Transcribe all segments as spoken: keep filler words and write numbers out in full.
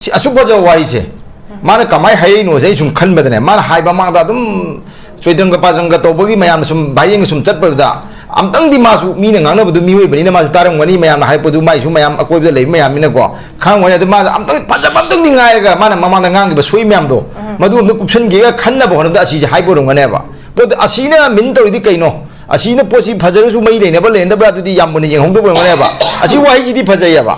ꯁꯤ ꯑꯁꯨꯛ ꯐꯖꯕ ꯋꯥꯍꯩꯁꯦ ꯃꯥꯅ ꯀꯃꯥꯏꯅ ꯍꯥꯏꯔꯛꯏꯅꯣꯁꯦ ꯑꯩ ꯁꯨꯝ ꯈꯟꯕꯗꯅꯦ, ꯃꯥꯅ ꯍꯥꯏꯕ ꯃꯃꯥꯡꯗ ꯑꯗꯨꯝ ꯆꯣꯏꯗ꯭ꯔꯪꯒ ꯄꯥꯗ꯭ꯔꯪꯒ ꯇꯧꯕꯒꯤ ꯃꯌꯥꯝꯅ ꯁꯨꯝ ꯚꯥꯏꯌꯦꯡꯒ ꯁꯨꯝ ꯆꯠꯄꯗꯨꯗ, ꯑꯝꯇꯪꯗꯤ ꯃꯥꯁꯨ ꯃꯤꯅ ꯉꯥꯡꯅꯕꯗꯨ ꯃꯤꯑꯣꯏꯕꯅꯤꯅ ꯃꯥꯁꯨ ꯇꯥꯔꯝꯒꯅꯤ, ꯃꯌꯥꯝꯅ ꯍꯥꯏꯔꯛꯄꯗꯨ ꯃꯥꯏꯁꯨ ꯃꯌꯥꯝ ꯑꯀꯣꯏꯕꯗ ꯂꯩꯕ ꯃꯌꯥꯝꯅꯤꯅꯀꯣ ꯈꯪꯉꯝꯒꯅꯤ꯫ ꯑꯗꯨ ꯃꯥꯅ ꯑꯝꯇꯪ ꯐꯖꯕ ꯑꯝꯇꯪꯗꯤ ꯉꯥꯏꯔꯒ ꯃꯥꯅ ꯃꯃꯥꯡꯗ ꯉꯥꯡꯈꯤꯕ ꯁꯣꯏ ꯃꯌꯥꯝꯗꯣ ꯃꯗꯨ ꯑꯝꯇ ꯀꯨꯞꯁꯟꯒꯦꯒ ꯈꯟꯅꯕ ꯍꯣꯠꯅꯕꯗ ꯑꯁꯤꯁꯦ ꯍꯥꯏꯕ ꯑꯣꯏꯔꯝꯒꯅꯦꯕ꯫ ꯄꯣꯠꯇꯣ ꯑꯁꯤꯅ ꯃꯤꯟ ꯇꯧꯔꯤꯗꯤ ꯀꯩꯅꯣ? ꯑꯁꯤꯅ ꯄꯣꯠꯁꯤ ꯐꯖꯔꯁꯨ ꯃꯩ ꯂꯩꯅꯕ ꯂꯩꯅꯗꯕ꯭ꯔꯥ ꯑꯗꯨꯗꯤ ꯌꯥꯝ ꯃꯨꯟꯅ ꯌꯦꯡꯍꯧꯗꯕ ꯑꯣꯏꯔꯝꯒꯅꯦꯕ꯫ ꯑꯁꯤ ꯋꯥꯍꯩꯁꯤꯗꯤ ꯐꯖꯩꯌꯦꯕ꯫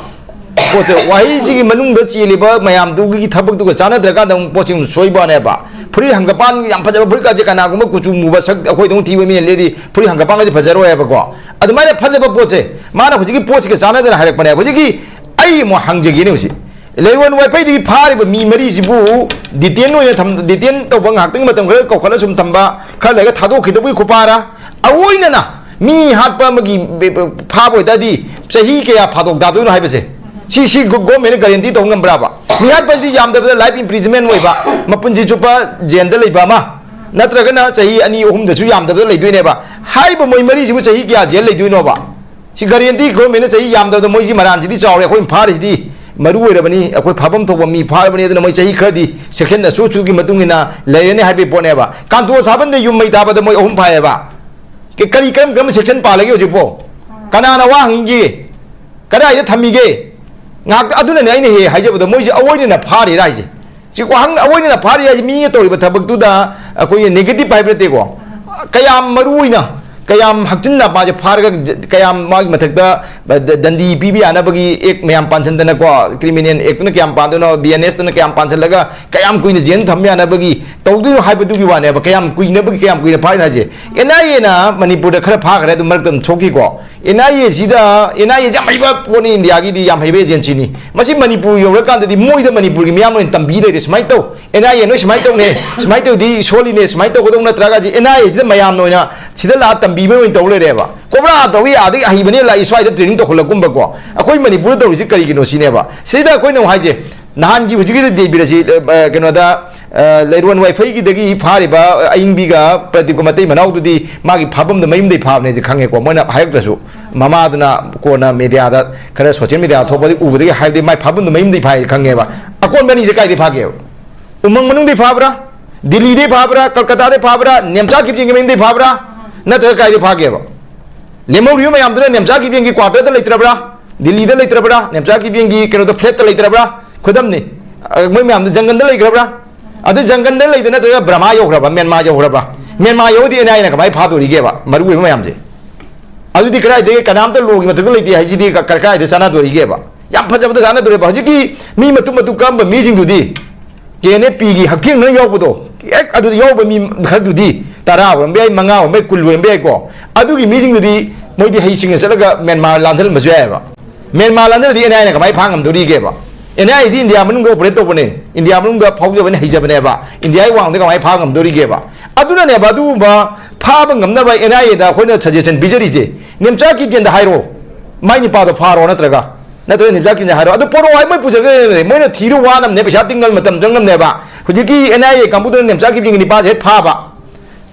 ꯄꯣꯠꯇꯣ ꯋꯥꯍꯩꯁꯤꯒꯤ ꯃꯅꯨꯡꯗ ꯆꯦꯜꯂꯤꯕ ꯃꯌꯥꯝꯗꯨꯒꯤ ꯊꯕꯛꯇꯨꯒ ꯆꯥꯟꯅꯗ꯭ꯔꯀꯥꯟꯗ ꯑꯃꯨꯛ ꯄꯣꯠꯁꯤ ꯑꯃꯨꯛ ꯁꯣꯏꯕꯅꯦꯕ꯫ ꯐꯨꯔꯤꯠ ꯍꯪꯒꯄꯥꯟ ꯌꯥꯝ ꯐꯖꯕ ꯐꯨꯔꯤꯠꯀꯥꯁꯦ ꯀꯅꯥꯒꯨꯝꯕ ꯀꯨꯆꯨ ꯃꯨꯕ ꯁꯛ ꯑꯩꯈꯣꯏꯗꯧꯅ ꯊꯤꯕ ꯃꯤꯅ ꯂꯤꯠꯂꯗꯤ ꯐꯨꯔꯤꯠ ꯍꯪꯒꯄꯥꯟꯒꯁꯦ ꯐꯖꯔꯣꯏ ꯍꯥꯏꯕꯀꯣ꯫ ꯑꯗꯨꯃꯥꯏꯅ ꯐꯖꯕ ꯄꯣꯠꯁꯦ ꯃꯥꯅ ꯍꯧꯖꯤꯛꯀꯤ ꯄꯣꯠꯁꯤꯒ ꯆꯥꯟꯅꯗꯅ ꯍꯥꯏꯔꯛꯄꯅꯦꯕ꯫ ꯍꯧꯖꯤꯛꯀꯤ ꯑꯩ ꯑꯃꯨꯛ ꯍꯪꯖꯒꯦꯅꯦ ꯍꯧꯖꯤꯛ꯫ ꯂꯩꯔꯣꯟ ꯋꯥꯏꯄꯩꯗꯒꯤ ꯐꯥꯔꯤꯕ ꯃꯤ ꯃꯔꯤꯁꯤꯕꯨ ꯗꯤꯇꯦꯟ ꯑꯣꯏꯅ ꯊꯝ-, ꯗꯤꯇꯦꯟ ꯇꯧꯕ ꯉꯥꯏꯍꯥꯛꯇꯪꯒꯤ ꯃꯇꯝ ꯈꯔ ꯀꯧꯈꯠꯂ ꯁꯨꯝ ꯊꯝꯕ, ꯈꯔ ꯂꯩꯔꯒ ꯊꯥꯗꯣꯛꯈꯤꯗꯕꯒꯤ ꯈꯨꯄꯥꯔꯥ? ꯑꯑꯣꯏꯅꯅ ꯃꯤ ꯍꯥꯠꯄ ꯑꯃꯒꯤ ꯐꯥꯕ ꯑꯣꯏꯇꯥꯔꯗꯤ ꯆꯍꯤ ꯀꯌꯥ ꯐꯥꯗꯣꯛ ꯇꯥꯗꯣꯏꯅꯣ ꯍꯥꯏꯕꯁꯦ, ꯁꯤ, ꯁꯤ ꯒꯣ-, ꯒꯣꯔꯃꯦꯟꯅ ꯒꯥꯔꯦꯟꯇꯤ ꯇꯧꯕ ꯉꯝꯕ꯭ꯔꯥꯕ? ꯃꯤ ꯍꯥꯠꯄꯁꯤꯗꯤ ꯌꯥꯝꯗꯕꯗ ꯂꯥꯏꯐ ꯏꯝꯄ꯭ꯔꯤꯖꯟꯃꯦꯟ ꯑꯣꯏꯕ, ꯃꯄꯨꯟꯁꯤ ꯆꯨꯞꯄ ꯖꯦꯜꯗ ꯂꯩꯕ ꯑꯃ, ꯅꯠꯇ꯭ꯔꯒꯅ ꯆꯍꯤ ꯑꯅꯤ ꯑꯍꯨꯝꯗꯁꯨ ꯌꯥꯝꯗꯕꯗ ꯂꯩꯗꯣꯏꯅꯦꯕ꯫ ꯍꯥꯏꯔꯤꯕ ꯃꯣꯏ ꯃꯔꯤꯁꯤꯕꯨ ꯆꯍꯤ ꯀꯌꯥ ꯖꯦꯜ ꯂꯩꯗꯣꯏꯅꯣꯕ? ꯁꯤ ꯒꯥꯔꯦꯟꯇꯤ ꯒꯣꯔꯃꯦꯟꯅ ꯆꯍꯤ ꯌꯥꯝꯗꯕꯗ ꯃꯣꯏꯁꯤ ꯃꯔꯥꯟꯁꯤꯗꯤ ꯆꯥꯎꯔꯦ, ꯑꯩꯈꯣꯏꯅ ꯐꯥꯔꯤꯁꯤꯗꯤ ꯃꯔꯨ ꯑꯣꯏꯔꯕꯅꯤ, ꯑꯩꯈꯣꯏ ꯐꯥꯐꯝ ꯊꯣꯛꯄ ꯃꯤ ꯐꯥꯔꯕꯅꯤ, ꯑꯗꯨꯅ ꯃꯣꯏ ꯆꯍꯤ ꯈꯔꯗꯤ ꯁꯦꯛꯁꯟ ꯑꯁꯨ ꯑꯁꯨꯒꯤ ꯃꯇꯨꯡ ꯏꯟꯅ ꯂꯩꯔꯅꯤ ꯍꯥꯏꯕꯒꯤ ꯄꯣꯠꯅꯦꯕ꯫ ꯀꯥꯟꯇꯣ ꯁꯥꯕꯟꯗ ꯌꯨꯝ ꯃꯩ ꯊꯥꯕꯗ ꯃꯣꯏ ꯑꯍꯨꯝ ꯐꯥꯏꯌꯦꯕ꯫ ꯀ-, ꯀꯔꯤ, ꯀꯔꯝ ꯀꯔꯝꯕ ꯁꯦꯛꯁꯟ ꯄꯥꯜꯂꯒꯦ ꯍꯧꯖꯤꯛꯄꯣ? ꯀꯅꯥꯅ ꯋꯥ ꯍꯪꯉꯤꯒꯦ? ꯀꯗꯥꯏꯗ ꯊꯝꯃꯤꯒꯦ? ꯉꯥꯛꯇ ꯑꯗꯨꯅꯅꯦ ꯑꯩꯅ ꯍꯦꯛ ꯍꯥꯏꯖꯕꯗꯣ, ꯃꯣꯏꯁꯦ ꯑꯑꯣꯏꯅꯅ ꯐꯥꯔꯤꯔꯥ ꯍꯥꯏꯁꯦ? ꯁꯤ ꯋꯥꯍꯪ ꯑꯑꯣꯏꯅꯅ ꯐꯥꯔꯤ ꯍꯥꯏꯁꯦ, ꯃꯤꯅ ꯇꯧꯔꯤꯕ ꯊꯕꯛꯇꯨꯗ ꯑꯩꯈꯣꯏꯒꯤ ꯅꯦꯒꯦꯇꯤꯚ ꯍꯥꯏꯕ ꯅꯠꯇꯦꯀꯣ, ꯀꯌꯥꯝ ꯃꯔꯨ ꯑꯣꯏꯅ, ꯀꯌꯥꯝ ꯍꯛꯆꯤꯟꯅ ꯃꯥꯁꯦ ꯐꯥꯔꯒ ꯖ-, ꯀꯌꯥꯝ ꯃꯥꯒꯤ ꯃꯊꯛꯇ ꯗ-, ꯗꯟꯗꯤ ꯄꯤꯕ ꯌꯥꯅꯕꯒꯤ ꯑꯦꯛ ꯃꯌꯥꯝ ꯄꯥꯟꯁꯤꯟꯗꯅꯀꯣ, ꯀ꯭ꯔꯤꯃꯤꯅꯦꯜ ꯑꯦꯛꯇꯅ ꯀꯌꯥꯝ ꯄꯥꯟꯗꯣꯏꯅꯣ, ꯕꯤ ꯑꯦꯟ ꯑꯦꯁꯇꯅ ꯀꯌꯥꯝ ꯄꯥꯟꯁꯤꯜꯂꯒ ꯀꯌꯥꯝ ꯀꯨꯏꯅ ꯖꯦꯜ ꯊꯝꯕ ꯌꯥꯅꯕꯒꯤ ꯇꯧꯗꯣꯏꯅꯣ ꯍꯥꯏꯕꯗꯨꯒꯤ ꯋꯥꯅꯦꯕ, ꯀꯌꯥꯝ ꯀꯨꯏꯅꯕꯒꯤ, ꯀꯌꯥꯝ ꯀꯨꯏꯅ ꯐꯥꯔꯤꯅꯣ ꯍꯥꯏꯁꯦ꯫ ꯑꯦꯟ ꯑꯥꯏ ꯑꯦꯅ ꯃꯅꯤꯄꯨꯔꯗ ꯈꯔ ꯐꯥꯈ꯭ꯔꯦ, ꯑꯗꯨ ꯃꯔꯛꯇ ꯑꯗꯨꯝ ꯁꯣꯛꯈꯤꯀꯣ꯫ ꯑꯦꯟ ꯑꯥꯏ ꯑꯦꯁꯤꯗ, ꯑꯦꯟ ꯑꯥꯏ ꯑꯦꯁꯤ ꯌꯥꯝ ꯍꯩꯕ ꯄꯣꯠꯅꯤ, ꯏꯟꯗꯤꯌꯥꯒꯤꯗꯤ ꯌꯥꯝ ꯍꯩꯕ ꯑꯦꯖꯦꯟꯁꯤꯅꯤ꯫ ꯃꯁꯤ ꯃꯅꯤꯄꯨꯔ ꯌꯧꯔꯀꯥꯟꯗꯗꯤ ꯃꯣꯏꯗ ꯃꯅꯤꯄꯨꯔꯒꯤ ꯃꯤꯌꯥꯝꯅ ꯑꯣꯏꯅ ꯇꯝꯕꯤ ꯂꯩꯔꯦ, ꯁꯨꯃꯥꯏꯅ ꯇꯧ, ꯑꯦꯟ ꯑꯥꯏ ꯑꯦ ꯅꯣꯏ ꯁꯨꯃꯥꯏꯅ ꯇꯧꯅꯦ, ꯁꯨꯃꯥꯏꯅ ꯇꯧꯗꯤ ꯁꯣꯜꯂꯤꯅꯦ, ꯁꯨꯃꯥꯏꯅ ꯇꯧꯒꯗꯧ ꯅꯠꯇ꯭ꯔꯒ ꯁꯤ ꯑꯦꯟ ꯑꯥꯏ ꯑꯦꯁꯤꯗ ꯃꯌꯥꯝꯅ ꯑꯣꯏꯅ ꯁꯤꯗ ꯂꯥꯛꯑ ꯇꯝꯕꯤꯕ ꯑꯣꯏꯅ ꯇꯧ ꯂꯩꯔꯦꯕ꯫ ꯀꯣꯕ꯭ꯔꯥ ꯇꯧꯏ, ꯑꯥꯗꯒꯤ ꯑꯍꯩꯕꯅꯦ ꯂꯥꯛꯏ, ꯁ꯭ꯋꯥꯏꯗ ꯇ꯭ꯔꯦꯅꯤꯡ ꯇꯧꯈꯠꯂꯛꯀꯨꯝꯕꯀꯣ꯫ ꯑꯩꯈꯣꯏ ꯃꯅꯤꯄꯨꯔꯗ ꯇꯧꯔꯤꯁꯤ ꯀꯔꯤꯒꯤꯅꯣ ꯁꯤꯅꯦꯕ꯫ ꯁꯤꯗ ꯑꯩꯈꯣꯏꯅ ꯑꯃꯨꯛ ꯍꯥꯏꯁꯦ, ꯅꯍꯥꯟꯒꯤ ꯍꯧꯖꯤꯛꯀꯤꯗ ꯗꯦꯕꯤꯔ ꯑꯁꯤ, ꯑ, ꯑ, ꯀꯩꯅꯣꯗ, ꯑ, ꯂꯩꯔꯣꯟ ꯋꯥꯏꯐꯩꯒꯤꯗꯒꯤ ꯐꯥꯔꯤꯕ ꯑꯏꯪꯕꯤꯒ ꯄ꯭ꯔꯗꯤꯞꯀ ꯃꯇꯩ ꯃꯅꯥꯎꯗꯨꯗꯤ ꯃꯥꯒꯤ ꯐꯥꯐꯝꯗꯣ ꯃꯌꯨꯝꯗꯩ ꯐꯥꯕꯅꯦꯁꯦ ꯈꯪꯉꯦꯀꯣ꯫ ꯃꯣꯏꯅ ꯍꯥꯏꯔꯛꯇ꯭ꯔꯁꯨ, ꯃꯃꯥꯗꯨꯅ ꯀꯣꯟꯅ ꯃꯦꯗꯤꯌꯥꯗ, ꯈꯔ ꯁꯣꯁꯤꯌꯦꯜ ꯃꯦꯗꯤꯌꯥꯗ ꯊꯣꯛꯄꯗꯒꯤ ꯎꯕꯗꯒꯤ ꯍꯥꯏꯕꯗꯤ ꯃꯥꯏ ꯐꯥꯐꯝꯗꯣ ꯃꯌꯨꯝꯗꯩ ꯐꯥꯏ ꯈꯪꯉꯦꯕ꯫ ꯑꯀꯣꯟꯕ ꯑꯅꯤꯁꯦ ꯀꯥꯏꯗꯩ ꯐꯥꯒꯦꯕ? ꯎꯃꯪ ꯃꯅꯨꯡꯗꯩ ꯐꯥꯕ꯭ꯔꯥ? ꯗꯤꯜꯂꯤꯗꯩ ꯐꯥꯕ꯭ꯔꯥ? ꯀꯜꯀꯇꯥꯗꯩ ꯐꯥꯕ꯭ꯔꯥ? ꯅꯦꯝꯆꯥ ꯈꯤꯞꯖꯤꯡꯒꯤ ꯃꯌꯨꯝꯗꯩ ꯐꯥꯕ꯭ꯔꯥ? ꯅꯠꯇ꯭ꯔꯒ ꯀꯥꯏꯗꯩ ꯐꯥꯒꯦꯕ? ꯂꯦꯝꯍꯧꯔꯤꯕ ꯃꯌꯥꯝꯗꯨꯅ ꯅꯦꯝꯆꯥ ꯈꯤꯞꯖꯤꯡꯒꯤ ꯀ꯭ꯋꯥꯇꯔꯗ ꯂꯩꯇ꯭ꯔꯕ꯭ꯔꯥ? ꯗꯤꯜꯂꯤꯗ ꯂꯩꯇ꯭ꯔꯕ꯭ꯔꯥ? ꯅꯦꯝꯆꯥ ꯈꯤꯞꯖꯤꯡꯒꯤ ꯀꯩꯅꯣꯗ, ꯐ꯭ꯂꯦꯠꯇ ꯂꯩꯇ꯭ꯔꯕ꯭ꯔꯥ? ꯈꯨꯗꯝꯅꯤ꯫ ꯑ, ꯃꯣꯏ ꯃꯌꯥꯝꯗꯣ ꯖꯪꯒꯜꯗ ꯂꯩꯈ꯭ꯔꯕ꯭ꯔꯥ? ꯑꯗꯨ ꯖꯪꯒꯜꯗ ꯂꯩꯗ ꯅꯠꯇ꯭ꯔꯒ ꯕ꯭ꯔꯃꯥ ꯌꯧꯈ꯭ꯔꯕ, ꯃ꯭ꯌꯥꯟꯃꯥꯔ ꯌꯧꯈ꯭ꯔꯕ? ꯃ꯭ꯌꯥꯟꯃꯥꯔ ꯌꯧꯔꯗꯤ ꯑꯦꯟ ꯑꯥꯏ ꯑꯦꯅ ꯀꯃꯥꯏꯅ ꯐꯥꯗꯣꯔꯤꯒꯦꯕ? ꯃꯔꯨ ꯑꯣꯏꯕ ꯃꯌꯥꯝꯁꯦ꯫ ꯑꯗꯨꯗꯤ ꯀꯗꯥꯏꯗꯒꯤ, ꯀꯅꯥꯝꯇ ꯂꯣꯒꯤ ꯃꯊꯛꯇ ꯂꯩꯇꯦ ꯍꯥꯏꯁꯤꯗꯤ ꯀ-, ꯀ-, ꯀꯗꯥꯏꯗ ꯆꯥꯟꯅꯗꯣꯔꯤꯒꯦꯕ? ꯌꯥꯝ ꯐꯖꯕꯗ ꯆꯥꯟꯅꯗꯣꯔꯤꯕ꯫ ꯍꯧꯖꯤꯛꯀꯤ ꯃꯤ ꯃꯇꯨꯝ ꯃꯇꯨꯝ ꯀꯛꯑꯝꯕ ꯃꯤꯁꯤꯡꯗꯨꯗꯤ, ꯀꯦ ꯑꯦꯟ ꯑꯦꯐ ꯄꯤꯒꯤ ꯍꯛꯊꯦꯡꯅꯅ ꯌꯥꯎꯕꯗꯣ, ꯍꯦꯛ ꯑꯗꯨꯗ ꯌꯥꯎꯕ ꯃꯤ ꯈꯔꯗꯨꯗꯤ ꯇꯔꯥ ꯑꯣꯏꯔꯝꯕ ꯌꯥꯏ, ꯃꯉꯥ ꯑꯣꯏꯔꯝꯕ ꯌꯥꯏ, ꯀꯨꯟ ꯑꯣꯏꯔꯝꯕ ꯌꯥꯏꯀꯣ꯫ ꯑꯗꯨꯒꯤ ꯃꯤꯁꯤꯡꯗꯨꯗꯤ ꯃꯣꯏꯗꯤ ꯍꯩꯁꯤꯡꯅ ꯆꯠꯂꯒ ꯃ꯭ꯌꯥꯟꯃꯥꯔ ꯂꯥꯟꯖꯜꯂꯝꯕꯁꯨ ꯌꯥꯏꯑꯕ꯫ ꯃ꯭ꯌꯥꯟꯃꯥꯔ ꯂꯥꯟꯖꯜꯂꯗꯤ ꯑꯦꯟ ꯑꯥꯏ ꯑꯦꯅ ꯀꯃꯥꯏꯅ ꯐꯥ ꯉꯝꯗꯣꯔꯤꯒꯦꯕ? ꯑꯦꯟ ꯑꯥꯏ ꯑꯦꯗꯤ ꯏꯟꯗꯤꯌꯥ ꯃꯅꯨꯡꯗ ꯑꯣꯄꯔꯦꯠ ꯇꯧꯕꯅꯦ, ꯏꯟꯗꯤꯌꯥ ꯃꯅꯨꯡꯗ ꯐꯥꯎꯖꯕꯅꯦ, ꯍꯩꯖꯕꯅꯦꯕ꯫ ꯏꯟꯗꯤꯌꯥꯒꯤ ꯋꯥꯡꯗ ꯀꯃꯥꯏꯅ ꯐꯥ ꯉꯝꯗꯣꯔꯤꯒꯦꯕ? ꯑꯗꯨꯅꯅꯦꯕ ꯑꯗꯨꯒꯨꯝꯕ ꯐꯥꯕ ꯉꯝꯅꯕ ꯑꯦꯟ ꯑꯥꯏ ꯑꯦꯗ ꯑꯩꯈꯣꯏꯅ ꯁꯖꯦꯁꯟ ꯄꯤꯖꯔꯤꯁꯦ꯫ ꯅꯦꯝꯆꯥ ꯀꯤꯞꯒꯦꯟꯗ ꯍꯥꯏꯔꯣ, ꯃꯥꯏ ꯅꯨꯄꯥꯗꯣ ꯐꯥꯔꯣ, ꯅꯠꯇ꯭ꯔꯒ, ꯅꯠꯇ꯭ꯔꯒ ꯅꯦꯝꯆꯥ ꯀꯤꯞꯒꯦꯟꯗ ꯍꯥꯏꯔꯣ꯫ ꯑꯗꯨ ꯄꯣꯔꯛꯑꯣ ꯍꯥꯏ ꯃꯣꯏ ꯄꯨꯖꯔꯒ ꯂꯩꯔꯦ꯫ ꯃꯣꯏꯅ ꯊꯤꯔꯨ ꯋꯥꯅꯕꯅꯦ, ꯄꯩꯁꯥ ꯇꯤꯡꯉ ꯃꯇꯝ ꯆꯪꯉꯝꯅꯦꯕ꯫ ꯍꯧꯖꯤꯛꯀꯤ ꯑꯦꯟ ꯑꯥꯏ ꯑꯦ ꯀꯥꯡꯕꯨꯗꯨꯅ ꯅꯦꯝꯆꯥ ꯀꯤꯞꯒꯦꯟꯒꯤ ꯅꯤꯄꯥꯁꯦ ꯍꯦꯛ ꯐꯥꯕ,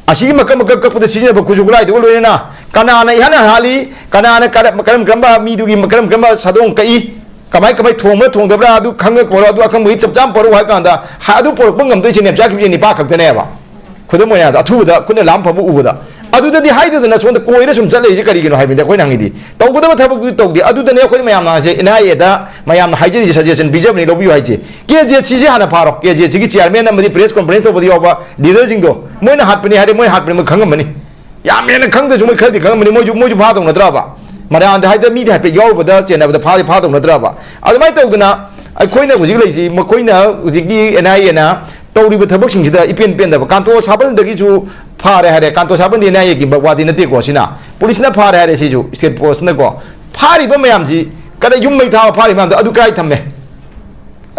ꯑꯁꯤꯒꯤ ꯃꯀꯛ ꯃꯀꯛ ꯀꯛꯄꯗ ꯁꯤꯖꯤꯟꯅꯕ ꯈꯨꯠꯁꯨ ꯈꯨꯠꯂꯥꯏꯗꯨꯒ ꯂꯣꯏꯅꯅ ꯀꯅꯥꯅ ꯏꯍꯥꯟ ꯍꯥꯟꯅ ꯍꯥꯠꯂꯤ, ꯀꯅꯥꯅ ꯀꯔ-, ꯀꯔꯝ ꯀꯔꯝꯕ ꯃꯤꯗꯨꯒꯤ ꯀꯔꯝ ꯀꯔꯝꯕ ꯁꯥꯗꯣꯡ ꯀꯛꯏ, ꯀꯃꯥꯏ ꯀꯃꯥꯏ ꯊꯣꯡꯕ ꯊꯣꯡꯗꯕ꯭ꯔꯥ, ꯑꯗꯨ ꯈꯪꯉ ꯄꯣꯔꯛꯑꯣ, ꯑꯗꯨ ꯑꯈꯪꯕꯒꯤ ꯆꯞ ꯆꯥꯅ ꯄꯣꯔꯛꯎ ꯍꯥꯏ ꯀꯥꯟꯗ, ꯍꯥ-, ꯑꯗꯨ ꯄꯣꯔꯛꯄ ꯉꯝꯗꯣꯏꯁꯦ ꯅꯦꯝꯆꯥ ꯀꯤꯞꯒꯦꯟ ꯅꯤꯄꯥ ꯈꯛꯇꯅꯦꯕ꯫ ꯈꯨꯗꯝ ꯑꯣꯏꯅ ꯑꯊꯨꯕꯗ ꯈꯨꯠꯅ ꯂꯥꯝ ꯐꯕ ꯎꯕꯗ꯫ ꯑꯗꯨꯗꯗꯤ ꯍꯥꯏꯗꯗꯅ ꯁꯣꯝꯗ ꯀꯣꯏꯔ ꯁꯨꯝ ꯆꯠꯂꯛꯏꯁꯦ ꯀꯔꯤꯒꯤꯅꯣ ꯍꯥꯏꯕꯅꯤꯗ ꯑꯩꯈꯣꯏꯅ ꯍꯪꯉꯤꯗꯤ꯫ ꯇꯧꯒꯗꯕ ꯊꯕꯛꯇꯨꯗꯤ ꯇꯧꯗꯦ꯫ ꯑꯗꯨꯗꯅꯦ ꯑꯩꯈꯣꯏꯅ ꯃꯌꯥꯝꯅ ꯍꯥꯏꯁꯦ, ꯑꯦꯟ ꯑꯥꯏ ꯑꯦꯗ ꯃꯌꯥꯝꯅ ꯍꯥꯏꯖꯔꯤꯁꯦ, ꯁꯖꯦꯁꯟ ꯄꯤꯖꯕꯅꯤ, ꯂꯧꯕꯤꯌꯨ ꯍꯥꯏꯁꯦ꯫ ꯀꯦ ꯖꯦ ꯁꯤꯁꯦ ꯍꯥꯟꯅ ꯐꯥꯔꯣ꯫ ꯀꯦ ꯖꯦ ꯁꯤꯒꯤ ꯆꯤꯌꯥꯔꯃꯦꯟ ꯑꯃꯗꯤ ꯄ꯭ꯔꯦꯁ ꯀꯣꯟꯐꯔꯦꯟꯁ ꯇꯧꯕꯗ ꯌꯥꯎꯕ ꯂꯤꯗꯔꯁꯤꯡꯗꯣ, ꯃꯣꯏꯅ ꯍꯥꯠꯄꯅꯤ ꯍꯥꯏꯔꯦ, ꯃꯣꯏ ꯍꯥꯠꯄꯅꯤ ꯃꯣꯏ ꯈꯪꯉꯝꯃꯅꯤ꯫ ꯌꯥꯝ ꯍꯦꯟꯅ ꯈꯪꯗ꯭ꯔꯁꯨ ꯃꯣꯏ ꯈꯔꯗꯤ ꯈꯪꯉꯝꯃꯅꯤ, ꯃꯣꯏꯁꯨ, ꯃꯣꯏꯁꯨ ꯐꯥꯗꯧ ꯅꯠꯇ꯭ꯔꯕ? ꯃꯔꯥꯟꯗ ꯍꯥꯏꯗ ꯃꯤꯗꯤ ꯍꯥꯏꯐꯦꯠ ꯌꯥꯎꯔꯨꯕꯗ ꯆꯦꯟꯅꯕꯗ ꯐꯥꯗꯤ ꯐꯥꯗꯧ ꯅꯠꯇ꯭ꯔꯕ? ꯑꯗꯨꯃꯥꯏꯅ ꯇꯧꯗꯅ ꯑꯩꯈꯣꯏꯅ ꯍꯧꯖꯤꯛ ꯂꯩꯁꯤ, ꯃꯈꯣꯏꯅ ꯍꯧꯖꯤꯛꯀꯤ ꯑꯦꯟ ꯑꯥꯏ ꯑꯦꯅ ꯇꯧꯔꯤꯕ ꯊꯕꯛꯁꯤꯡꯁꯤꯗ ꯏꯄꯦꯟ ꯄꯦꯟꯗꯕ꯫ ꯀꯥꯟꯇꯣ ꯁꯥꯕꯜꯗꯒꯤꯁꯨ ꯐꯥꯔꯦ ꯍꯥꯏꯔꯦ, ꯀꯥꯟꯇꯣ ꯁꯥꯕꯜꯗꯤ ꯑꯦꯟ ꯑꯥꯏ ꯑꯦꯒꯤ ꯋꯥꯗꯤ ꯅꯠꯇꯦꯀꯣ, ꯁꯤꯅ ꯄꯨꯂꯤꯁꯅ ꯐꯥꯔꯦ ꯍꯥꯏꯔꯦ, ꯁꯤꯁꯨ ꯁ꯭ꯇꯦꯠ ꯐꯣꯔꯁꯅꯀꯣ꯫ ꯐꯥꯔꯤꯕ ꯃꯌꯥꯝꯁꯤ ꯀꯗ ꯌꯨꯝ ꯃꯩ ꯊꯥꯕ ꯐꯥꯔꯤꯕ ꯃꯌꯥꯝꯗꯣ ꯑꯗꯨ ꯀꯗꯥꯏ ꯊꯝꯃꯦ?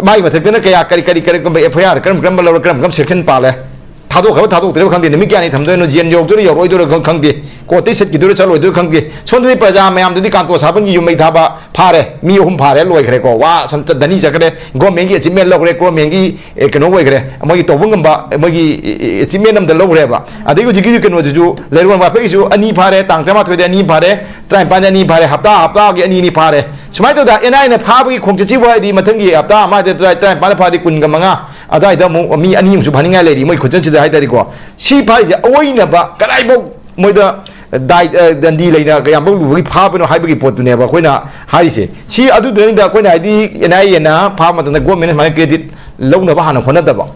ꯃꯥꯒꯤ ꯃꯊꯛꯇꯅ ꯀꯌꯥ, ꯀꯔꯤ, ꯀꯔꯤ, ꯀꯔꯝꯕ ꯑꯦꯐ ꯑꯥꯏ ꯑꯥꯔ, ꯀꯔꯝ ꯀꯔꯝꯕ ꯂꯧꯔ, ꯀꯔꯝ ꯀꯔꯝ ꯁꯦꯛꯁꯟ ꯄꯥꯜꯂꯦ? ꯊꯥꯗꯣꯛꯈ꯭ꯔꯕ ꯊꯥꯗꯣꯛꯇ꯭ꯔꯤꯕ ꯈꯪꯗꯦ, ꯅꯨꯃꯤꯠ ꯀꯌꯥꯅꯤ ꯊꯝꯗꯣꯏꯅꯣ, ꯖꯦꯜ ꯌꯧꯔꯛꯇꯣꯏꯔ ꯌꯧꯔꯛꯑꯣꯏꯗꯣꯏꯔ ꯈꯪ-, ꯈꯪꯗꯦ꯫ ꯀꯣꯔꯠꯇꯩ ꯁꯠꯈꯤꯗꯣꯏꯔꯥ ꯆꯠꯂꯣꯏꯗꯣꯏꯔꯥ ꯈꯪꯗꯦ꯫ ꯁꯣꯝꯗꯗꯤ ꯄ꯭ꯔꯖꯥ ꯃꯌꯥꯝꯗꯗꯤ ꯀꯥꯟꯇꯣ ꯁꯥꯕꯟꯒꯤ ꯌꯨꯝ ꯃꯩ ꯊꯥꯕ ꯐꯥꯔꯦ, ꯃꯤ ꯑꯍꯨꯝ ꯐꯥꯔꯦ, ꯂꯣꯏꯈ꯭ꯔꯦꯀꯣ꯫ ꯋꯥ ꯁꯟ-, ꯙꯅꯤ ꯆꯠꯈ꯭ꯔꯦ, ꯒꯣꯔꯃꯦꯟꯒꯤ ꯑꯦꯆꯤꯞꯃꯦꯟ ꯂꯧꯈ꯭ꯔꯦ, ꯒꯣꯔꯃꯦꯟꯒꯤ, ꯑꯦ, ꯀꯩꯅꯣ ꯑꯣꯏꯈ꯭ꯔꯦ, ꯃꯣꯏꯒꯤ ꯇꯧꯕ ꯉꯝꯕ, ꯃꯣꯏꯒꯤ ꯑꯦꯆꯤꯞꯃꯦꯟ ꯑꯃꯗ ꯂꯧꯈ꯭ꯔꯦꯕ꯫ ꯑꯗꯒꯤ ꯍꯧꯖꯤꯛꯀꯤ ꯀꯩꯅꯣꯗꯨꯁꯨ, ꯂꯩꯔꯣꯟ ꯋꯥꯐꯩꯒꯤꯁꯨ ꯑꯅꯤ ꯐꯥꯔꯦ, ꯇꯥꯡ ꯇꯔꯥꯃꯥꯊꯣꯏꯗ ꯑꯅꯤ ꯐꯥꯔꯦ, ꯇꯔꯥꯅꯤꯄꯥꯟꯗ ꯑꯅꯤ ꯐꯥꯔꯦ, ꯍꯞꯇꯥ ꯍꯞꯇꯥꯒꯤ ꯑꯅꯤ ꯑꯅꯤ ꯐꯥꯔꯦ꯫ ꯁꯨꯃꯥꯏꯅ ꯇꯧꯗ ꯑꯦꯟ ꯑꯥꯏꯅ ꯐꯥꯕꯒꯤ ꯈꯣꯡꯆꯠꯁꯤꯕꯨ ꯍꯥꯏꯗꯤ ꯃꯊꯪꯒꯤ ꯍꯞꯇꯥ ꯑꯃꯗ ꯇꯔꯥ-, ꯇꯔꯥꯅꯤꯄꯥꯟꯗ ꯐꯥꯔꯗꯤ ꯀꯨꯟꯒ ꯃꯉꯥ ꯑꯗꯨꯋꯥꯏꯗ ꯑꯃꯨꯛ ꯃꯤ ꯑꯅꯤ ꯑꯃꯨꯛꯁꯨ ꯐꯥꯅꯤꯡꯉꯥꯏ ꯂꯩꯔꯤ ꯃꯣꯏ ꯈꯨꯠꯆꯟꯁꯤꯗ ꯍꯥꯏ ꯇꯥꯔꯦꯀꯣ꯫ ꯁꯤ ꯐꯥꯏꯁꯦ ꯑꯣꯏꯅꯕ ꯀꯗꯥꯏꯐꯥꯎ ꯃꯣꯏꯗ ꯗꯥꯏ-, ꯑ, ꯗꯟꯗꯤ ꯂꯩꯅ ꯀꯌꯥꯝꯐꯥꯎ ꯂꯨꯕꯒꯤ ꯐꯥꯕꯅꯣ ꯍꯥꯏꯕꯒꯤ ꯄꯣꯠꯇꯨꯅꯦꯕ ꯑꯩꯈꯣꯏꯅ ꯍꯥꯏꯔꯤꯁꯦ꯫ ꯁꯤ ꯑꯗꯨꯗꯨꯅꯤꯗ ꯑꯩꯈꯣꯏꯅ ꯍꯥꯏꯗꯤ ꯑꯦꯟ ꯑꯥꯏ ꯑꯦꯅ ꯐꯥꯕ ꯃꯇꯝꯗ ꯒꯣꯔꯃꯦꯟꯅ ꯁꯨꯃꯥꯏꯅ ꯀ꯭ꯔꯦꯗꯤꯠ ꯂꯧꯅꯕ ꯍꯥꯟꯅ ꯍꯣꯠꯅꯗꯕ꯫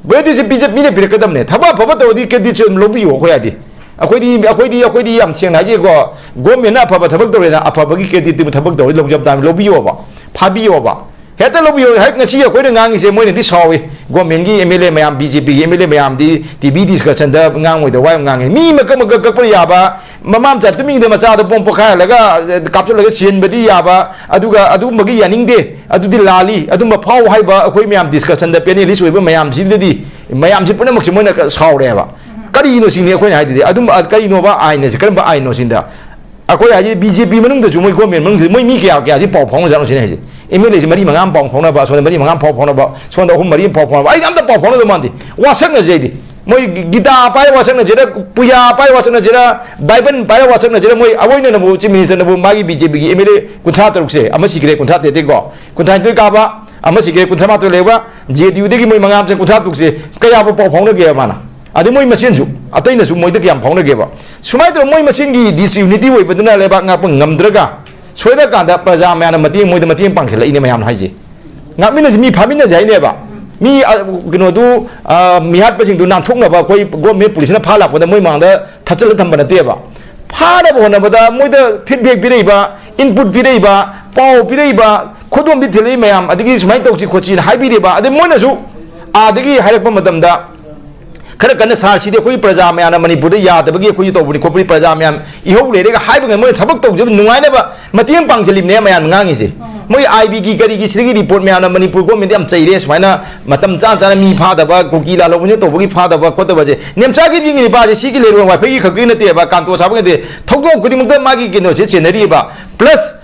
ꯀ꯭ꯔꯦꯗꯤꯠꯁꯦ ꯄꯤꯖ-, ꯃꯤꯅ ꯄꯤꯔꯛꯀꯗꯕꯅꯦ꯫ ꯊꯕꯛ ꯑꯐꯕ ꯇꯧꯔꯗꯤ ꯀ꯭ꯔꯦꯗꯤꯠꯁꯨ ꯑꯗꯨꯝ ꯂꯧꯕꯤꯌꯣ꯫ ꯑꯩꯈꯣꯏ ꯍꯥꯏꯗꯤ ꯑꯩꯈꯣꯏꯗꯤ, ꯑꯩꯈꯣꯏꯗꯤ, ꯑꯩꯈꯣꯏꯗꯤ ꯌꯥꯝ ꯁꯦꯡꯅ ꯍꯥꯏꯖꯩꯀꯣ, ꯒꯣꯔꯃꯦꯟꯅ ꯑꯐꯕ ꯊꯕꯛ ꯇꯧꯔꯦꯅ ꯑꯐꯕꯒꯤ ꯀ꯭ꯔꯦꯗꯤꯠꯇꯨ ꯊꯕꯛ ꯇꯧꯔꯗꯤ ꯂꯧꯖꯕ ꯇꯥꯕꯅꯤ, ꯂꯧꯕꯤꯌꯣꯕ, ꯐꯥꯕꯤꯌꯣꯕ꯫ ꯍꯦꯛꯇ ꯂꯧꯕꯤꯌꯣ꯫ ꯍꯦꯛ ꯉꯁꯤ ꯑꯩꯈꯣꯏꯅ ꯉꯥꯡꯉꯤꯁꯦ ꯃꯣꯏꯅꯗꯤ ꯁꯥꯎꯏ꯫ ꯒꯣꯔꯃꯦꯟꯒꯤ ꯑꯦꯝ ꯑꯦꯜ ꯑꯦ ꯃꯌꯥꯝ, ꯕꯤ ꯖꯦ ꯄꯤꯒꯤ ꯑꯦꯝ ꯑꯦꯜ ꯑꯦ ꯃꯌꯥꯝꯗꯤ ꯇꯤ ꯚꯤ ꯗꯤꯁꯀꯁꯟꯗ ꯉꯥꯡꯉꯣꯏꯗ ꯋꯥ ꯌꯥꯝ ꯉꯥꯡꯉꯤ꯫ ꯃꯤ ꯃꯀꯛ ꯃꯀꯛ ꯀꯛꯄ ꯌꯥꯕ, ꯃꯃꯥ ꯃꯆꯥ ꯇꯨꯃꯤꯟꯅ ꯃꯆꯥꯗꯣ ꯕꯣꯝ ꯄꯣꯈꯥꯏꯍꯜꯂꯒ, ꯀꯥꯞꯁꯤꯜꯂꯒ ꯁꯤꯍꯟꯕꯗꯤ ꯌꯥꯕ, ꯑꯗꯨꯒ ꯑꯗꯨꯒꯨꯝꯕꯒꯤ ꯌꯥꯅꯤꯡꯗꯦ, ꯑꯗꯨꯗꯤ ꯂꯥꯜꯂꯤ꯫ ꯑꯗꯨꯝꯕ ꯐꯥꯎ ꯍꯥꯏꯕ ꯑꯩꯈꯣꯏ ꯃꯌꯥꯝ ꯗꯤꯁꯀꯁꯟꯗ ꯄꯦꯅꯦꯂꯤꯁ ꯑꯣꯏꯕ ꯃꯌꯥꯝꯁꯤꯗꯗꯤ, ꯃꯌꯥꯝꯁꯤ ꯄꯨꯝꯅꯃꯛꯁꯦ ꯃꯣꯏꯅ ꯁꯥꯎꯔꯦꯕ꯫ ꯀꯔꯤꯅꯣ ꯁꯤꯅꯤ ꯑꯩꯈꯣꯏꯅ ꯍꯥꯏꯗꯨꯗꯤ꯫ ꯑꯗꯨꯝ ꯀꯔꯤꯅꯣꯕ ꯑꯥꯏꯟ ꯑꯁꯤ? ꯀꯔꯝꯕ ꯑꯥꯏꯟꯅꯣ ꯁꯤꯗ? ꯑꯩꯈꯣꯏ ꯍꯥꯏꯗꯤ ꯕꯤ ꯖꯦ ꯄꯤ ꯃꯅꯨꯡꯗꯁꯨ, ꯃꯣꯏ ꯒꯣꯔꯃꯦꯟ ꯃꯅꯨꯡꯗꯁꯨ ꯃꯣꯏ ꯃꯤ ꯀꯌꯥ ꯀꯌꯥꯗꯤ ꯄꯥꯎ ꯐꯥꯎꯅꯖꯥꯠꯅꯣ ꯁꯤꯅꯤ ꯍꯥꯏꯁꯦ꯫ ꯑꯦꯝ ꯑꯦꯜ ꯑꯦꯁꯤ ꯃꯔꯤ ꯃꯉꯥ ꯑꯃ ꯄꯥꯎ ꯐꯥꯎꯅꯕ, ꯑꯁꯣꯝꯗ ꯃꯔꯤ ꯃꯉꯥ ꯑꯃ ꯄꯥꯎ ꯐꯥꯎꯅꯕ, ꯁꯣꯝꯗ ꯑꯍꯨꯝ ꯃꯔꯤ ꯑꯃ ꯄꯥꯎ ꯐꯥꯎꯅꯕ, ꯑꯩꯗꯤ ꯑꯝꯇ ꯄꯥꯎ ꯐꯥꯎꯅꯗꯧ ꯃꯥꯟꯗꯦ꯫ ꯋꯥꯁꯛꯅꯁꯦ ꯑꯩꯗꯤ꯫ ꯃꯣꯏ ꯒꯤ-, ꯒꯤꯇꯥ ꯄꯥꯏꯔ ꯋꯥꯁꯛꯅꯁꯤꯔ, ꯄꯨꯌꯥ ꯄꯥꯏꯔ ꯋꯥꯁꯛꯅꯁꯤꯔ, ꯕꯥꯏꯕꯜ ꯄꯥꯏꯔ ꯋꯥꯁꯛꯅꯁꯤꯔ, ꯃꯣꯏ ꯑꯋꯣꯏꯅꯅꯕꯨ ꯆꯤꯐ ꯃꯤꯅꯤꯁꯇꯔꯅꯕꯨ ꯃꯥꯒꯤ ꯕꯤ ꯖꯦ ꯄꯤꯒꯤ ꯑꯦꯝ ꯑꯦꯜ ꯑꯦ ꯀꯨꯟꯊ꯭ꯔꯥ ꯇꯔꯨꯛꯁꯦ, ꯑꯃ ꯁꯤꯈ꯭ꯔꯦ, ꯀꯨꯟꯊ꯭ꯔꯥ ꯇꯔꯦꯠꯇꯒꯤꯀꯣ, ꯀꯨꯟꯊ꯭ꯔꯥꯅꯤꯊꯣꯏ ꯀꯥꯕ, ꯑꯃ ꯁꯤꯈ꯭ꯔꯦ, ꯀꯨꯟꯊ꯭ꯔꯥ ꯃꯥꯊꯣꯏ ꯂꯩꯕ, ꯖꯦ ꯗꯤ ꯌꯨꯗꯒꯤ ꯃꯣꯏ ꯃꯉꯥ ꯑꯃ ꯆꯪ-, ꯀꯨꯟꯊ꯭ꯔꯥ ꯇꯔꯨꯛꯁꯦ ꯀꯌꯥꯕꯨ ꯄꯥꯎ ꯐꯥꯎꯅꯒꯦ ꯃꯥꯅ? ꯑꯗꯩ ꯃꯣꯏ ꯃꯁꯦꯟꯁꯨ, ꯑꯇꯩꯅꯁꯨ ꯃꯣꯏꯗ ꯀꯌꯥꯝ ꯐꯥꯎꯅꯒꯦꯕ? ꯁꯨꯃꯥꯏꯅ ꯇꯧꯔꯒ ꯃꯣꯏ ꯃꯁꯦꯟꯒꯤ ꯗꯤꯁꯌꯨꯅꯤꯇꯤ ꯑꯣꯏꯕꯗꯨꯅ ꯂꯩꯕꯥꯛ ꯉꯥꯛꯄ ꯉꯝꯗ꯭ꯔꯒ, ꯁꯣꯏꯔꯀꯥꯟꯗ ꯄ꯭ꯔꯖꯥ ꯃꯌꯥꯝꯅ ꯃꯇꯦꯡ, ꯃꯣꯏꯗ ꯃꯇꯦꯡ ꯄꯥꯡꯁꯤꯜꯂꯛꯏꯅꯦ ꯃꯌꯥꯝꯅ ꯍꯥꯏꯁꯦ꯫ ꯉꯥꯛꯃꯤꯟꯅꯁꯤ, ꯃꯤ ꯐꯥꯃꯤꯟꯅꯁꯤ ꯍꯥꯏꯅꯦꯕ꯫ ꯃꯤ, ꯑ, ꯀꯩꯅꯣꯗꯨ, ꯑ, ꯃꯤꯍꯥꯠꯄꯁꯤꯡꯗꯨ ꯅꯥꯟꯊꯣꯛꯅꯕ ꯑꯩꯈꯣꯏ ꯒꯣꯔꯃꯦꯟ ꯄꯨꯂꯤꯁꯅ ꯐꯥ ꯂꯥꯛꯄꯗ ꯃꯣꯏ ꯃꯥꯡꯗ ꯊꯠꯆꯜꯂ ꯊꯝꯕ ꯅꯠꯇꯦꯕ꯫ ꯐꯥꯅꯕ ꯍꯣꯠꯅꯕꯗ ꯃꯣꯏꯗ ꯐꯤꯗꯕꯦꯛ ꯄꯤꯔꯛꯏꯕ, ꯏꯟꯄꯨꯠ ꯄꯤꯔꯛꯏꯕ, ꯄꯥꯎ ꯄꯤꯔꯛꯏꯕ, ꯈꯨꯗꯣꯝꯕꯤ ꯊꯤꯜꯂꯛꯏ ꯃꯌꯥꯝ, ꯑꯗꯒꯤ ꯁꯨꯃꯥꯏꯅ ꯇꯧꯁꯤ ꯈꯣꯠꯁꯤꯅ ꯍꯥꯏꯕꯤꯔꯤꯕ, ꯑꯗꯩ ꯃꯣꯏꯅꯁꯨ ꯑꯥꯗꯒꯤ ꯍꯥꯏꯔꯛꯄ ꯃꯇꯝꯗ, ꯈꯔ ꯀꯟꯅ ꯁꯥꯔ, ꯁꯤꯗꯤ ꯑꯩꯈꯣꯏ ꯄ꯭ꯔꯖꯥ ꯃꯌꯥꯝꯅ ꯃꯅꯤꯄꯨꯔꯗ ꯌꯥꯗꯕꯒꯤ ꯑꯩꯈꯣꯏꯁꯨ ꯇꯧꯕꯅꯤ ꯈꯣꯠꯄꯅꯤ, ꯄ꯭ꯔꯖꯥ ꯃꯌꯥꯝ ꯏꯍꯧ ꯂꯩꯔꯒ ꯍꯥꯏꯕ ꯉꯝꯃꯤ, ꯃꯣꯏꯅ ꯊꯕꯛ ꯇꯧꯖꯕ ꯅꯨꯡꯉꯥꯏꯅꯕ ꯃꯇꯦꯡ ꯄꯥꯡꯁꯤꯜꯂꯤꯕꯅꯦ ꯃꯌꯥꯝꯅ ꯉꯥꯡꯉꯤꯁꯦ꯫ ꯃꯣꯏ ꯑꯥꯏ ꯕꯤꯒꯤ ꯀꯔꯤꯒꯤ ꯁꯤꯗꯒꯤ ꯔꯤꯄꯣꯔꯠ ꯃꯌꯥꯝꯅ ꯃꯅꯤꯄꯨꯔ ꯒꯣꯔꯃꯦꯟꯗ ꯌꯥꯝ ꯆꯩꯔꯦ, ꯁꯨꯃꯥꯏꯅ ꯃꯇꯝ ꯆꯥ ꯆꯥꯅ ꯃꯤ ꯐꯥꯗꯕ, ꯀꯨꯀꯤ ꯂꯥꯜꯍꯧꯕꯁꯤꯅ ꯇꯧꯕꯒꯤ ꯐꯥꯗꯕ ꯈꯣꯠꯇꯕꯁꯦ꯫ ꯅꯦꯝꯆꯥ ꯀꯤꯞꯒꯦꯒꯤ ꯅꯤꯄꯥꯁꯦ ꯁꯤꯒꯤ ꯂꯩꯔꯣꯟ ꯋꯥꯏꯐꯩꯒꯤ ꯈꯛꯇꯒꯤ ꯅꯠꯇꯦꯕ, ꯀꯥꯟꯇꯣ ꯁꯥꯕ ꯅꯠꯇꯦ, ꯊꯧꯗꯣꯛ ꯈꯨꯗꯤꯡꯃꯛꯇ ꯃꯥꯒꯤ ꯀꯩꯅꯣꯁꯦ ꯆꯦꯟꯅꯔꯤꯑꯕ꯫ ꯄ꯭ꯂꯁ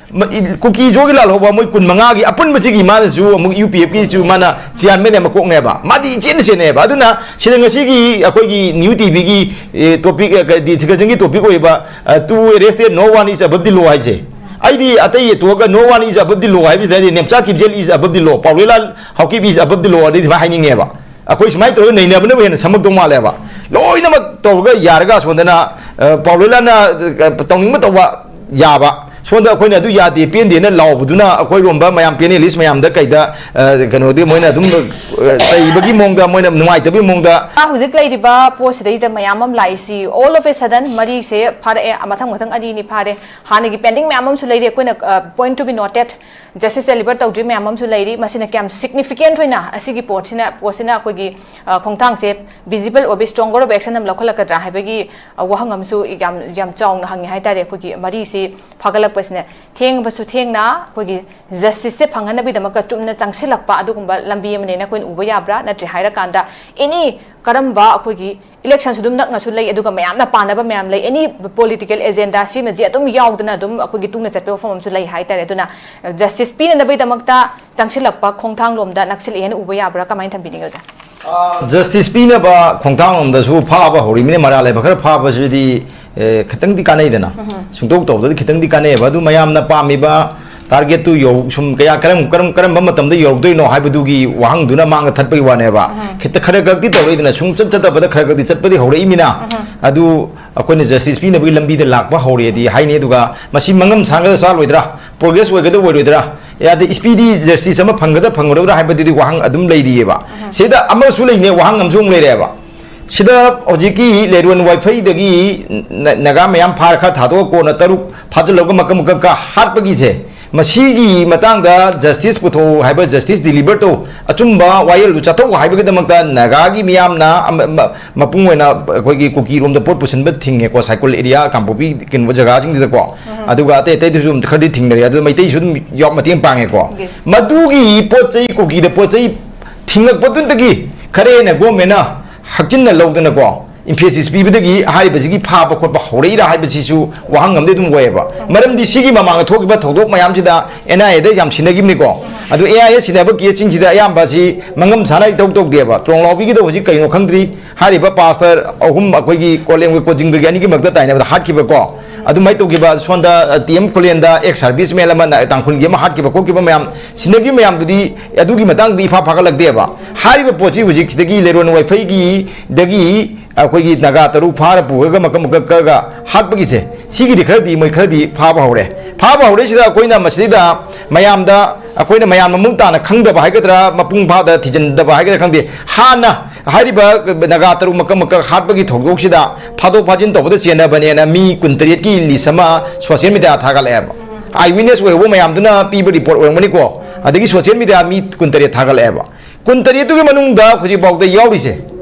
ꯀꯨꯀꯤ ꯖꯣꯒꯤ ꯂꯥꯜꯍꯧꯕ ꯃꯣꯏ ꯀꯨꯟ ꯃꯉꯥꯒꯤ ꯑꯄꯨꯟꯕꯁꯤꯒꯤ ꯃꯥꯅꯁꯨ ꯑꯃꯨꯛ ꯌꯨ ꯄꯤ ꯑꯦꯐꯀꯤꯁꯨ ꯃꯥꯅ ꯆꯤꯌꯥꯔꯃꯦꯟ ꯑꯃ ꯀꯣꯛꯅꯦꯕ, ꯃꯥꯗꯤ ꯏꯆꯦꯟ ꯆꯦꯟꯅꯩꯑꯕ꯫ ꯑꯗꯨꯅ ꯁꯤꯗ ꯉꯁꯤꯒꯤ ꯑꯩꯈꯣꯏꯒꯤ ꯅ꯭ꯌꯨ ꯇꯤ ꯚꯤꯒꯤ ꯇꯣꯄꯤꯛ, ꯗꯤꯁꯀꯁꯟꯒꯤ ꯇꯣꯄꯤꯛ ꯑꯣꯏꯕ "Two arrested, no one is above the law" ꯍꯥꯏꯁꯦ, ꯑꯩꯗꯤ ꯑꯇꯩ ꯇꯣꯛꯑꯒ "No one is above the law" ꯍꯥꯏꯕꯁꯤꯗ, ꯍꯥꯏꯗꯤ Nemcha ꯀꯤꯞꯖꯦꯜ is above the law, ꯄꯥꯎꯔꯦꯂꯥ Haokip is above the law ꯑꯗꯩ ꯑꯗꯨꯃꯥꯏꯅ ꯍꯥꯏꯅꯤꯡꯉꯦꯕ꯫ ꯑꯩꯈꯣꯏ ꯁꯨꯃꯥꯏꯅ ꯇꯧꯔꯒ ꯅꯩꯅꯕꯅꯕꯨ ꯍꯦꯟꯅ ꯁꯝꯃꯛꯇꯧ ꯃꯥꯜꯂꯦꯕ꯫ ꯂꯣꯏꯅꯃꯛ ꯇꯧꯔꯒ ꯌꯥꯔꯒ ꯑꯁꯣꯝꯗꯅ, ꯑ, ꯄꯥꯎꯂꯣꯏꯂꯥꯅ, ꯑ, ꯇꯧꯅꯤꯡꯕ ꯇꯧꯕ ꯌꯥꯕ, ꯁꯣꯝꯗ ꯑꯩꯈꯣꯏꯅ "ꯑꯗꯨ ꯌꯥꯗꯦ, ꯄꯦꯟꯗꯦꯅ" ꯂꯥꯎꯕꯗꯨꯅ ꯑꯩꯈꯣꯏꯔꯣꯝꯕ ꯃꯌꯥꯝ ꯄꯦꯅꯦꯂꯤꯁ ꯃꯌꯥꯝꯗ ꯀꯩꯗ, ꯑ, ꯀꯩꯅꯣꯗꯤ ꯃꯣꯏꯅ ꯑꯗꯨꯝ, ꯑ, ꯆꯩꯕꯒꯤ ꯃꯑꯣꯡꯗ, ꯃꯣꯏꯅ ꯅꯨꯡꯉꯥꯏꯇꯕꯒꯤ ꯃꯑꯣꯡꯗ꯫ ꯍꯧꯖꯤꯛ ꯂꯩꯔꯤꯕ ꯄꯣꯠꯁꯤꯗꯩꯗ ꯃꯌꯥꯝ ꯑꯃ ꯂꯥꯛꯏꯁꯤ, all of a sudden ꯃꯔꯤꯁꯦ ꯐꯥꯔꯛꯑꯦ, ꯃꯊꯪ ꯃꯊꯪ ꯑꯅꯤ ꯑꯅꯤ ꯐꯥꯔꯦ꯫ ꯍꯥꯟꯅꯒꯤ pending ꯃꯌꯥꯝ ꯑꯃꯁꯨ ꯂꯩꯔꯤ, ꯑꯩꯈꯣꯏꯅ, ꯑ, point to be noted, justice deliver ꯇꯧꯗ꯭ꯔꯤ ꯃꯌꯥꯝ ꯑꯃꯁꯨ ꯂꯩꯔꯤ꯫ ꯃꯁꯤꯅ ꯀꯌꯥꯝ significant ꯑꯣꯏꯅ ꯑꯁꯤꯒꯤ ꯄꯣꯠꯁꯤꯅ, ꯄꯣꯠꯁꯤꯅ ꯑꯩꯈꯣꯏꯒꯤ, ꯑ, ꯈꯣꯡꯊꯥꯡꯁꯦ visible ꯑꯣꯏꯕ, stronger ꯑꯣꯏꯕ action ꯑꯃ ꯂꯧꯈꯠꯂꯛꯀꯗ꯭ꯔꯥ ꯍꯥꯏꯕꯒꯤ, ꯑ, ꯋꯥꯍꯪ ꯑꯃꯁꯨ ꯌꯥꯝ, ꯌꯥꯝ ꯆꯥꯎꯅ ꯍꯪꯉꯦ ꯍꯥꯏꯇꯥꯔꯦ꯫ ꯑꯩꯈꯣꯏꯒꯤ ꯃꯔꯤꯁꯤ ꯐꯥꯒꯠꯂꯛꯄꯁꯤꯅ ꯊꯦꯡꯕꯁꯨ ꯊꯦꯡꯅ ꯑꯩꯈꯣꯏꯒꯤ justiceꯁꯦ ꯐꯪꯍꯟꯅꯕꯒꯤꯗꯃꯛꯇ ꯆꯨꯝꯅ ꯆꯪꯁꯤꯜꯂꯛꯄ ꯑꯗꯨꯒꯨꯝꯕ ꯂꯝꯕꯤ ꯑꯃꯅꯦꯅ ꯑꯩꯈꯣꯏꯅ ꯎꯕ ꯌꯥꯕ꯭ꯔꯥ? ꯅꯠꯇ꯭ꯔꯦ ꯍꯥꯏꯔꯀꯥꯟꯗ any ꯀꯔꯝꯕ ꯑꯩꯈꯣꯏꯒꯤ election ꯁꯨ ꯑꯗꯨꯝ ꯅꯛꯅꯁꯨ ꯂꯩ, ꯑꯗꯨꯒ ꯃꯌꯥꯝꯅ ꯄꯥꯅꯕ ꯃꯌꯥꯝ ꯂꯩ, any political agenda ꯁꯤꯃꯗꯤ ꯑꯗꯨꯝ ꯌꯥꯎꯗꯅ ꯑꯗꯨꯝ ꯑꯩꯈꯣꯏꯒꯤ ꯇꯨꯡꯗ ꯆꯠꯄ ꯋꯥꯐꯝ ꯑꯃꯁꯨ ꯂꯩ ꯍꯥꯏꯇꯥꯔꯦ꯫ ꯑꯗꯨꯅ justice ꯄꯤꯅꯅꯕꯒꯤꯗꯃꯛꯇ ꯆꯪꯁꯤꯜꯂꯛꯄ ꯈꯣꯡꯊꯥꯡꯂꯣꯝꯗ ꯅꯛꯁꯤꯜꯂꯛꯑꯦꯅ ꯎꯕ ꯌꯥꯕ꯭ꯔꯥ? ꯀꯃꯥꯏꯅ ꯊꯝꯕꯤꯅꯤꯡꯉꯤ ꯑꯣꯖꯥ? Justice ꯄꯤꯅꯕ ꯈꯣꯡꯊꯥꯡꯂꯣꯝꯗꯁꯨ ꯐꯥꯕ ꯍꯧꯔꯤꯕꯅꯤꯅ, ꯃꯔꯥꯜ ꯂꯩꯕ ꯈꯔ ꯐꯥꯕꯁꯤꯗꯤ, ꯑꯦ, ꯈꯤꯇꯪꯗꯤ ꯀꯥꯟꯅꯩꯗꯅ꯫ ꯁꯨꯡꯇꯧ ꯇꯧꯗ꯭ꯔꯗꯤ ꯈꯤꯇꯪꯗꯤ ꯀꯥꯟꯅꯩꯑꯕ꯫ ꯑꯗꯨ ꯃꯌꯥꯝꯅ ꯄꯥꯝꯃꯤꯕ target ꯇꯨ ꯌꯧ-, ꯁꯨꯝ ꯀꯌꯥ, ꯀꯔꯝ, ꯀꯔꯝ, ꯀꯔꯝꯕ ꯃꯇꯝꯗ ꯌꯧꯔꯛꯇꯣꯏꯅꯣ ꯍꯥꯏꯕꯗꯨꯒꯤ ꯋꯥꯍꯪꯗꯨꯅ ꯃꯥꯡꯗ ꯊꯠꯄꯒꯤ ꯋꯥꯅꯦꯕ꯫ ꯈꯤꯇ ꯈꯔ ꯈꯛꯇꯤ ꯇꯧꯔꯛꯏꯗꯅ, ꯁꯨꯡꯆꯠ ꯆꯠꯇꯕꯗ ꯈꯔ ꯈꯛꯇꯤ ꯆꯠꯄꯗꯤ ꯍꯧꯔꯛꯏꯃꯤꯅ꯫ ꯑꯗꯨ ꯑꯩꯈꯣꯏꯅ justice ꯄꯤꯅꯕꯒꯤ ꯂꯝꯕꯤꯗ ꯂꯥꯛꯄ ꯍꯧꯔꯦꯗꯤ ꯍꯥꯏꯅꯤ꯫ ꯑꯗꯨꯒ ꯃꯁꯤ ꯃꯉꯝ ꯁꯥꯡꯒꯗ ꯆꯥꯂꯣꯏꯗ꯭ꯔꯥ, progress ꯑꯣꯏꯒꯗ ꯑꯣꯏꯔꯣꯏꯗ꯭ꯔꯥ, ꯑꯦ, ꯑꯗ speedy justice ꯑꯃ ꯐꯪꯒꯗ ꯐꯪꯒꯗꯕ꯭ꯔꯥ ꯍꯥꯏꯕꯗꯨꯗꯤ ꯋꯥꯍꯪ ꯑꯗꯨꯝ ꯂꯩꯔꯤꯑꯕ꯫ ꯁꯤꯗ ꯑꯃꯁꯨ ꯂꯩꯅꯦ, ꯋꯥꯍꯪ ꯑꯃꯁꯨ ꯑꯃꯨꯛ ꯂꯩꯔꯦꯕ꯫ ꯁꯤꯗ ꯍꯧꯖꯤꯛꯀꯤ ꯂꯩꯔꯣꯟ ꯋꯥꯏꯐꯩꯗꯒꯤ ꯅ-, ꯅꯥꯒꯥ ꯃꯌꯥꯝ ꯐꯥꯔ ꯈꯔ ꯊꯥꯗꯣꯛꯑ ꯀꯣꯟꯅ ꯇꯔꯨꯛ ꯐꯥꯖꯤꯜꯂꯒ ꯃꯀꯛ ꯃꯀꯛꯀ ꯍꯥꯠꯄꯒꯤꯁꯦ, ꯃꯁꯤꯒꯤ ꯃꯇꯥꯡꯗ ꯖꯁꯇꯤꯁ ꯄꯨꯊꯣꯛꯎ ꯍꯥꯏꯕ, ꯖꯁꯇꯤꯁ ꯗꯤꯂꯤꯚꯔ ꯇꯧ, ꯑꯆꯨꯝꯕ ꯋꯥꯌꯦꯜꯗꯨ ꯆꯠꯊꯣꯛꯎ ꯍꯥꯏꯕꯒꯤꯗꯃꯛꯇ ꯅꯥꯒꯥꯒꯤ ꯃꯤꯌꯥꯝꯅ ꯑꯃ-, ꯑꯃ-, ꯃꯄꯨꯡ ꯑꯣꯏꯅ ꯑꯩꯈꯣꯏꯒꯤ ꯀꯨꯀꯤꯔꯣꯝꯗ ꯄꯣꯠ ꯄꯨꯁꯤꯟꯕ ꯊꯤꯡꯉꯦꯀꯣ, ꯁꯥꯏꯀꯨꯜ ꯑꯦꯔꯤꯌꯥ, ꯀꯥꯡꯄꯣꯛꯄꯤ ꯀꯩꯅꯣ ꯖꯒꯥꯁꯤꯡꯁꯤꯗꯀꯣ꯫ ꯑꯗꯨꯒ ꯑꯇꯩ ꯑꯇꯩꯗꯁꯨ ꯑꯗꯨꯝ ꯈꯔꯗꯤ ꯊꯤꯡꯅꯔꯦ, ꯑꯗꯨ ꯃꯩꯇꯩꯁꯨ ꯑꯗꯨꯝ ꯌꯥꯎ-, ꯃꯇꯦꯡ ꯄꯥꯡꯉꯦꯀꯣ꯫ ꯃꯗꯨꯒꯤ ꯄꯣꯠ ꯆꯩ, ꯀꯨꯀꯤꯗ ꯄꯣꯠ ꯆꯩ ꯊꯤꯡꯉꯛꯄꯗꯨꯗꯒꯤ ꯈꯔ ꯍꯦꯟꯅ ꯒꯣꯔꯃꯦꯟꯅ ꯍꯛꯆꯤꯟꯅ ꯂꯧꯗꯅꯀꯣ, ꯏꯝꯐꯦꯁꯤꯁ ꯄꯤꯕꯗꯒꯤ ꯍꯥꯏꯔꯤꯕꯁꯤꯒꯤ ꯐꯥꯕ ꯈꯣꯠꯄ ꯍꯧꯔꯛꯏꯔꯥ ꯍꯥꯏꯕꯁꯤꯁꯨ ꯋꯥꯍꯪ ꯑꯃꯗꯤ ꯑꯗꯨꯝ ꯑꯣꯏꯌꯦꯕ꯫ ꯃꯔꯝꯗꯤ ꯁꯤꯒꯤ ꯃꯃꯥꯡꯗ ꯊꯣꯛꯈꯤꯕ ꯊꯧꯗꯣꯛ ꯃꯌꯥꯝꯁꯤꯗ ꯑꯦꯟ ꯑꯥꯏ ꯑꯦꯗ ꯌꯥꯝ ꯁꯤꯟꯅꯈꯤꯕꯅꯤꯀꯣ꯫ ꯑꯗꯨ ꯑꯦꯟ ꯑꯥꯏ ꯑꯦ ꯁꯤꯟꯅꯕ ꯀꯦꯁꯁꯤꯡꯁꯤꯗ ꯑꯌꯥꯝꯕꯁꯤ ꯃꯉꯝ ꯁꯥꯅ ꯏꯊꯧ ꯇꯧꯗꯦꯕ꯫ ꯇ꯭ꯔꯣꯡꯂꯥꯎꯕꯤꯒꯤꯗꯣ ꯍꯧꯖꯤꯛ ꯀꯩꯅꯣ ꯈꯪꯗ꯭ꯔꯤ꯫ ꯍꯥꯏꯔꯤꯕ ꯄꯥꯁꯇꯔ ꯑꯍꯨꯝ ꯑꯩꯈꯣꯏꯒꯤ ꯀꯣꯂꯦꯝꯒ ꯀꯣꯖꯤꯡꯒꯒꯤ ꯑꯅꯤꯒꯤ ꯃꯔꯛꯇ ꯇꯥꯏꯅꯕꯗ ꯍꯥꯠꯈꯤꯕꯀꯣ, ꯑꯗꯨꯃꯥꯏꯅ ꯇꯧꯈꯤꯕ, ꯁꯣꯝꯗ, ꯑ, ꯇꯤ ꯑꯦꯝ ꯈꯨꯂꯦꯟꯗ ꯑꯦꯛꯁ ꯁꯥꯔꯚꯤꯁ ꯃꯦꯟ ꯑꯃꯅ ꯇꯥꯡꯈꯨꯜꯒꯤ ꯑꯃ ꯍꯥꯠꯈꯤꯕ ꯈꯣꯠꯈꯤꯕ ꯃꯌꯥꯝ, ꯁꯤꯟꯅꯈꯤꯕ ꯃꯌꯥꯝꯗꯨꯗꯤ ꯑꯗꯨꯒꯤ ꯃꯇꯥꯡꯗꯨꯗꯤ ꯏꯐꯥ ꯐꯥꯒꯠꯂꯛꯇꯦꯕ꯫ ꯍꯥꯏꯔꯤꯕ ꯄꯣꯠꯁꯤ ꯍꯧꯖꯤꯛ ꯁꯤꯗꯒꯤ ꯂꯩꯔꯣꯟ ꯋꯥꯏꯐꯩꯒꯤꯗꯒꯤ ꯑꯩꯈꯣꯏꯒꯤ ꯅꯥꯒꯥ ꯇꯔꯨꯛ ꯐꯥꯔ ꯄꯨꯔꯒ ꯃꯀꯛ ꯃꯀꯛ ꯀꯛꯑꯒ ꯍꯥꯠꯄꯒꯤꯁꯦ, ꯁꯤꯒꯤꯗꯤ ꯈꯔꯗꯤ ꯃꯣꯏ ꯈꯔꯗꯤ ꯐꯥꯕ ꯍꯧꯔꯦ꯫ ꯐꯥꯕ ꯍꯧꯔꯛꯏꯁꯤꯗ ꯑꯩꯈꯣꯏꯅ ꯃꯁꯤꯗꯩꯗ ꯃꯌꯥꯝꯗ, ꯑꯩꯈꯣꯏꯅ ꯃꯌꯥꯝ ꯃꯃꯨꯠ ꯇꯥꯅ ꯈꯪꯗꯕ ꯍꯥꯏꯒꯗ꯭ꯔꯥ, ꯃꯄꯨꯡ ꯐꯥꯗ ꯊꯤꯖꯤꯟꯗꯕ ꯍꯥꯏꯒꯗ꯭ꯔꯥ ꯈꯪꯗꯦ, ꯍꯥꯟꯅ ꯍꯥꯏꯔꯤꯕ ꯅꯥꯒꯥ ꯇꯔꯨꯛ ꯃꯀꯛ ꯃꯀꯛ ꯍꯥꯠꯄꯒꯤ ꯊꯧꯗꯣꯛꯁꯤꯗ ꯐꯥꯗꯣꯛ ꯐꯥꯖꯤꯟ ꯇꯧꯕꯗ ꯆꯦꯟꯅꯕꯅꯦꯅ ꯃꯤ ꯀꯨꯟꯇꯔꯦꯠꯀꯤ ꯂꯤꯁ ꯑꯃ ꯁꯣꯁꯤꯌꯦꯜ ꯃꯤꯗꯤꯌꯥ ꯊꯥꯒꯠꯂꯛꯑꯦꯕ꯫ ꯑꯥꯏ ꯋꯤꯠꯅꯦꯁ ꯑꯣꯏꯍꯧꯕ ꯃꯌꯥꯝꯗꯨꯅ ꯄꯤꯕ ꯔꯤꯄꯣꯔꯠ ꯑꯣꯏꯔꯝꯒꯅꯤꯀꯣ꯫ ꯑꯗꯒꯤ ꯁꯣꯁꯤꯌꯦꯜ ꯃꯤꯗꯤꯌꯥ ꯃꯤ ꯀꯨꯟꯇꯔꯦꯠ ꯊꯥꯒꯠꯂꯛꯑꯦꯕ꯫ ꯀꯨꯟꯇꯔꯦꯠꯇꯨꯒꯤ ꯃꯅꯨꯡꯗ ꯍꯧꯖꯤꯛꯐꯥꯎꯗ ꯌꯥꯎꯔꯤꯁꯦ,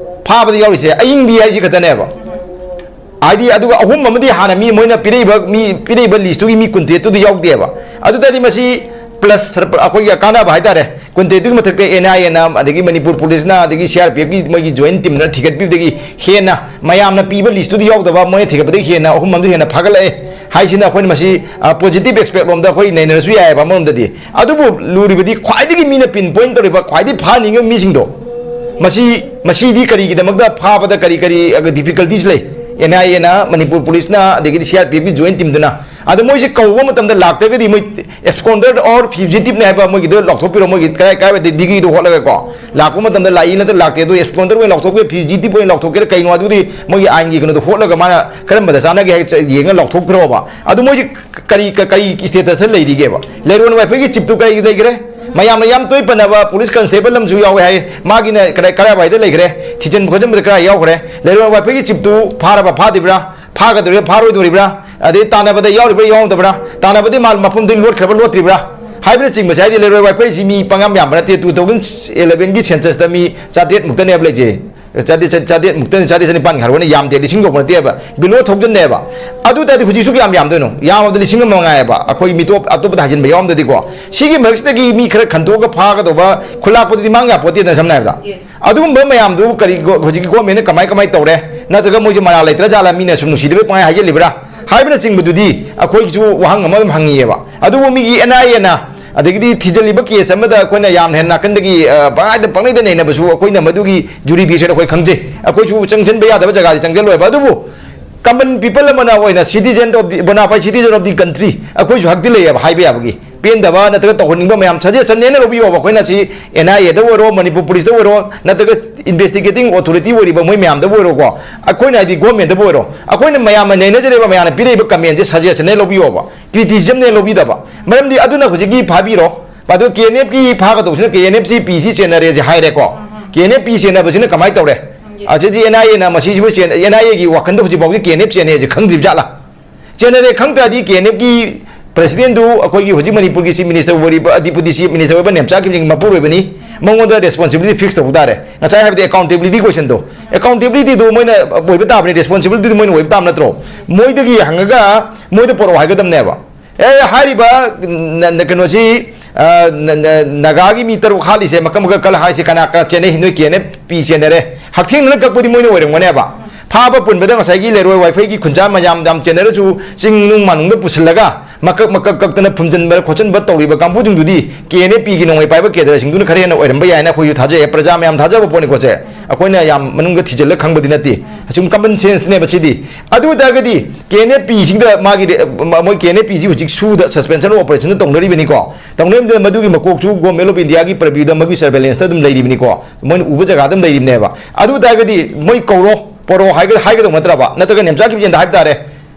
ꯐꯥꯕꯗ ꯌꯥꯎꯔꯤꯁꯦ ꯑꯏꯪꯕꯤ ꯍꯥꯏꯁꯤ ꯈꯛꯇꯅꯦꯕ꯫ ꯍꯥꯏꯗꯤ, ꯑꯗꯨꯒ ꯑꯍꯨꯝ ꯑꯃꯗꯤ ꯍꯥꯟꯅ ꯃꯤ ꯃꯣꯏꯅ ꯄꯤꯔꯛꯏꯕ, ꯃꯤ ꯄꯤꯔꯛꯏꯕ ꯂꯤꯁꯇꯨꯒꯤ ꯃꯤ ꯀꯨꯟꯇꯔꯦꯠꯇꯨꯗꯤ ꯌꯥꯎꯗꯦꯕ꯫ ꯑꯗꯨ ꯇꯥꯔꯗꯤ ꯃꯁꯤ ꯄ꯭ꯂꯁ ꯑꯩꯈꯣꯏꯒꯤ ꯀꯥꯟꯅꯕ ꯍꯥꯏꯇꯥꯔꯦ, ꯀꯨꯟꯇꯔꯦꯠꯇꯨꯒꯤ ꯃꯊꯛꯇ ꯑꯦꯟ ꯑꯥꯏ ꯑꯦꯅ, ꯑꯗꯒꯤ ꯃꯅꯤꯄꯨꯔ ꯄꯨꯂꯤꯁꯅ, ꯑꯗꯒꯤ ꯁꯤ ꯑꯥꯔ ꯄꯤ ꯑꯦꯐꯀꯤ ꯃꯣꯏꯒꯤ ꯖꯣꯏꯟ ꯇꯤꯝꯅ ꯊꯤꯒꯠꯄꯤꯕꯗꯒꯤ ꯍꯦꯟꯅ ꯃꯌꯥꯝꯅ ꯄꯤꯕ ꯂꯤꯁꯇꯨꯗꯤ ꯌꯥꯎꯗꯕ, ꯃꯣꯏꯅ ꯊꯤꯒꯠꯄꯗꯒꯤ ꯍꯦꯟꯅ ꯑꯍꯨꯝ ꯑꯃꯗꯤ ꯍꯦꯟꯅ ꯐꯥꯒꯠꯂꯛꯑꯦ ꯍꯥꯏꯁꯤꯅ ꯑꯩꯈꯣꯏꯅ ꯃꯁꯤ, ꯑ, ꯄꯣꯖꯤꯇꯤꯚ ꯑꯦꯛꯁꯄꯦꯛ ꯂꯣꯝꯗ ꯑꯩꯈꯣꯏ ꯅꯩꯅꯔꯁꯨ ꯌꯥꯏꯑꯕ ꯑꯃꯔꯣꯝꯗꯗꯤ꯫ ꯑꯗꯨꯕꯨ ꯂꯨꯔꯤꯕꯗꯤ ꯈ꯭ꯋꯥꯏꯗꯒꯤ ꯃꯤꯅ ꯄꯤꯟ ꯄꯣꯏꯟ ꯇꯧꯔꯤꯕ, ꯈ꯭ꯋꯥꯏꯗꯒꯤ ꯐꯥꯍꯟꯅꯤꯡꯉꯤꯕ ꯃꯤꯁꯤꯡꯗꯣ, ꯃꯁꯤ, ꯃꯁꯤꯗꯤ ꯀꯔꯤꯒꯤꯗꯃꯛꯇ ꯐꯥꯕꯗ ꯀꯔꯤ ꯀꯔꯤ ꯗꯤꯐꯤꯀꯜꯇꯤꯁ ꯂꯩ? ꯑꯦꯟ ꯑꯥꯏ ꯑꯦꯅ, ꯃꯅꯤꯄꯨꯔ ꯄꯨꯂꯤꯁꯅ, ꯑꯗꯒꯤꯗꯤ ꯁꯤ ꯑꯥꯔ ꯄꯤ ꯑꯦꯐꯀꯤ ꯖꯣꯏꯟ ꯇꯤꯝꯗꯨꯅ꯫ ꯑꯗꯣ ꯃꯣꯏꯁꯤ ꯀꯧꯕ ꯃꯇꯝꯗ ꯂꯥꯛꯇ꯭ꯔꯒꯗꯤ ꯃꯣꯏ ꯑꯦꯕꯁꯀꯣꯟꯗꯔ ꯑꯣꯔ ꯐ꯭ꯌꯨꯖꯤꯇꯤꯚꯅꯦ ꯍꯥꯏꯕ ꯃꯣꯏꯒꯤꯗꯣ ꯂꯥꯎꯊꯣꯛꯄꯤꯔꯣ, ꯃꯣꯏꯒꯤ ꯀꯗꯥꯏ ꯀꯗꯥꯏꯋꯥꯏꯗ ꯗꯤꯒ꯭ꯔꯤꯗꯣ ꯍꯣꯠꯂꯒꯀꯣ꯫ ꯂꯥꯛꯄ ꯃꯇꯝꯗ ꯂꯥꯛꯏ ꯅꯠꯇ꯭ꯔ ꯂꯥꯛꯇꯦ, ꯑꯗꯣ ꯑꯦꯕꯁꯀꯣꯟꯗꯔ ꯑꯣꯏꯅ ꯂꯥꯎꯊꯣꯛꯄꯤꯔ, ꯐ꯭ꯌꯨꯖꯤꯇꯤꯚ ꯑꯣꯏꯅ ꯂꯥꯎꯊꯣꯛꯀꯦꯔꯥ ꯀꯩꯅꯣ, ꯑꯗꯨꯗꯤ ꯃꯣꯏꯒꯤ ꯑꯥꯏꯟꯒꯤ ꯀꯩꯅꯣꯗꯣ ꯍꯣꯠꯂꯒ ꯃꯥꯅ ꯀꯔꯝꯕꯗ ꯆꯥꯟꯅꯒꯦ ꯍꯥꯏ ꯌꯦꯡꯉ ꯂꯥꯎꯊꯣꯛꯄꯤꯔꯛꯑꯣꯕ꯫ ꯑꯗꯨ ꯃꯣꯏꯁꯤ ꯀꯔꯤ, ꯀ-, ꯀꯔꯤ ꯁ꯭ꯇꯦꯇꯁꯇ ꯂꯩꯔꯤꯒꯦꯕ? ꯂꯩꯔꯣꯟ ꯋꯥꯏꯐꯩꯒꯤ ꯆꯤꯞꯇꯨ ꯀꯔꯤ ꯂꯩꯈ꯭ꯔꯦ? ꯃꯌꯥꯝꯅ ꯌꯥꯝ ꯇꯣꯏ ꯄꯟꯅꯕ ꯄꯨꯂꯤꯁ ꯀꯟꯁꯇꯦꯕꯜ ꯑꯃꯁꯨ ꯌꯥꯎꯋꯦ ꯍꯥꯏ, ꯃꯥꯒꯤꯅ ꯀꯗꯥꯏ, ꯀꯗꯥꯏꯋꯥꯏꯗ ꯂꯩꯈ꯭ꯔꯦ? ꯊꯤꯖꯤꯟ ꯈꯣꯠꯆꯤꯟꯕꯗ ꯀꯗꯥꯏ ꯌꯥꯎꯈ꯭ꯔꯦ? ꯂꯩꯔꯣꯟ ꯋꯥꯏꯐꯩꯒꯤ ꯆꯤꯞꯇꯨ ꯐꯥꯔꯕ ꯐꯥꯗ꯭ꯔꯤꯕ꯭ꯔꯥ? ꯐꯥꯒꯗꯧꯔꯤꯕ꯭ꯔꯥ, ꯐꯥꯔꯣꯏꯗꯧꯔꯤꯕ꯭ꯔꯥ, ꯑꯗꯩ ꯇꯥꯟꯅꯕꯗ ꯌꯥꯎꯔꯤꯕ꯭ꯔꯥ, ꯌꯥꯎꯗꯕ꯭ꯔꯥ, ꯇꯥꯟꯅꯕꯗꯤ ꯃꯥ ꯃꯐꯝꯗꯨ ꯂꯣꯠꯈ꯭ꯔꯕ, ꯂꯣꯠꯇ꯭ꯔꯤꯕ꯭ꯔꯥ ꯍꯥꯏꯕꯅꯆꯤꯡꯕꯁꯦ꯫ ꯍꯥꯏꯗꯤ ꯂꯩꯔꯣꯏ ꯋꯥꯏꯐꯩꯁꯤ ꯃꯤ ꯄꯪꯌꯥꯝ ꯌꯥꯝꯕ ꯅꯠꯇꯦ꯫ Two thousand eleven ꯒꯤ census ꯇ ꯃꯤ ꯆꯥꯇ꯭ꯔꯦꯠ ꯃꯨꯛꯇꯅꯦꯕ ꯂꯩꯖꯩ꯫ ꯆꯥꯇ꯭ꯔꯦꯠ, ꯆꯥꯇ꯭ꯔꯦꯠ ꯃꯨꯛꯇꯅꯤ, ꯆꯥꯇ꯭ꯔꯦꯠ ꯆꯅꯤꯄꯥꯟ ꯈꯔ ꯌꯥꯝꯗꯦ, ꯂꯤꯁꯤꯡ ꯌꯧꯕ ꯅꯠꯇꯦꯕ, below thousand ꯅꯦꯕ꯫ ꯑꯗꯨ ꯇꯥꯔꯗꯤ ꯍꯧꯖꯤꯛꯁꯨ ꯀꯌꯥꯝ ꯌꯥꯝꯗꯣꯏꯅꯣ? ꯌꯥꯝꯃꯕꯗ ꯂꯤꯁꯤꯡ ꯑꯃ ꯃꯉꯥꯏꯕ, ꯑꯩꯈꯣꯏ ꯃꯤꯇꯣꯞ ꯑꯇꯣꯞꯄꯗ ꯍꯥꯏꯖꯤꯟꯕ ꯌꯥꯎꯔꯝꯗꯗꯤꯀꯣ꯫ ꯁꯤꯒꯤ ꯃꯔꯛꯁꯤꯗꯒꯤ ꯃꯤ ꯈꯔ ꯈꯟꯗꯣꯛꯑꯒ ꯐꯥꯒꯗꯧꯕ ꯈꯨꯂꯥꯛꯄꯗꯨꯗꯤ ꯃꯥꯡ ꯌꯥꯄꯣꯠꯇꯦꯗꯅ, ꯁꯝꯅ ꯍꯥꯏꯔꯕꯗ꯫ Yes. ꯑꯗꯨꯒꯨꯝꯕ ꯃꯌꯥꯝꯗꯨ ꯀꯔꯤ ꯒꯣ-, ꯍꯧꯖꯤꯛꯀꯤ government ꯅ ꯀꯃꯥꯏ, ꯀꯃꯥꯏ ꯇꯧꯔꯦ? ꯅꯠꯇ꯭ꯔꯒ ꯃꯣꯏꯁꯦ ꯃꯔꯥꯜ ꯂꯩꯇ꯭ꯔ ꯖꯥꯠꯂ, ꯃꯤꯅ ꯁꯨꯝ ꯅꯨꯡꯁꯤꯗꯕꯩ ꯄꯪꯍꯥꯏ ꯍꯥꯏꯖꯤꯜꯂꯤꯕ꯭ꯔꯥ ꯍꯥꯏꯕꯅꯆꯤꯡꯕꯗꯨꯗꯤ ꯑꯩꯈꯣꯏꯒꯤꯁꯨ ꯋꯥꯍꯪ ꯑꯃ ꯑꯗꯨꯝ ꯍꯪꯉꯤꯑꯕ꯫ ꯑꯗꯨꯕꯨ ꯃꯤꯒꯤ N I A ꯅ, ꯑꯗꯒꯤꯗꯤ ꯊꯤꯖꯤꯜꯂꯤꯕ case ꯑꯃꯗ ꯑꯩꯈꯣꯏꯅ ꯌꯥꯝ ꯍꯦꯟꯅ ꯅꯥꯀꯟꯗꯒꯤ, ꯑ, ꯄꯪꯍꯥꯏꯗ ꯄꯪꯅꯩꯗ ꯅꯩꯅꯕꯁꯨ ꯑꯩꯈꯣꯏꯅ ꯃꯗꯨꯒꯤ jurisdiction ꯑꯩꯈꯣꯏ ꯈꯪꯖꯩ꯫ ꯑꯩꯈꯣꯏꯁꯨ ꯆꯪꯁꯤꯟꯕ ꯌꯥꯗꯕ ꯖꯒꯥꯗꯤ ꯆꯪꯁꯤꯜꯂꯣꯏꯕ꯫ ꯑꯗꯨꯕꯨ common people ꯑꯃꯅ ꯑꯣꯏꯅ citizen of the, bona fide citizen of the country ꯑꯩꯈꯣꯏꯁꯨ ꯍꯛꯇꯤ ꯂꯩꯌꯦꯕ ꯍꯥꯏꯕ ꯌꯥꯕꯒꯤ꯫ ꯄꯦꯟꯗꯕ ꯅꯠꯇ꯭ꯔꯒ ꯇꯧꯍꯟꯅꯤꯡꯕ ꯃꯌꯥꯝ suggestion ꯅꯦꯅ ꯂꯧꯕꯤꯌꯣꯕ꯫ ꯑꯩꯈꯣꯏꯅ ꯁꯤ N I A ꯗꯕꯨ ꯑꯣꯏꯔꯣ, ꯃꯅꯤꯄꯨꯔ police ꯇꯕꯨ ꯑꯣꯏꯔꯣ, ꯅꯠꯇ꯭ꯔꯒ investigating authority ꯑꯣꯏꯔꯤꯕ ꯃꯣꯏ ꯃꯌꯥꯝꯗꯕꯨ ꯑꯣꯏꯔꯣꯀꯣ, ꯑꯩꯈꯣꯏꯅ ꯍꯥꯏꯗꯤ government ꯇꯕꯨ ꯑꯣꯏꯔꯣ, ꯑꯩꯈꯣꯏꯅ ꯃꯌꯥꯝꯅ ꯅꯩꯅꯖꯔꯤꯕ, ꯃꯌꯥꯝꯅ ꯄꯤꯔꯛꯏꯕ comment ꯁꯦ suggestion ꯅꯦ ꯂꯧꯕꯤꯌꯣꯕ, criticism ꯅꯦ ꯂꯧꯕꯤꯗꯕ꯫ ꯃꯔꯝꯗꯤ ꯑꯗꯨꯅ ꯍꯧꯖꯤꯛꯀꯤ ꯐꯥꯕꯤꯔꯣ, ꯑꯗꯣ K N F ꯀꯤ ꯐꯥꯒꯗꯧꯕꯁꯤꯅ K N F ꯁꯤ ꯄꯤꯁꯤ ꯆꯦꯟꯅꯔꯦꯁꯦ ꯍꯥꯏꯔꯦꯀꯣ꯫ K N F ꯄꯤ ꯆꯦꯟꯅꯕꯁꯤꯅ ꯀꯃꯥꯏꯅ ꯇꯧꯔꯦ? ꯑꯁꯤꯗꯤ N I A ꯅ ꯃꯁꯤꯁꯤꯕꯨ ꯆꯦꯟ-, N I A ꯒꯤ ꯋꯥꯈꯜꯗ ꯍꯧꯖꯤꯛ ꯐꯥꯎꯗꯤ K N F ꯆꯦꯟꯅꯩꯁꯦ ꯈꯪꯗ꯭ꯔꯤꯕ ꯖꯥꯠꯂꯥ? ꯆꯦꯟꯅꯔꯦ ꯈꯪ ꯇꯥꯔꯗꯤ K N F ꯀꯤ president ꯗꯨ ꯑꯩꯈꯣꯏꯒꯤ ꯍꯧꯖꯤꯛ ꯃꯅꯤꯄꯨꯔꯒꯤ chief minister ꯑꯣꯏꯔꯤꯕ, Deputy chief minister ꯑꯣꯏꯕ ꯅꯦꯝꯆꯥ ꯀꯤꯞꯖꯤꯡꯒꯤ ꯃꯄꯨꯔꯣꯏꯕꯅꯤ, ꯃꯉꯣꯟꯗ responsibility fix ꯇꯧꯕ ꯇꯥꯔꯦ꯫ ꯉꯁꯥꯏ ꯍꯥꯏꯕꯗꯤ accountability question ꯗꯣ, accountability ꯗꯨ ꯃꯣꯏꯅ ꯑꯣꯏꯕ ꯇꯥꯕꯅꯤ, responsibility ꯗꯨ ꯃꯣꯏꯅ ꯑꯣꯏꯕ ꯇꯥꯕ ꯅꯠꯇ꯭ꯔꯣ? ꯃꯣꯏꯗꯒꯤ ꯍꯪꯉꯒ ꯃꯣꯏꯗ ꯄꯣꯔꯛꯑꯣ ꯍꯥꯏꯒꯗꯕꯅꯦꯕ꯫ ꯑꯦ, ꯍꯥꯏꯔꯤꯕ ꯅ-, ꯅ-, ꯀꯩꯅꯣꯁꯤ, ꯑ, ꯅ-, ꯅ-, ꯅꯥꯒꯥꯒꯤ ꯃꯤ ꯇꯔꯨꯛ ꯍꯥꯠꯂꯤꯁꯦ ꯃꯀꯛ ꯃꯀꯛ ꯀꯛꯂ ꯍꯥꯏꯁꯦ ꯀꯅꯥ ꯀꯅꯥ ꯆꯦꯟꯅꯩ? ꯅꯣꯏ K N F ꯄꯤ ꯆꯦꯟꯅꯔꯦ꯫ ꯍꯛꯊꯦꯡꯅꯅ ꯀꯛꯄꯗꯤ ꯃꯣꯏꯅ ꯑꯣꯏꯔꯝꯒꯅꯦꯕ꯫ ꯐꯥꯕ ꯄꯨꯟꯕꯗ ꯉꯁꯥꯏꯒꯤ ꯂꯩꯔꯣꯏ ꯋꯥꯏꯐꯩꯒꯤ ꯈꯨꯟꯖꯥ ꯃꯌꯥꯝ ꯌꯥꯝ ꯆꯦꯟꯅꯔꯁꯨ ꯆꯤꯡ ꯅꯨꯡ ꯃꯥꯅꯨꯡꯗ ꯄꯨꯁꯤꯜꯂꯒ ꯃꯀꯛ ꯃꯀꯛ ꯀꯛꯇꯅ ꯐꯨꯝꯖꯤꯟꯕ ꯈꯣꯠꯆꯤꯟꯕ ꯇꯧꯔꯤꯕ ꯀꯥꯡꯕꯨꯁꯤꯡꯗꯨꯗꯤ K N F ꯄꯤꯒꯤ ꯅꯣꯡꯃꯩ ꯄꯥꯏꯕ cadre ꯁꯤꯡꯗꯨꯅ ꯈꯔ ꯍꯦꯟꯅ ꯑꯣꯏꯔꯝꯕ ꯌꯥꯏꯅ ꯑꯩꯈꯣꯏꯁꯨ ꯊꯥꯖꯩ꯫ ꯄ꯭ꯔꯖꯥ ꯃꯌꯥꯝ ꯊꯥꯖꯕ ꯄꯣꯠꯅꯤꯀꯣ ꯁꯦ꯫ ꯑꯩꯈꯣꯏꯅ ꯌꯥꯝ ꯃꯅꯨꯡꯗ ꯊꯤꯖꯤꯜꯂ ꯈꯪꯕꯗꯤ ꯅꯠꯇꯦ꯫ ꯑꯁꯨꯝ common sense ꯅꯦꯕ ꯁꯤꯗꯤ꯫ ꯑꯗꯨ ꯑꯣꯏ ꯇꯥꯔꯒꯗꯤ K N F ꯄꯤꯁꯤꯗ ꯃꯥꯒꯤ ꯔꯦ-, ꯃ-, ꯃꯣꯏ K N F ꯄꯤꯁꯤ ꯍꯧꯖꯤꯛ ꯁꯨꯗ suspension of operation ꯇꯧꯅꯔꯤꯕꯅꯤꯀꯣ꯫ ꯇꯧꯅꯔꯤꯕꯗ ꯃꯗꯨꯒꯤ ꯃꯀꯣꯛꯁꯨ Government of India ꯒꯤ purview ꯗ ꯃꯒꯤ surveillance ꯇ ꯑꯗꯨꯝ ꯂꯩꯔꯤꯕꯅꯤꯀꯣ꯫ ꯃꯣꯏꯅ ꯎꯕ ꯖꯒꯥꯗ ꯑꯗꯨꯝ ꯂꯩꯔꯤꯕꯅꯦꯕ꯫ ꯑꯗꯨ ꯑꯣꯏ ꯇꯥꯔꯒꯗꯤ ꯃꯣꯏ ꯀꯧꯔꯣ, ꯄꯣꯔꯛꯑꯣ ꯍꯥꯏꯒ-, ꯍꯥꯏꯒꯗꯧ ꯅꯠꯇ꯭ꯔꯕ? ꯅꯠꯇ꯭ꯔꯒ ꯅꯦꯝꯆꯥ ꯀꯤꯞꯖꯦꯟꯗ ꯍꯥꯏꯕ ꯇꯥꯔꯦ,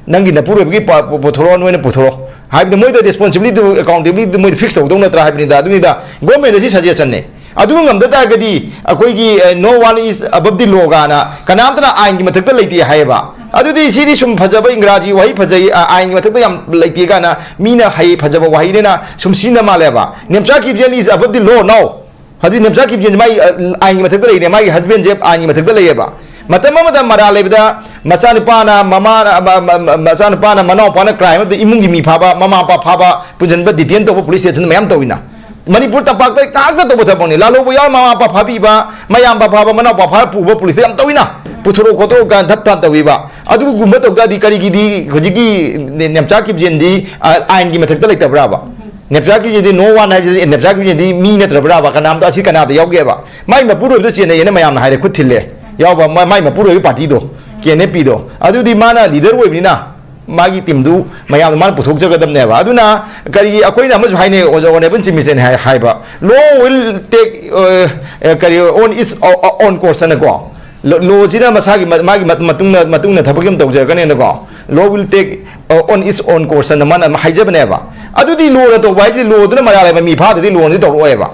"ꯅꯪꯒꯤ ꯅꯄꯨꯔꯣꯏꯕꯒꯤ ꯄ-, ꯄ-, ꯄꯨꯊꯣꯔꯛꯑꯣ, ꯅꯣꯏꯅ ꯄꯨꯊꯣꯔꯛꯑꯣ" ꯍꯥꯏꯕꯗꯤ ꯃꯣꯏꯗ responsibility ꯗꯨ, accountability ꯗꯨ ꯃꯣꯏꯗ fix ꯇꯧꯗꯧ ꯅꯠꯇ꯭ꯔꯥ ꯍꯥꯏꯕꯅꯤꯗ꯫ ꯑꯗꯨꯅꯤꯗ government ꯁꯤ suggestion ꯅꯦ꯫ ꯑꯗꯨ ꯉꯝꯗ ꯇꯥꯔꯒꯗꯤ ꯑꯩꯈꯣꯏꯒꯤ, ꯑꯦ, "No one is above the law" ꯀꯥꯏꯅ ꯀꯅꯥꯝꯇꯅ ꯑꯥꯏꯟꯒꯤ ꯃꯊꯛꯇ ꯂꯩꯇꯦ ꯍꯥꯏꯌꯦꯕ꯫ ꯑꯗꯨꯗꯤ ꯁꯤꯗꯤ ꯁꯨꯝ ꯐꯖꯕ ꯏꯪꯒ꯭ꯔꯥꯖꯤ ꯋꯥꯍꯩ ꯐꯖꯩ, ꯑ, ꯑꯥꯏꯟꯒꯤ ꯃꯊꯛꯇ ꯌꯥꯝ ꯂꯩꯇꯦ ꯀꯥꯏꯅ ꯃꯤꯅ ꯍꯩ ꯐꯖꯕ ꯋꯥꯍꯩꯅꯤꯅ ꯁꯨꯝ ꯁꯤꯖꯤꯟꯅ ꯃꯥꯜꯂꯦꯕ꯫ Nemcha ꯀꯤꯞꯖꯦꯟ is above the law, no꯫ ꯍꯧꯖꯤꯛ ꯅꯦꯝꯆꯥ ꯀꯤꯞꯖꯦꯟꯁꯦ ꯃꯥꯒꯤ, ꯑ, ꯑꯥꯏꯟꯒꯤ ꯃꯊꯛꯇ ꯂꯩꯅꯦ, ꯃꯥꯒꯤ ꯍꯁꯕꯦꯟꯁꯦ ꯑꯥꯏꯟꯒꯤ ꯃꯊꯛꯇ ꯂꯩꯌꯦꯕ꯫ ꯃꯇꯝ ꯑꯃꯗ ꯃꯔꯥꯜ ꯂꯩꯕꯗ ꯃꯆꯥꯅꯨꯄꯥꯅ ꯃꯃꯥꯅ, ꯃ-, ꯃ-, ꯃ-, ꯃꯆꯥꯅꯨꯄꯥꯅ ꯃꯅꯥꯎꯄꯥꯅ ꯀ꯭ꯔꯥꯏꯝ ꯑꯃꯗ ꯏꯃꯨꯡꯒꯤ ꯃꯤ ꯐꯥꯕ, ꯃꯃꯥ ꯃꯄꯥ ꯐꯥꯕ, ꯄꯨꯁꯤꯟꯕ, ꯗꯤꯇꯦꯟ ꯇꯧꯕ ꯄꯨꯂꯤꯁ ꯁ꯭ꯇꯦꯁꯟ ꯃꯌꯥꯝ ꯇꯧꯋꯤꯅ꯫ ꯃꯅꯤꯄꯨꯔ ꯇꯝꯄꯥꯛꯇ ꯉꯥꯛꯇ ꯇꯧꯕ ꯊꯕꯛꯅꯤ꯫ ꯂꯥꯂꯣꯡꯕ ꯌꯥꯎꯔ ꯃꯃꯥ ꯃꯄꯥ ꯐꯥꯕꯤꯕ, ꯃꯌꯥꯝꯕ ꯐꯥꯕ, ꯃꯅꯥꯎꯄꯥ ꯐꯥꯔ ꯄꯨꯕ ꯄꯨꯂꯤꯁꯇ ꯌꯥꯝ ꯇꯧꯋꯤꯅ꯫ ꯄꯨꯊꯣꯔꯛꯑꯣ ꯈꯣꯠꯇꯣꯔꯛꯑꯣ ꯀꯥꯏꯅ ꯙꯞ ꯇꯥꯟ ꯇꯧꯋꯤꯕ꯫ ꯑꯗꯨꯒꯨꯝꯕ ꯇꯧ ꯇꯥꯔꯗꯤ ꯀꯔꯤꯒꯤꯗꯤ ꯍꯧꯖꯤꯛꯀꯤ ꯅꯦ-, ꯅꯦꯝꯆꯥ ꯀꯤꯞꯖꯦꯟꯗꯤ, ꯑ, ꯑꯥꯏꯟꯒꯤ ꯃꯊꯛꯇ ꯂꯩꯇꯕ꯭ꯔꯥꯕ? ꯅꯦꯝꯆꯥ ꯀꯤꯞꯖꯦꯟꯗꯤ no one ꯍꯥꯏꯕꯁꯤꯗꯤ, ꯅꯦꯝꯆꯥ ꯀꯤꯞꯖꯦꯟꯗꯤ ꯃꯤ ꯅꯠꯇ꯭ꯔꯕ꯭ꯔꯥꯕ? ꯀꯅꯥꯝꯇ ꯑꯁꯤ ꯀꯅꯥꯗ ꯌꯥꯎꯒꯦꯕ? ꯃꯥꯏ ꯃꯄꯨꯔꯣꯏꯕꯗ ꯆꯦꯟꯅꯩꯌꯦꯅ ꯃꯌꯥꯝꯅ ꯍꯥꯏꯔꯦ, ꯈꯨꯠ ꯊꯤꯜꯂꯦ꯫ ꯌꯥꯎꯕ ꯃꯥ-, ꯃꯥꯏ ꯃꯄꯨꯔꯣꯏꯕ ꯄꯥꯔꯇꯤꯗꯣ, ꯀꯦ ꯑꯦꯟ ꯑꯦꯐ ꯄꯤꯗꯣ꯫ ꯑꯗꯨꯗꯤ ꯃꯥꯅ ꯂꯤꯗꯔ ꯑꯣꯏꯕꯅꯤꯅ ꯃꯥꯒꯤ ꯇꯤꯝꯗꯨ ꯃꯌꯥꯝꯗ ꯃꯥꯅ ꯄꯨꯊꯣꯛꯆꯒꯗꯕꯅꯦꯕ꯫ ꯑꯗꯨꯅ ꯀꯔꯤꯒꯤ ꯑꯩꯈꯣꯏꯅ ꯑꯃꯁꯨ ꯍꯥꯏꯅꯩ, ꯑꯣꯖꯥ ꯑꯣꯅꯦꯕꯜ ꯆꯤꯃꯤꯁꯟ ꯍꯥꯏ-, ꯍꯥꯏꯕ, "Law will take, ꯑ, ꯑ, ꯀꯔꯤ, on its, ꯑ, ꯑ, own course" ꯍꯥꯏꯅꯀꯣ꯫ ꯂꯣ-, ꯂꯣꯁꯤꯅ ꯃꯁꯥꯒꯤ ꯃ-, ꯃꯥꯒꯤ ꯃ-, ꯃꯇꯨꯡꯅ, ꯃꯇꯨꯡꯅ ꯊꯕꯛ ꯑꯃ ꯇꯧꯖꯔꯛꯀꯅꯦꯅꯀꯣ꯫ "Law will take, uh, on its own course" ꯍꯥꯏꯅ ꯃꯥꯅ ꯑꯃ ꯍꯥꯏꯖꯕꯅꯦꯕ꯫ ꯑꯗꯨꯗꯤ ꯂꯣꯅ ꯇꯧꯕ ꯍꯥꯏꯁꯤꯗꯤ ꯂꯣꯗꯨꯅ ꯃꯔꯥꯜ ꯂꯩꯕ ꯃꯤ ꯐꯥꯗꯗꯤ ꯂꯣꯅꯗꯤ ꯇꯧꯔꯛꯑꯣꯏꯕ꯫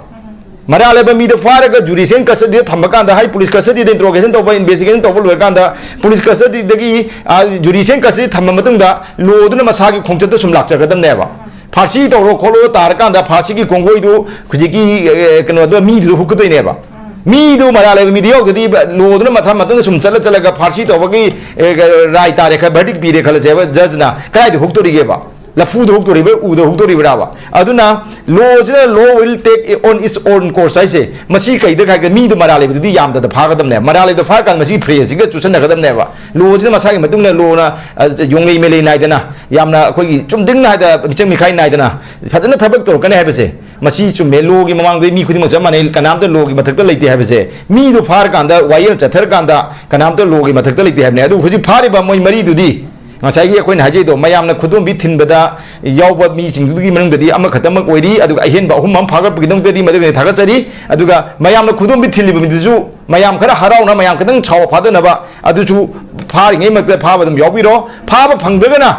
ꯃꯔꯥꯜ ꯂꯩꯕ ꯃꯤꯗ ꯐꯥꯔꯒ ꯖꯨꯗꯤꯁꯤꯌꯦꯜ ꯀꯁꯇꯗꯤꯗ ꯊꯝꯕ ꯀꯥꯟꯗ, ꯍꯥꯏ ꯄꯨꯂꯤꯁ ꯀꯁꯇꯗꯤꯗ ꯏꯟꯇ꯭ꯔꯣꯒꯦꯁꯟ ꯇꯧꯕ, ꯏꯟꯚꯦꯁꯇꯤꯒꯦꯁꯟ ꯇꯧꯕ ꯂꯣꯏꯔꯀꯥꯟꯗ ꯄꯨꯂꯤꯁ ꯀꯁꯇꯗꯤꯗꯒꯤ, ꯑ, ꯖꯨꯗꯤꯁꯤꯌꯦꯜ ꯀꯁꯇꯗꯤ ꯊꯝꯕ ꯃꯇꯨꯡꯗ ꯂꯣꯗꯨꯅ ꯃꯁꯥꯒꯤ ꯈꯣꯡꯆꯠꯇ ꯁꯨꯝ ꯂꯥꯛꯆꯒꯗꯕꯅꯦꯕ꯫ ꯐꯥꯔꯁꯤ ꯇꯧꯔꯣ ꯈꯣꯠꯂꯣ ꯇꯥꯔꯀꯥꯟꯗ ꯐꯥꯔꯁꯤꯒꯤ ꯀꯣꯡꯒꯣꯏꯗꯨ ꯍꯧꯖꯤꯛꯀꯤ, ꯑꯦ, ꯀꯩꯅꯣꯗꯣ ꯃꯤꯗꯨꯗ ꯍꯨꯛꯀꯗꯣꯏꯅꯦꯕ꯫ ꯃꯤꯗꯨ ꯃꯔꯥꯜ ꯂꯩꯕ ꯃꯤꯗꯤ ꯌꯥꯎꯗ꯭ꯔꯗꯤ ꯂꯣꯗꯨꯅ ꯃꯊꯪ ꯃꯊꯪꯗ ꯁꯨꯝ ꯆꯠꯂ ꯆꯠꯂꯒ ꯐꯥꯔꯁꯤ ꯇꯧꯕꯒꯤ, ꯑꯦ, ꯔꯥꯏ ꯇꯥꯔꯦ ꯈ-, ꯚꯔꯗꯤꯛ ꯄꯤꯔꯦ ꯈꯜꯂꯁꯦꯕ ꯖꯖꯅ, ꯀꯗꯥꯏꯗ ꯍꯨꯛꯇꯣꯔꯤꯒꯦꯕ? ꯂꯐꯨꯗ ꯍꯨꯛꯇꯣꯔꯤꯕ꯭ꯔꯥ, ꯎꯗ ꯍꯨꯛꯇꯣꯔꯤꯕ꯭ꯔꯥꯕ? ꯑꯗꯨꯅ ꯂꯣꯁꯤꯅ "Law will take on its own course" ꯍꯥꯏꯁꯦ, ꯃꯁꯤ ꯀꯩꯗ ꯍꯥꯏꯒꯦ? ꯃꯤꯗꯨ ꯃꯔꯥꯜ ꯂꯩꯕꯗꯨꯗꯤ ꯌꯥꯝꯗꯗ ꯐꯥꯒꯗꯕꯅꯦꯕ꯫ ꯃꯔꯥꯜ ꯂꯩꯕꯗ ꯐꯥꯔꯀꯥꯟꯗ ꯃꯁꯤꯒꯤ ꯐ꯭ꯔꯦꯖꯁꯤꯒ ꯆꯨꯁꯟꯅꯒꯗꯕꯅꯦꯕ꯫ ꯂꯣꯁꯤꯅ ꯃꯁꯥꯒꯤ ꯃꯇꯨꯡꯗ ꯂꯣꯅ, ꯑ, ꯌꯣꯡꯂꯩ ꯃꯦꯂꯩ ꯅꯥꯏꯗꯅ, ꯌꯥꯝꯅ ꯑꯩꯈꯣꯏꯒꯤ ꯆꯨꯝꯗ꯭ꯔꯤꯡꯅ ꯍꯥꯏꯗ ꯃꯤꯆꯪ ꯃꯤꯈꯥꯏ ꯅꯥꯏꯗꯅ ꯐꯖꯅ ꯊꯕꯛ ꯇꯧꯔꯛꯀꯅꯤ ꯍꯥꯏꯕꯁꯦ, ꯃꯁꯤ ꯆꯨꯝꯃꯦ꯫ ꯂꯣꯒꯤ ꯃꯃꯥꯡꯗ ꯃꯤ ꯈꯨꯗꯤꯡꯃꯛ ꯆꯞ ꯃꯥꯟꯅꯩ, ꯀꯅꯥꯝꯇ ꯂꯣꯒꯤ ꯃꯊꯛꯇ ꯂꯩꯇꯦ ꯍꯥꯏꯕꯁꯦ꯫ ꯃꯤꯗꯨ ꯐꯥꯔꯀꯥꯟꯗ, ꯋꯥꯌꯦꯜ ꯆꯠꯊꯔꯀꯥꯟꯗ ꯀꯅꯥꯝꯇ ꯂꯣꯒꯤ ꯃꯊꯛꯇ ꯂꯩꯇꯦ ꯍꯥꯏꯕꯅꯦ꯫ ꯑꯗꯨ ꯍꯧꯖꯤꯛ ꯐꯥꯔꯤꯕ ꯃꯣꯏ ꯃꯔꯤꯗꯨꯗꯤ ꯉꯁꯥꯏꯒꯤ ꯑꯩꯈꯣꯏꯅ ꯍꯥꯏꯖꯩꯗꯣ, ꯃꯌꯥꯝꯅ ꯈꯨꯗꯣꯝꯕꯤ ꯊꯤꯟꯕꯗ ꯌꯥꯎꯕ ꯃꯤꯁꯤꯡꯗꯨꯒꯤ ꯃꯅꯨꯡꯗꯗꯤ ꯑꯃꯈꯛꯇꯃꯛ ꯑꯣꯏꯔꯤ꯫ ꯑꯗꯨꯒ ꯑꯍꯦꯟꯕ ꯑꯍꯨꯝ ꯑꯃ ꯐꯥꯒꯠꯄꯒꯤꯗꯃꯛꯇꯗꯤ ꯃꯗꯨꯒꯤꯗꯤ ꯊꯥꯒꯠꯆꯔꯤ꯫ ꯑꯗꯨꯒ ꯃꯌꯥꯝꯅ ꯈꯨꯗꯣꯝꯕꯤ ꯊꯤꯜꯂꯤꯕ ꯃꯤꯗꯨꯁꯨ ꯃꯌꯥꯝ ꯈꯔ ꯍꯔꯥꯎꯅ, ꯃꯌꯥꯝ ꯈꯤꯇꯪ ꯁꯥꯎꯕ ꯐꯥꯗꯅꯕ, ꯑꯗꯨꯁꯨ ꯐꯥꯔꯤꯉꯩ ꯃꯔꯛꯇ ꯐꯥꯕ ꯑꯗꯨꯝ ꯌꯥꯎꯕꯤꯔꯣ꯫ ꯐꯥꯕ ꯐꯪꯗ꯭ꯔꯒꯅ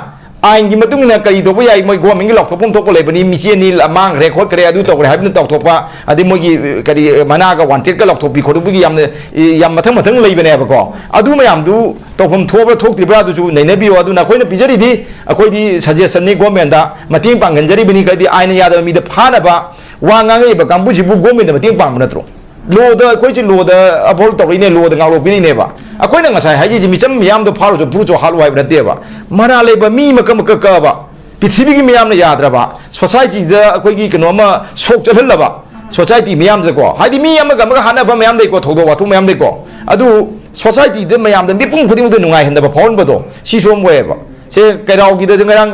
ꯑꯥꯏꯟꯒꯤ ꯃꯇꯨꯡ ꯏꯟꯅ ꯀꯔꯤ ꯇꯧꯕ ꯌꯥꯏ, ꯃꯣꯏ ꯒꯣꯔꯃꯦꯟꯒꯤ ꯂꯥꯎꯊꯣꯛꯐꯝ ꯊꯣꯛꯄ ꯂꯩꯕꯅꯤ, ꯃꯤꯆꯦꯟꯅꯤ ꯃꯥꯡꯈ꯭ꯔꯦ ꯈꯣꯠꯈ꯭ꯔꯦ ꯑꯗꯨ ꯇꯧꯈ꯭ꯔꯦ ꯍꯥꯏꯕꯅ ꯇꯧꯊꯣꯛꯄ, ꯑꯗꯩ ꯃꯣꯏꯒꯤ ꯀꯔꯤ ꯃꯅꯥꯒ ꯋꯥꯟꯇꯦꯠꯀ ꯂꯥꯎꯊꯣꯛꯄꯤ ꯈꯣꯠꯇꯣꯛꯄꯤꯒꯤ ꯌꯥꯝꯅ ꯌꯥꯝ ꯃꯊꯪ ꯃꯊꯪ ꯂꯩꯕꯅꯦꯕꯀꯣ꯫ ꯑꯗꯨ ꯃꯌꯥꯝꯗꯨ ꯇꯧꯐꯝ ꯊꯣꯛꯄ꯭ꯔꯥ ꯊꯣꯛꯇ꯭ꯔꯤꯕ꯭ꯔꯥ ꯑꯗꯨꯁꯨ ꯅꯩꯅꯕꯤꯌꯨ꯫ ꯑꯗꯨꯅ ꯑꯩꯈꯣꯏꯅ ꯄꯤꯖꯔꯤꯗꯤ ꯑꯩꯈꯣꯏꯗꯤ ꯁꯖꯦꯁꯟꯅꯤ, ꯒꯣꯔꯃꯦꯟꯗ ꯃꯇꯦꯡ ꯄꯥꯡꯍꯟꯖꯔꯤꯕꯅꯤ꯫ ꯀꯔꯤꯗꯤ ꯑꯥꯏꯟꯅ ꯌꯥꯗꯕ ꯃꯤꯗ ꯐꯥꯅꯕ ꯋꯥ ꯉꯥꯡꯉꯛꯏꯕ ꯀꯥꯡꯕꯨꯁꯤꯕꯨ ꯒꯣꯔꯃꯦꯟꯗ ꯃꯇꯦꯡ ꯄꯥꯡꯕ ꯅꯠꯇ꯭ꯔꯣ? ꯂꯣꯗ ꯑꯩꯈꯣꯏꯁꯤ ꯂꯣꯗ ꯑꯞꯍꯣꯜ ꯇꯧꯔꯛꯏꯅꯦ, ꯂꯣꯗ ꯉꯥꯛꯂꯣꯛꯄꯤꯔꯛꯏꯅꯦꯕ꯫ ꯑꯩꯈꯣꯏꯅ ꯉꯁꯥꯏ ꯍꯥꯏꯖꯩꯁꯦ ꯃꯤꯆꯝ ꯃꯤꯌꯥꯝꯗꯣ ꯐꯥꯔꯨꯆꯣ ꯐꯨꯔꯨꯆꯣ ꯍꯥꯠꯂꯨ ꯍꯥꯏꯕ ꯅꯠꯇꯦꯕ꯫ ꯃꯔꯥꯜ ꯂꯩꯕ ꯃꯤ ꯃꯀꯛ ꯃꯀꯛ ꯀꯛꯑꯕ, ꯄ꯭ꯔꯤꯊꯤꯕꯤꯒꯤ ꯃꯤꯌꯥꯝꯅ ꯌꯥꯗ꯭ꯔꯕ, ꯁꯣꯁꯥꯏꯇꯤꯗ ꯑꯩꯈꯣꯏꯒꯤ ꯀꯩꯅꯣ ꯑꯃ ꯁꯣꯛ ꯆꯠꯍꯜꯂꯕ, ꯁꯣꯁꯥꯏꯇꯤ ꯃꯤꯌꯥꯝꯗꯀꯣ, ꯍꯥꯏꯗꯤ ꯃꯤ ꯑꯃꯒ ꯑꯃꯒ ꯍꯥꯠꯅꯕ ꯃꯌꯥꯝ ꯂꯩꯀꯣ, ꯊꯧꯗꯣꯛ ꯋꯥꯊꯣꯛ ꯃꯌꯥꯝ ꯂꯩꯀꯣ꯫ ꯑꯗꯨ ꯁꯣꯁꯥꯏꯇꯤꯗ ꯃꯌꯥꯝꯗ ꯃꯤꯄꯨꯝ ꯈꯨꯗꯤꯡꯃꯛꯇ ꯅꯨꯡꯉꯥꯏꯍꯟꯗꯕ ꯐꯥꯎꯍꯟꯕꯗꯣ ꯁꯤꯁꯨ ꯑꯃ ꯑꯣꯏꯌꯦꯕ꯫ ꯁꯦ ꯀꯩꯔꯥꯎꯒꯤꯗꯁꯨ ꯉꯔꯥꯡ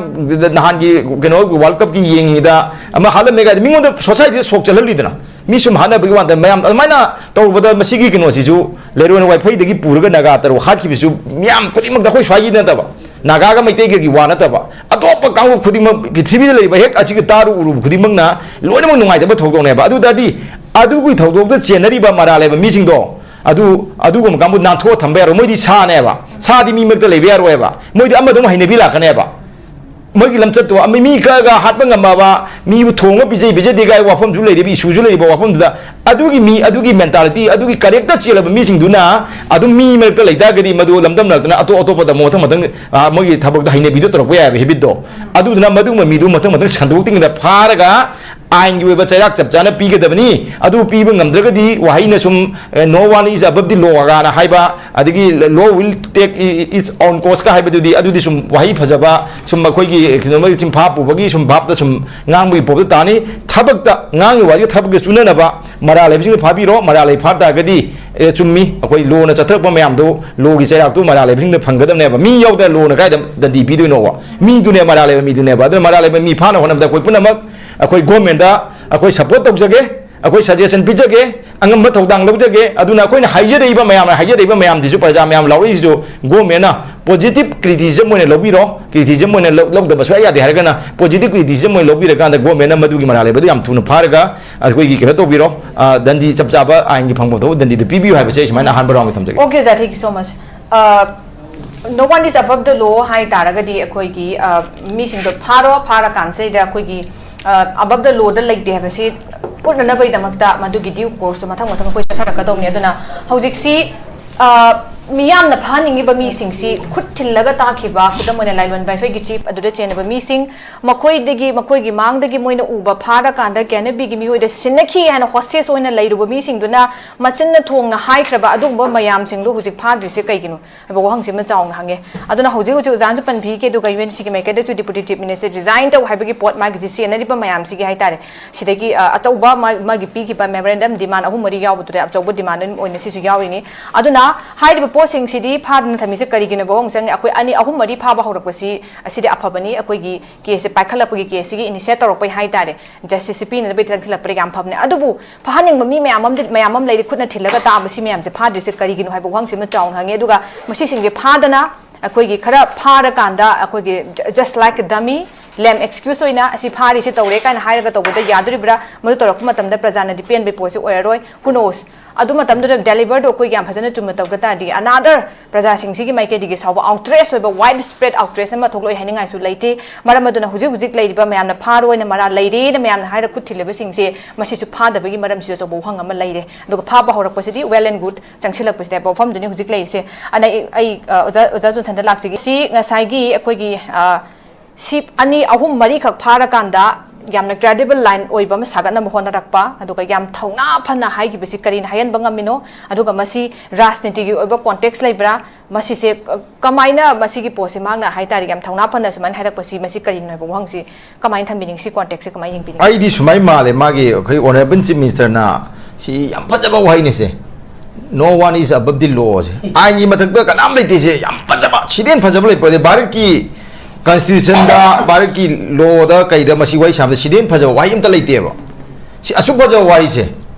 ꯅꯍꯥꯟꯒꯤ ꯀꯩꯅꯣ ꯋꯥꯔꯜ ꯀꯞꯀꯤ ꯌꯦꯡꯉꯤꯉꯩꯗ ꯑꯃ ꯍꯥꯠꯂꯝꯃꯦ ꯀꯥꯏꯗ ꯃꯤꯉꯣꯟꯗ ꯁꯣꯁꯥꯏꯇꯤꯗ ꯁꯣꯛ ꯆꯠꯍꯜꯂꯤꯗꯅ꯫ ꯃꯤ ꯁꯨꯝ ꯍꯥꯠꯅꯕꯒꯤ ꯋꯥꯗ ꯃꯌꯥꯝ ꯑꯗꯨꯃꯥꯏꯅ ꯇꯧꯕꯗ ꯃꯁꯤꯒꯤ ꯀꯩꯅꯣꯁꯤꯁꯨ ꯂꯩꯔꯣꯟ ꯋꯥꯏꯐꯩꯗꯒꯤ ꯄꯨꯔꯒ ꯅꯥꯒꯥ ꯇꯔꯨꯛ ꯍꯥꯠꯈꯤꯕꯁꯨ ꯃꯤꯌꯥꯝ ꯈꯨꯗꯤꯡꯃꯛꯇ ꯑꯩꯈꯣꯏ ꯁ꯭ꯋꯥꯏꯒꯤ ꯅꯠꯇꯕ ꯅꯥꯒꯥꯒ ꯃꯩꯇꯩꯒꯒꯤ ꯋꯥ ꯅꯠꯇꯕ ꯑꯇꯣꯞꯄ ꯀꯥꯡꯂꯨꯞ ꯈꯨꯗꯤꯡꯃꯛ ꯄ꯭ꯔꯤꯊꯤꯕꯤꯗ ꯂꯩꯔꯤꯕ ꯍꯦꯛ ꯑꯁꯤꯒ ꯇꯥꯔꯨ ꯎꯔꯨꯕ ꯈꯨꯗꯤꯡꯃꯛꯅ ꯂꯣꯏꯅꯃꯛ ꯅꯨꯡꯉꯥꯏꯇꯕ ꯊꯧꯗꯣꯛꯅꯦꯕ꯫ ꯑꯗꯨ ꯇꯥꯔꯗꯤ ꯑꯗꯨꯒꯤ ꯊꯧꯗꯣꯛꯇ ꯆꯦꯟꯅꯔꯤꯕ ꯃꯔꯥꯜ ꯂꯩꯕ ꯃꯤꯁꯤꯡꯗꯣ ꯑꯗꯨ ꯑꯗꯨꯒꯨꯝꯕ ꯀꯥꯡꯕꯨ ꯅꯥꯟꯊꯣꯛꯑ ꯊꯝꯕ ꯌꯥꯔꯣꯏ꯫ ꯃꯣꯏꯗꯤ ꯁꯥꯅꯦꯕ, ꯁꯥꯗꯤ ꯃꯤ ꯃꯔꯛꯇ ꯂꯩꯕ ꯌꯥꯔꯣꯏꯕ꯫ ꯃꯣꯏꯗꯤ ꯑꯃꯗꯧ ꯍꯩꯅꯕꯤ ꯂꯥꯛꯀꯅꯦꯕ꯫ ꯃꯣꯏꯒꯤ ꯂꯝꯆꯠꯇꯣ ꯃꯤ ꯃꯤ ꯀꯛꯑꯒ ꯍꯥꯠꯄ ꯉꯝꯃꯕ, ꯃꯤꯕꯨ ꯊꯣꯡꯉ ꯄꯤꯖꯩ ꯄꯤꯖꯗꯦ ꯀꯥꯏ ꯋꯥꯐꯝꯁꯨ ꯂꯩꯔꯤꯕ, ꯏꯁꯨꯁꯨ ꯂꯩꯔꯤꯕ ꯋꯥꯐꯝꯗꯨꯗ ꯑꯗꯨꯒꯤ ꯃꯤ, ꯑꯗꯨꯒꯤ ꯃꯦꯟꯇꯥꯂꯤꯇꯤ, ꯑꯗꯨꯒꯤ ꯀꯔꯦꯛꯇꯔ ꯆꯦꯜꯂꯕ ꯃꯤꯁꯤꯡꯗꯨꯅ ꯑꯗꯨꯝ ꯃꯤ ꯃꯔꯛꯇ ꯂꯩꯇꯥꯔꯒꯗꯤ ꯃꯗꯨ ꯂꯝꯗꯝꯅꯔꯛꯇꯅ ꯑꯇꯣꯞ ꯑꯇꯣꯞꯄꯗ ꯑꯃꯨꯛ ꯃꯊꯪ ꯃꯊꯪ, ꯑꯥ, ꯃꯣꯏꯒꯤ ꯊꯕꯛꯇ ꯍꯩꯅꯕꯤꯗꯣ ꯇꯧꯔꯛꯄ ꯌꯥꯏꯑꯕ, ꯍꯦꯕꯤꯠꯇꯣ꯫ ꯑꯗꯨꯗꯨꯅ ꯃꯗꯨꯒꯨꯝꯕ ꯃꯤꯗꯨ ꯃꯊꯪ ꯃꯊꯪ ꯁꯟꯗꯣꯛꯇ꯭ꯔꯤꯉꯩꯗ ꯐꯥꯔꯒ ꯑꯥꯏꯟꯒꯤ ꯑꯣꯏꯕ ꯆꯩꯔꯥꯛ ꯆꯞ ꯆꯥꯅ ꯄꯤꯒꯗꯕꯅꯤ꯫ ꯑꯗꯨ ꯄꯤꯕ ꯉꯝꯗ꯭ꯔꯒꯗꯤ ꯋꯥꯍꯩꯅ ꯁꯨꯝ, ꯑꯦ, "No one is above the law" ꯒꯥꯅ ꯍꯥꯏꯕ, ꯑꯗꯒꯤ "Law will take i-, its own course" ꯀ ꯍꯥꯏꯕꯗꯨꯗꯤ, ꯑꯗꯨꯗꯤ ꯁꯨꯝ ꯋꯥꯍꯩ ꯐꯖꯕ, ꯁꯨꯝ ꯑꯩꯈꯣꯏꯒꯤ ꯀꯩꯅꯣꯃꯒꯤ ꯆꯤꯟꯐꯥ ꯄꯨꯕꯒꯤ ꯁꯨꯝ ꯚꯥꯞꯇ ꯁꯨꯝ ꯉꯥꯡꯕꯒꯤ ꯄꯣꯠꯇ ꯇꯥꯅꯤ꯫ ꯊꯕꯛꯇ ꯉꯥꯡꯉꯤ ꯋꯥꯁꯤꯒ ꯊꯕꯛꯀ ꯆꯨꯅꯅꯕ ꯃꯔꯥꯜ ꯂꯩꯕꯁꯤꯡꯗꯨ ꯐꯥꯕꯤꯔꯣ꯫ ꯃꯔꯥꯜ ꯂꯩ ꯐꯥ ꯇꯥꯔꯒꯗꯤ, ꯑꯦ, ꯆꯨꯝꯃꯤ, ꯑꯩꯈꯣꯏ ꯂꯣꯅ ꯆꯠꯊꯔꯛꯄ ꯃꯌꯥꯝꯗꯣ ꯂꯣꯒꯤ ꯆꯩꯔꯥꯛꯇꯨ ꯃꯔꯥꯜ ꯂꯩꯕꯁꯤꯡꯗ ꯐꯪꯒꯗꯕꯅꯦꯕ꯫ ꯃꯤ ꯌꯥꯎꯗꯅ ꯂꯣꯅ ꯀꯥꯏꯗ ꯗꯟꯗꯤ ꯄꯤꯗꯣꯏꯅꯣꯕ? ꯃꯤꯗꯨꯅꯦ, ꯃꯔꯥꯜ ꯂꯩꯕ ꯃꯤꯗꯨꯅꯦꯕ꯫ ꯑꯗꯨꯅ ꯃꯔꯥꯜ ꯂꯩꯕ ꯃꯤ ꯐꯥꯅ ꯍꯣꯠꯅꯕꯗ ꯑꯩꯈꯣꯏ ꯄꯨꯝꯅꯃꯛ ꯑꯩꯈꯣꯏ ꯒꯣꯔꯃꯦꯟꯗ ꯑꯩꯈꯣꯏ ꯁꯄꯣꯔꯠ ꯇꯧꯖꯒꯦ, ꯑꯩꯈꯣꯏ ꯁꯖꯦꯁꯟ ꯄꯤꯖꯒꯦ, ꯑꯉꯝꯕ ꯊꯧꯗꯥꯡ ꯂꯧꯖꯒꯦ꯫ ꯑꯗꯨꯅ ꯑꯩꯈꯣꯏꯅ ꯍꯥꯏꯖꯔꯛꯏꯕ ꯃꯌꯥꯝꯅ ꯍꯥꯏꯖꯔꯛꯏꯕ ꯃꯌꯥꯝꯁꯤꯁꯨ, ꯄ꯭ꯔꯖꯥ ꯃꯌꯥꯝ ꯂꯥꯎꯔꯛꯏꯁꯤꯁꯨ ꯒꯣꯔꯃꯦꯟꯅ ꯄꯣꯖꯤꯇꯤꯚ ꯀ꯭ꯔꯤꯇꯤꯁꯤꯖꯝ ꯑꯣꯏꯅ ꯂꯧꯕꯤꯔꯣ꯫ ꯀ꯭ꯔꯤꯇꯤꯁꯤꯖꯝ ꯑꯣꯏꯅ ꯂꯧ-, ꯂꯧꯗꯕ ꯁꯨꯡꯌꯥ ꯌꯥꯗꯦ ꯍꯥꯏꯔꯒꯅ ꯄꯣꯖꯤꯇꯤꯚ ꯀ꯭ꯔꯤꯇꯤꯁꯤꯖꯝ ꯑꯣꯏꯅ ꯂꯧꯕꯤꯔꯀꯥꯟꯗ ꯒꯣꯔꯃꯦꯟꯅ ꯃꯗꯨꯒꯤ ꯃꯔꯥꯜ ꯂꯩꯕꯗꯨ ꯌꯥꯝ ꯊꯨꯅ ꯐꯥꯔꯒ ꯑꯩꯈꯣꯏꯒꯤ ꯀꯩꯅꯣ ꯇꯧꯕꯤꯔꯣ, ꯑ, ꯗꯟꯗꯤ ꯆꯞ ꯆꯥꯕ ꯑꯥꯏꯟꯒꯤ ꯐꯪꯐꯝ ꯊꯣꯛꯄ ꯗꯟꯗꯤꯗꯨ ꯄꯤꯕꯤꯌꯨ ꯍꯥꯏꯕꯁꯦ ꯑꯩ ꯁꯨꯃꯥꯏꯅ ꯑꯍꯥꯟꯕ ꯔꯥꯎꯟꯒꯤ ꯊꯝꯖꯒꯦ꯫ Okay, sir, thank you so much. Uh, No one is above the law ꯍꯥꯏ ꯇꯥꯔꯒꯗꯤ ꯑꯩꯈꯣꯏꯒꯤ ꯑ, ꯃꯤꯁꯤꯡꯗꯣ ꯐꯥꯔꯣ, ꯐꯥꯔꯀꯥꯟꯁꯤꯗ ꯑꯩꯈꯣꯏꯒꯤ ꯑ, above the lawꯗ ꯂꯩꯇꯦ ꯍꯥꯏꯕꯁꯤ ꯎꯠꯅꯅꯕꯒꯤꯗꯃꯛꯇ ꯃꯗꯨꯒꯤ due courseꯇꯣ ꯃꯊꯪ ꯃꯊꯪ ꯑꯩꯈꯣꯏ ꯆꯠꯊꯔꯛꯀꯗꯧꯅꯤ꯫ ꯑꯗꯨꯅ ꯍꯧꯖꯤꯛꯁꯤ ꯑ, ꯃꯤꯌꯥꯝꯅ ꯐꯥꯍꯟꯅꯤꯡꯉꯤꯕ ꯃꯤꯁꯤꯡꯁꯤ ꯈꯨꯠ ꯊꯤꯜꯂꯒ ꯇꯥꯈꯤꯕ, ꯈꯨꯗꯝ ꯑꯣꯏꯅ ꯂꯥꯏꯂꯣꯟꯕ ꯑꯩꯈꯣꯏꯒꯤ ꯆꯤꯞ ꯑꯗꯨꯗ ꯆꯦꯟꯅꯕ ꯃꯤꯁꯤꯡ, ꯃꯈꯣꯏꯗꯒꯤ, ꯃꯈꯣꯏꯒꯤ ꯃꯥꯡꯗꯒꯤ ꯃꯣꯏꯅ ꯎꯕ ꯐꯥꯔꯀꯥꯟꯗ ꯀꯦꯅꯕꯤꯒꯤ ꯃꯤꯑꯣꯏꯗ ꯁꯤꯟꯅꯈꯤ ꯍꯥꯏꯅ ꯍꯣꯁꯇꯦꯖ ꯑꯣꯏꯅ ꯂꯩꯔꯨꯕ ꯃꯤꯁꯤꯡꯗꯨꯅ ꯃꯆꯤꯟꯅ ꯊꯣꯡꯅ ꯍꯥꯏꯈ꯭ꯔꯕ ꯑꯗꯨꯒꯨꯝꯕ ꯃꯌꯥꯝꯁꯤꯡꯗꯣ ꯍꯧꯖꯤꯛ ꯐꯥꯗ꯭ꯔꯤꯁꯦ ꯀꯩꯒꯤꯅꯣ ꯍꯥꯏꯕ ꯋꯥꯍꯪꯁꯤ ꯑꯃ ꯆꯥꯎꯅ ꯍꯪꯉꯦ꯫ ꯑꯗꯨꯅ ꯍꯧꯖꯤꯛ ꯍꯧꯖꯤꯛ ꯑꯣꯖꯥꯅꯁꯨ ꯄꯟꯕꯤꯈꯤ, ꯑꯗꯨꯒ UNCꯒꯤ ꯃꯥꯏꯀꯩꯗꯁꯨ deputy chief minister resign ꯇꯧ ꯍꯥꯏꯕꯒꯤ ꯄꯣꯠ ꯃꯥꯒꯤꯁꯤ ꯆꯦꯟꯅꯔꯤꯕ ꯃꯌꯥꯝꯁꯤꯒꯤ ꯍꯥꯏꯇꯥꯔꯦ, ꯁꯤꯗꯒꯤ ꯑ, ꯑꯆꯧꯕ ꯃꯥ- ꯃꯥꯒꯤ ꯄꯤꯈꯤꯕ memorandum demand ꯑꯍꯨꯝ ꯃꯔꯤ ꯌꯥꯎꯕꯗꯨꯗ ꯑꯆꯧꯕ demand ꯑꯣꯏꯅ ꯁꯤꯁꯨ ꯌꯥꯎꯔꯤꯅꯤ꯫ ꯑꯗꯨꯅ ꯍꯥꯏꯔꯤꯕ ꯄꯣꯠꯁꯤꯡꯁꯤꯗꯤ ꯐꯥꯗꯅ ꯊꯝꯃꯤꯁꯦ ꯀꯔꯤꯒꯤꯅꯣ ꯍꯥꯏꯕ ꯋꯥꯍꯪ ꯆꯪꯉꯦ꯫ ꯑꯩꯈꯣꯏ ꯑꯅꯤ ꯑꯍꯨꯝ ꯃꯔꯤ ꯐꯥꯕ ꯍꯧꯔꯛꯄꯁꯤ ꯑꯁꯤꯗꯤ ꯑꯐꯕꯅꯤ, ꯑꯩꯈꯣꯏꯒꯤ caseꯁꯦ ꯄꯥꯏꯈꯠꯂꯛꯄꯒꯤ caseꯁꯤꯒꯤ initiate ꯇꯧꯔꯛꯄꯩ ꯍꯥꯏꯇꯥꯔꯦ, justiceꯁꯦ ꯄꯤꯅꯅꯕꯒꯤ ꯆꯪꯁꯤꯜꯂꯛꯄꯗ ꯌꯥꯝ ꯐꯕꯅꯦ꯫ ꯑꯗꯨꯕꯨ ꯐꯥꯍꯟꯅꯤꯡꯕ ꯃꯤ ꯃꯌꯥꯝ ꯑꯃꯗꯤ ꯃꯌꯥꯝ ꯑꯃ ꯂꯩꯔꯤ, ꯈꯨꯠꯅ ꯊꯤꯜꯂꯒ ꯇꯥꯛꯑꯕ ꯁꯤ ꯃꯌꯥꯝꯁꯦ ꯐꯥꯗ꯭ꯔꯤꯁꯦ ꯀꯔꯤꯒꯤꯅꯣ ꯍꯥꯏꯕ ꯋꯥꯍꯪꯁꯤꯃ ꯆꯥꯎꯅ ꯍꯪꯉꯦ꯫ ꯑꯗꯨꯒ ꯃꯁꯤꯁꯤꯡꯁꯦ ꯐꯥꯗꯅ ꯑꯩꯈꯣꯏꯒꯤ ꯈꯔ ꯐꯥꯔꯀꯥꯟꯗ ꯑꯩꯈꯣꯏꯒꯤ just like dummy, lame excuse ꯑꯣꯏꯅ ꯑꯁꯤ ꯐꯥꯔꯤꯁꯤ ꯇꯧꯔꯦ ꯀꯥꯏꯅ ꯍꯥꯏꯔꯒ ꯇꯧꯕꯗ ꯌꯥꯗꯣꯔꯤꯕ꯭ꯔꯥ? ꯃꯗꯨ ꯇꯧꯔꯛꯄ ꯃꯇꯝꯗ ꯄ꯭ꯔꯖꯥꯅꯗꯤ ꯄꯦꯟꯕꯒꯤ ꯄꯣꯠꯁꯤ ꯑꯣꯏꯔꯔꯣꯏ꯫ Who knows? ꯑꯗꯨ ꯃꯇꯝꯗꯨꯗ deliverꯗꯣ ꯑꯩꯈꯣꯏꯒꯤ ꯌꯥꯝ ꯐꯖꯅ ꯆꯨꯝꯅ ꯇꯧꯒ ꯇꯥꯔꯗꯤ another ꯄ꯭ꯔꯖꯥꯁꯤꯡꯁꯤꯒꯤ ꯃꯥꯏꯀꯩꯗꯒꯤ ꯁꯥꯎꯕ outrage ꯑꯣꯏꯕ, wide spread outrage ꯑꯃ ꯊꯣꯛꯂꯛꯑꯣꯏ ꯍꯥꯏꯅꯤꯡꯉꯥꯏꯁꯨ ꯂꯩꯇꯦ꯫ ꯃꯔꯝ ꯑꯗꯨꯅ ꯍꯧꯖꯤꯛ ꯍꯧꯖꯤꯛ ꯂꯩꯔꯤꯕ ꯃꯌꯥꯝꯅ ꯐꯥꯔꯣꯏꯅ ꯃꯔꯥ ꯂꯩꯔꯦꯅ ꯃꯌꯥꯝꯅ ꯍꯥꯏꯔ ꯈꯨꯠ ꯊꯤꯜꯂꯤꯕꯁꯤꯡꯁꯦ ꯃꯁꯤꯁꯨ ꯐꯥꯗꯕꯒꯤ ꯃꯔꯝꯁꯤꯁꯨ ꯑꯆꯧꯕ ꯋꯥꯍꯪ ꯑꯃ ꯂꯩꯔꯦ꯫ ꯑꯗꯨꯒ ꯐꯥꯕ ꯍꯧꯔꯛꯄꯁꯤꯗꯤ well and good, ꯆꯪꯁꯤꯜꯂꯛꯄꯁꯤꯗ ꯋꯥꯐꯝꯗꯨꯅꯤ ꯍꯧꯖꯤꯛ ꯂꯩꯔꯤꯁꯦ꯫ ꯑꯅ ꯑꯩ, ꯑꯩ, ꯑ, ꯑꯣꯖꯥ, ꯑꯣꯖꯥ ꯖꯣꯟꯁꯟꯗ ꯂꯥꯛꯆꯒꯦ꯫ ꯁꯤ ꯉꯁꯥꯏꯒꯤ ꯑꯩꯈꯣꯏꯒꯤ, ꯑ, ꯁꯤ ꯑꯅꯤ, ꯑꯍꯨꯝ, ꯃꯔꯤꯈꯛ ꯐꯥꯔꯀꯥꯟꯗ ꯌꯥꯝꯅ credible line ꯑꯣꯏꯕ ꯑꯃ ꯁꯥꯒꯠꯅꯕ ꯍꯣꯠꯅꯔꯛꯄ, ꯑꯗꯨꯒ ꯌꯥꯝ ꯊꯧꯅꯥ ꯐꯅ ꯍꯥꯏꯈꯤꯕꯁꯤ ꯀꯔꯤꯅ ꯍꯥꯏꯍꯟꯕ ꯉꯝꯃꯤꯅꯣ? ꯑꯗꯨꯒ ꯃꯁꯤ ꯔꯥꯖꯅꯤꯇꯤꯒꯤ ꯑꯣꯏꯕ context ꯂꯩꯕ꯭ꯔꯥ? ꯃꯁꯤꯁꯦ, ꯑ, ꯀꯃꯥꯏꯅ ꯃꯁꯤꯒꯤ ꯄꯣꯠꯁꯤ ꯃꯍꯥꯛꯅ ꯍꯥꯏꯇꯥꯔꯦ, ꯌꯥꯝ ꯊꯧꯅꯥ ꯐꯅ ꯁꯨꯃꯥꯏꯅ ꯍꯥꯏꯔꯛꯄꯁꯤ, ꯃꯁꯤ ꯀꯔꯤꯅꯣ ꯍꯥꯏꯕ ꯋꯥꯍꯪꯁꯤ ꯀꯃꯥꯏꯅ ꯊꯝꯕꯤꯅꯤꯡꯉꯤ? ꯁꯤ contextꯁꯦ ꯀꯃꯥꯏꯅ ꯌꯦꯡꯕꯤꯅꯤꯡꯉꯤ? ꯑꯩꯗꯤ ꯁꯨꯃꯥꯏꯅ ꯃꯥꯜꯂꯦ, ꯃꯥꯒꯤ ꯑꯩꯈꯣꯏ honourable chief ministerꯅ ꯁꯤ ꯌꯥꯝ ꯐꯖꯕ ꯋꯥꯍꯩꯅꯤꯁꯦ, "No one is above the law" ꯁꯦ꯫ ꯑꯥꯏꯟꯒꯤ ꯃꯊꯛꯇ ꯀꯅꯥꯝ ꯂꯩꯇꯦ ꯁꯦ, ꯌꯥꯝ ꯐꯖꯕ, ꯁꯤꯗꯩ ꯍꯦꯟꯅ ꯐꯖꯕ ꯂꯩꯄꯣꯠꯇꯦ꯫ ꯚꯥꯔꯠꯀꯤ constitutionꯗ, ꯚꯥꯔꯠꯀꯤ lawꯗ ꯀꯩꯗ ꯃꯁꯤ ꯋꯥꯔꯤ ꯁꯥꯕꯗ ꯁꯤꯗꯩ ꯍꯦꯟꯅ ꯐꯖꯕ ꯋꯥꯍꯩ ꯑꯝꯇ ꯂꯩꯇꯦꯕ꯫ ꯁꯤ ꯑꯁꯨꯛ ꯐꯖꯕ ꯋꯥꯍꯩꯁꯦ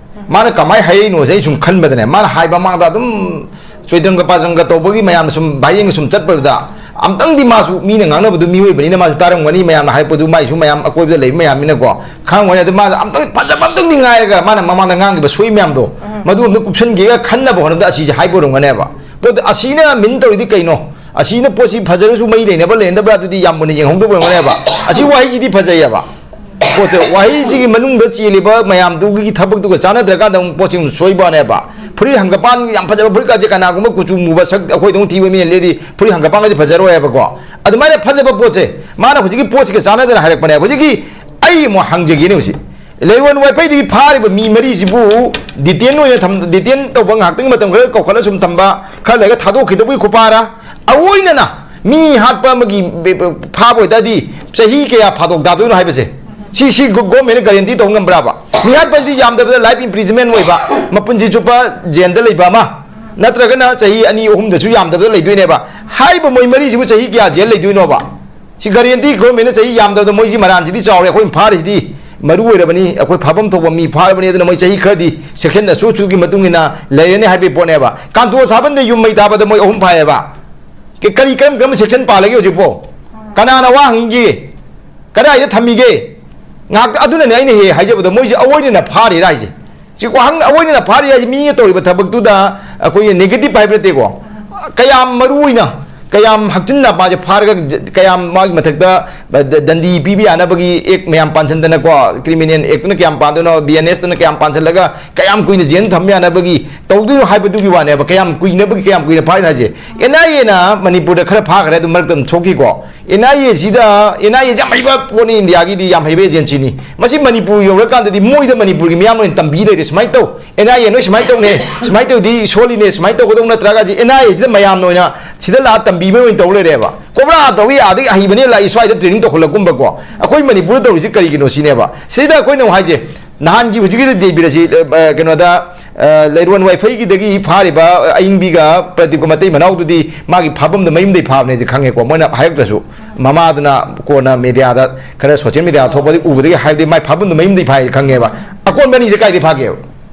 ꯃꯥꯅ ꯀꯃꯥꯏꯅ ꯍꯥꯏꯔꯛꯏꯅꯣꯁꯦ ꯑꯩ ꯁꯨꯝ ꯈꯟꯕꯗꯅꯦ, ꯃꯥꯅ ꯍꯥꯏꯕ ꯃꯃꯥꯡꯗ ꯑꯗꯨꯝ ꯆꯣꯏꯗ꯭ꯔꯪꯒ ꯄꯥꯗ꯭ꯔꯪꯒ ꯇꯧꯕꯒꯤ ꯃꯌꯥꯝꯅ ꯁꯨꯝ viral ꯁꯨꯝ ꯆꯠꯄꯗꯨꯗ ꯑꯝꯇꯪꯗꯤ ꯃꯥꯁꯨ, ꯃꯤꯅ ꯉꯥꯡꯅꯕꯗꯨ ꯃꯤꯑꯣꯏꯕꯅꯤꯅ ꯃꯥꯁꯨ ꯇꯥꯔꯝꯒꯅꯤ, ꯃꯌꯥꯝꯅ ꯍꯥꯏꯔꯛꯄꯗꯨ ꯃꯥꯏꯁꯨ ꯃꯌꯥꯝ ꯑꯀꯣꯏꯕꯗ ꯂꯩꯕ ꯃꯌꯥꯝꯅꯤꯅꯀꯣ ꯈꯪꯉꯝꯒꯅꯤ꯫ ꯑꯗꯨ ꯃꯥꯅ ꯑꯝꯇꯪ ꯐꯖꯕ ꯑꯝꯇꯪꯗꯤ ꯉꯥꯏꯔꯒ ꯃꯥꯅ ꯃꯃꯥꯡꯗ ꯉꯥꯡꯈꯤꯕ ꯁꯣꯏ ꯃꯌꯥꯝꯗꯣ ꯃꯗꯨ ꯑꯝꯇ ꯀꯨꯞꯁꯟꯒꯦꯒ ꯈꯟꯅꯕ ꯍꯣꯠꯅꯕꯗ ꯑꯁꯤꯁꯦ ꯍꯥꯏꯕ ꯑꯣꯏꯔꯝꯒꯅꯦꯕ꯫ ꯄꯣꯠꯇꯨ ꯑꯁꯤꯅ mean ꯇꯧꯔꯤꯗꯤ ꯀꯩꯅꯣ? ꯑꯁꯤꯅ ꯄꯣꯠꯁꯤ ꯐꯖꯔꯁꯨ ꯃꯩ ꯂꯩꯅꯕ ꯂꯩꯅꯗꯕ꯭ꯔꯥ, ꯑꯗꯨꯗꯤ ꯌꯥꯝ ꯃꯨꯟꯅ ꯌꯦꯡꯍꯧꯗꯕ ꯑꯣꯏꯔꯝꯒꯅꯦꯕ꯫ ꯑꯁꯤ ꯋꯥꯍꯩꯁꯤꯗꯤ ꯐꯖꯩꯌꯦꯕ꯫ ꯄꯣꯠꯇꯣ, ꯋꯥꯍꯩꯁꯤꯒꯤ ꯃꯅꯨꯡꯗ ꯆꯦꯜꯂꯤꯕ ꯃꯌꯥꯝꯗꯨꯒꯤ ꯊꯕꯛꯇꯨꯒ ꯆꯥꯟꯅꯗ꯭ꯔꯀꯥꯟꯗ ꯑꯃꯨꯛ ꯄꯣꯠꯁꯤ ꯑꯃꯨꯛ ꯁꯣꯏꯕꯅꯦꯕ꯫ ꯐꯨꯔꯤꯠ ꯍꯪꯒꯄꯥꯟ ꯌꯥꯝ ꯐꯖꯕ ꯐꯨꯔꯤꯠꯀꯥꯁꯦ ꯀꯅꯥꯒꯨꯝꯕ ꯀꯨꯆꯨ ꯃꯨꯕ ꯁꯛ ꯑꯩꯈꯣꯏꯗꯧꯅ ꯊꯤꯕ ꯃꯤꯅ ꯂꯤꯠꯂꯗꯤ ꯐꯨꯔꯤꯠ ꯍꯪꯒꯄꯥꯟꯒꯁꯦ ꯐꯖꯔꯣꯏ ꯍꯥꯏꯕꯀꯣ꯫ ꯑꯗꯨꯃꯥꯏꯅ ꯐꯖꯕ ꯄꯣꯠꯁꯦ ꯃꯥꯅ ꯍꯧꯖꯤꯛꯀꯤ ꯄꯣꯠꯁꯤꯒ ꯆꯥꯟꯅꯗꯅ ꯍꯥꯏꯔꯛꯄꯅꯦꯕ꯫ ꯍꯧꯖꯤꯛꯀꯤ ꯑꯩ ꯑꯃꯨꯛ ꯍꯪꯖꯒꯦꯅꯦ ꯍꯧꯖꯤꯛ꯫ ꯂꯩꯔꯣꯟ ꯋꯥꯏꯐꯩꯗꯒꯤ ꯐꯥꯔꯤꯕ ꯃꯤ ꯃꯔꯤꯁꯤꯕꯨ ꯗꯤꯇꯦꯟ ꯑꯣꯏꯅ ꯊꯝ-, ꯗꯤꯇꯦꯟ ꯇꯧꯕ ꯉꯥꯏꯍꯥꯛꯇꯪꯒꯤ ꯃꯇꯝ ꯈꯔ ꯀꯧꯈꯠꯂ ꯁꯨꯝ ꯊꯝꯕ, ꯈꯔ ꯂꯩꯔꯒ ꯊꯥꯗꯣꯛꯈꯤꯗꯕꯒꯤ ꯈꯨꯄꯥꯔꯥ? ꯑꯑꯣꯏꯅꯅ ꯃꯤ ꯍꯥꯠꯄ ꯑꯃꯒꯤ ꯕꯦ-, ꯕꯦ-, ꯐꯥꯕ ꯑꯣꯏꯇꯥꯔꯗꯤ ꯆꯍꯤ ꯀꯌꯥ ꯐꯥꯗꯣꯛ ꯇꯥꯗꯣꯏꯅꯣ ꯍꯥꯏꯕꯁꯦ, ꯁꯤ, ꯁꯤ ꯒꯣ-, ꯒꯣꯔꯃꯦꯟꯅ ꯒꯥꯔꯦꯟꯇꯤ ꯇꯧ ꯉꯝꯕ꯭ꯔꯥꯕ? ꯃꯤ ꯍꯥꯠꯄꯁꯤꯗꯤ ꯌꯥꯝꯗꯕꯗ ꯂꯥꯏꯐ ꯏꯝꯄ꯭ꯔꯤꯖꯟꯃꯦꯟ ꯑꯣꯏꯕ, ꯃꯄꯨꯟꯁꯤ ꯆꯨꯞꯄ ꯖꯦꯜꯗ ꯂꯩꯕ ꯑꯃ, ꯅꯠꯇ꯭ꯔꯒꯅ ꯆꯍꯤ ꯑꯅꯤ ꯑꯍꯨꯝꯗꯁꯨ ꯌꯥꯝꯗꯕꯗ ꯂꯩꯗꯣꯏꯅꯦꯕ꯫ ꯍꯥꯏꯔꯤꯕ ꯃꯣꯏ ꯃꯔꯤꯁꯤꯕꯨ ꯆꯍꯤ ꯀꯌꯥ ꯖꯦꯜ ꯂꯩꯗꯣꯏꯅꯣꯕ? ꯁꯤ ꯒꯥꯔꯦꯟꯇꯤ ꯒꯣꯔꯃꯦꯟꯅ ꯆꯍꯤ ꯌꯥꯝꯗꯕꯗ ꯃꯣꯏꯁꯤ ꯃꯔꯥꯟꯁꯤꯗꯤ ꯆꯥꯎꯔꯦ, ꯑꯩꯈꯣꯏꯅ ꯐꯥꯔꯤꯁꯤꯗꯤ ꯃꯔꯨ ꯑꯣꯏꯔꯕꯅꯤ, ꯑꯩꯈꯣꯏ ꯐꯥꯐꯝ ꯊꯣꯛꯄ ꯃꯤ ꯐꯥꯔꯕꯅꯤ, ꯑꯗꯨꯅ ꯃꯣꯏ ꯆꯍꯤ ꯈꯔꯗꯤ ꯁꯦꯛꯁꯟ ꯑꯁꯨ ꯑꯁꯨꯒꯤ ꯃꯇꯨꯡ ꯏꯟꯅ ꯂꯩꯔꯅꯤ ꯍꯥꯏꯕꯒꯤ ꯄꯣꯠꯅꯦꯕ꯫ ꯀꯥꯟꯇꯣ ꯁꯥꯕꯟꯗ ꯌꯨꯝ ꯃꯩ ꯊꯥꯕꯗ ꯃꯣꯏ ꯑꯍꯨꯝ ꯐꯥꯏꯌꯦꯕ꯫ ꯀ-, ꯀꯔꯤ, ꯀꯔꯝ ꯀꯔꯝꯕ ꯁꯦꯛꯁꯟ ꯄꯥꯜꯂꯒꯦ ꯍꯧꯖꯤꯛꯄꯣ? ꯀꯅꯥꯅ ꯋꯥ ꯍꯪꯉꯤꯒꯦ? ꯀꯗꯥꯏꯗ ꯊꯝꯃꯤꯒꯦ? ꯉꯥꯛꯇ ꯑꯗꯨꯅꯅꯦ ꯑꯩꯅ ꯍꯦꯛ ꯍꯥꯏꯖꯕꯗ ꯃꯣꯏꯁꯦ ꯑꯑꯣꯏꯅꯅ ꯐꯥꯔꯤꯔꯥ ꯍꯥꯏꯁꯦ꯫ ꯁꯤ ꯋꯥꯍꯪ ꯑꯑꯣꯏꯅꯅ ꯐꯥꯔꯤ ꯍꯥꯏꯁꯦ ꯃꯤꯅ ꯇꯧꯔꯤꯕ ꯊꯕꯛꯇꯨꯗ ꯑꯩꯈꯣꯏꯒꯤ ꯅꯦꯒꯦꯇꯤꯚ ꯍꯥꯏꯕ ꯅꯠꯇꯦꯀꯣ꯫ ꯀꯌꯥꯝ ꯃꯔꯨ ꯑꯣꯏꯅ, ꯀꯌꯥꯝ ꯍꯛꯆꯤꯟꯅ ꯃꯥꯁꯦ ꯐꯥꯔꯒ ꯖ-, ꯀꯌꯥꯝ ꯃꯥꯒꯤ ꯃꯊꯛꯇ ꯕ-, ꯗ-, ꯗꯟꯗꯤ ꯄꯤꯕ ꯌꯥꯅꯕꯒꯤ ꯑꯦꯛ ꯃꯌꯥꯝ ꯄꯥꯟꯁꯤꯟꯗꯅꯀꯣ, ꯀ꯭ꯔꯤꯃꯤꯅꯦꯜ ꯑꯦꯛꯇꯨꯅ ꯀꯌꯥꯝ ꯄꯥꯟꯗꯣꯏꯅꯣ, ꯕꯤ ꯑꯦꯟ ꯑꯦꯁꯇꯅ ꯀꯌꯥꯝ ꯄꯥꯟꯁꯤꯜꯂꯒ ꯀꯌꯥꯝ ꯀꯨꯏꯅ ꯖꯦꯜ ꯊꯝꯕ ꯌꯥꯅꯕꯒꯤ ꯇꯧꯗꯣꯏꯅꯣ ꯍꯥꯏꯕꯗꯨꯒꯤ ꯋꯥꯅꯦꯕ꯫ ꯀꯌꯥꯝ ꯀꯨꯏꯅꯕꯒꯤ, ꯀꯌꯥꯝ ꯀꯨꯏꯅ ꯐꯥꯔꯤꯅꯣ ꯍꯥꯏꯁꯦ꯫ ꯑꯦꯟ ꯑꯥꯏ ꯑꯦꯅ ꯃꯅꯤꯄꯨꯔꯗ ꯈꯔ ꯐꯥꯈ꯭ꯔꯦ, ꯑꯗꯨ ꯃꯔꯛꯇ ꯑꯗꯨꯝ ꯊꯣꯛꯈꯤꯀꯣ꯫ ꯑꯦꯟ ꯑꯥꯏ ꯑꯦꯁꯤꯗ, ꯑꯦꯟ ꯑꯥꯏ ꯑꯦꯁꯤ ꯌꯥꯝ ꯍꯩꯕ ꯄꯣꯠꯅꯤ, ꯏꯟꯗꯤꯌꯥꯒꯤꯗꯤ ꯌꯥꯝ ꯍꯩꯕ ꯑꯦꯖꯦꯟꯁꯤꯅꯤ꯫ ꯃꯁꯤ ꯃꯅꯤꯄꯨꯔ ꯌꯧꯔꯀꯥꯟꯗꯗꯤ ꯃꯣꯏꯗ ꯃꯅꯤꯄꯨꯔꯒꯤ ꯃꯤꯌꯥꯝ ꯂꯣꯏꯅ ꯇꯝꯕꯤ ꯂꯩꯔꯦ꯫ ꯁꯨꯃꯥꯏꯅ ꯇꯧ, ꯑꯦꯟ ꯑꯥꯏ ꯑꯦ ꯅꯣꯏ ꯁꯨꯃꯥꯏꯅ ꯇꯧꯅꯦ, ꯁꯨꯃꯥꯏꯅ ꯇꯧꯗꯤ ꯁꯣꯜꯂꯤꯅꯦ, ꯁꯨꯃꯥꯏꯅ ꯇꯧꯒꯗꯧ ꯅꯠꯇ꯭ꯔꯒ ꯁꯤ ꯑꯦꯟ ꯑꯥꯏ ꯑꯦꯁꯤꯗ ꯃꯌꯥꯝꯅ ꯑꯣꯏꯅ ꯁꯤꯗ ꯂꯥꯛꯑ ꯇꯝꯕꯤꯕ ꯑꯣꯏꯅ ꯇꯧ ꯂꯩꯔꯦꯕ꯫ ꯀꯣꯕ꯭ꯔꯥ ꯇꯧꯏ, ꯑꯥꯗꯒꯤ ꯑꯍꯩꯕꯅꯦ ꯂꯥꯛꯏ, ꯁ꯭ꯋꯥꯏꯗ ꯇ꯭ꯔꯦꯅꯤꯡ ꯇꯧꯈꯠꯂꯛꯀꯨꯝꯕꯀꯣ꯫ ꯑꯩꯈꯣꯏ ꯃꯅꯤꯄꯨꯔꯗ ꯇꯧꯔꯤꯁꯤ ꯀꯔꯤꯒꯤꯅꯣ ꯁꯤꯅꯦꯕ꯫ ꯁꯤꯗ ꯑꯩꯈꯣꯏꯅ ꯑꯃꯨꯛ ꯍꯥꯏꯁꯦ, ꯅꯍꯥꯟꯒꯤ ꯍꯧꯖꯤꯛꯀꯤꯗ ꯗꯦꯕꯤꯔ ꯑꯁꯤ, ꯑ, ꯀꯩꯅꯣꯗ, ꯑ, ꯂꯩꯔꯣꯟ ꯋꯥꯏꯐꯩꯒꯤꯗꯒꯤ ꯐꯥꯔꯤꯕ ꯑꯏꯪꯕꯤꯒ ꯄ꯭ꯔꯗꯤꯞꯀ ꯃꯇꯩ ꯃꯅꯥꯎꯗꯨꯗꯤ ꯃꯥꯒꯤ ꯐꯥꯐꯝꯗ ꯃꯌꯨꯝꯗꯒꯤ ꯐꯥꯕꯅꯦꯁꯦ ꯈꯪꯉꯦꯀꯣ, ꯃꯣꯏꯅ ꯍꯥꯏꯔꯛꯇ꯭ꯔꯁꯨ꯫ ꯃꯃꯥꯗꯨꯅ ꯀꯣꯟꯅ ꯃꯦꯗꯤꯌꯥꯗ ꯈꯔ ꯁꯣꯁꯤꯌꯦꯜ ꯃꯦꯗꯤꯌꯥꯗ ꯊꯣꯛꯄꯗꯒꯤ ꯎꯕꯗꯒꯤ ꯍꯥꯏꯕꯗꯤ ꯃꯥꯏ ꯐꯥꯐꯝꯗ ꯃꯌꯨꯝꯗꯒꯤ ꯐꯥꯏ ꯈꯪꯉꯦꯕ꯫ ꯑꯀꯣꯟꯕ ꯑꯅꯤꯁꯦ ꯀꯥꯏꯗꯒꯤ ꯐꯥꯒꯦꯕ?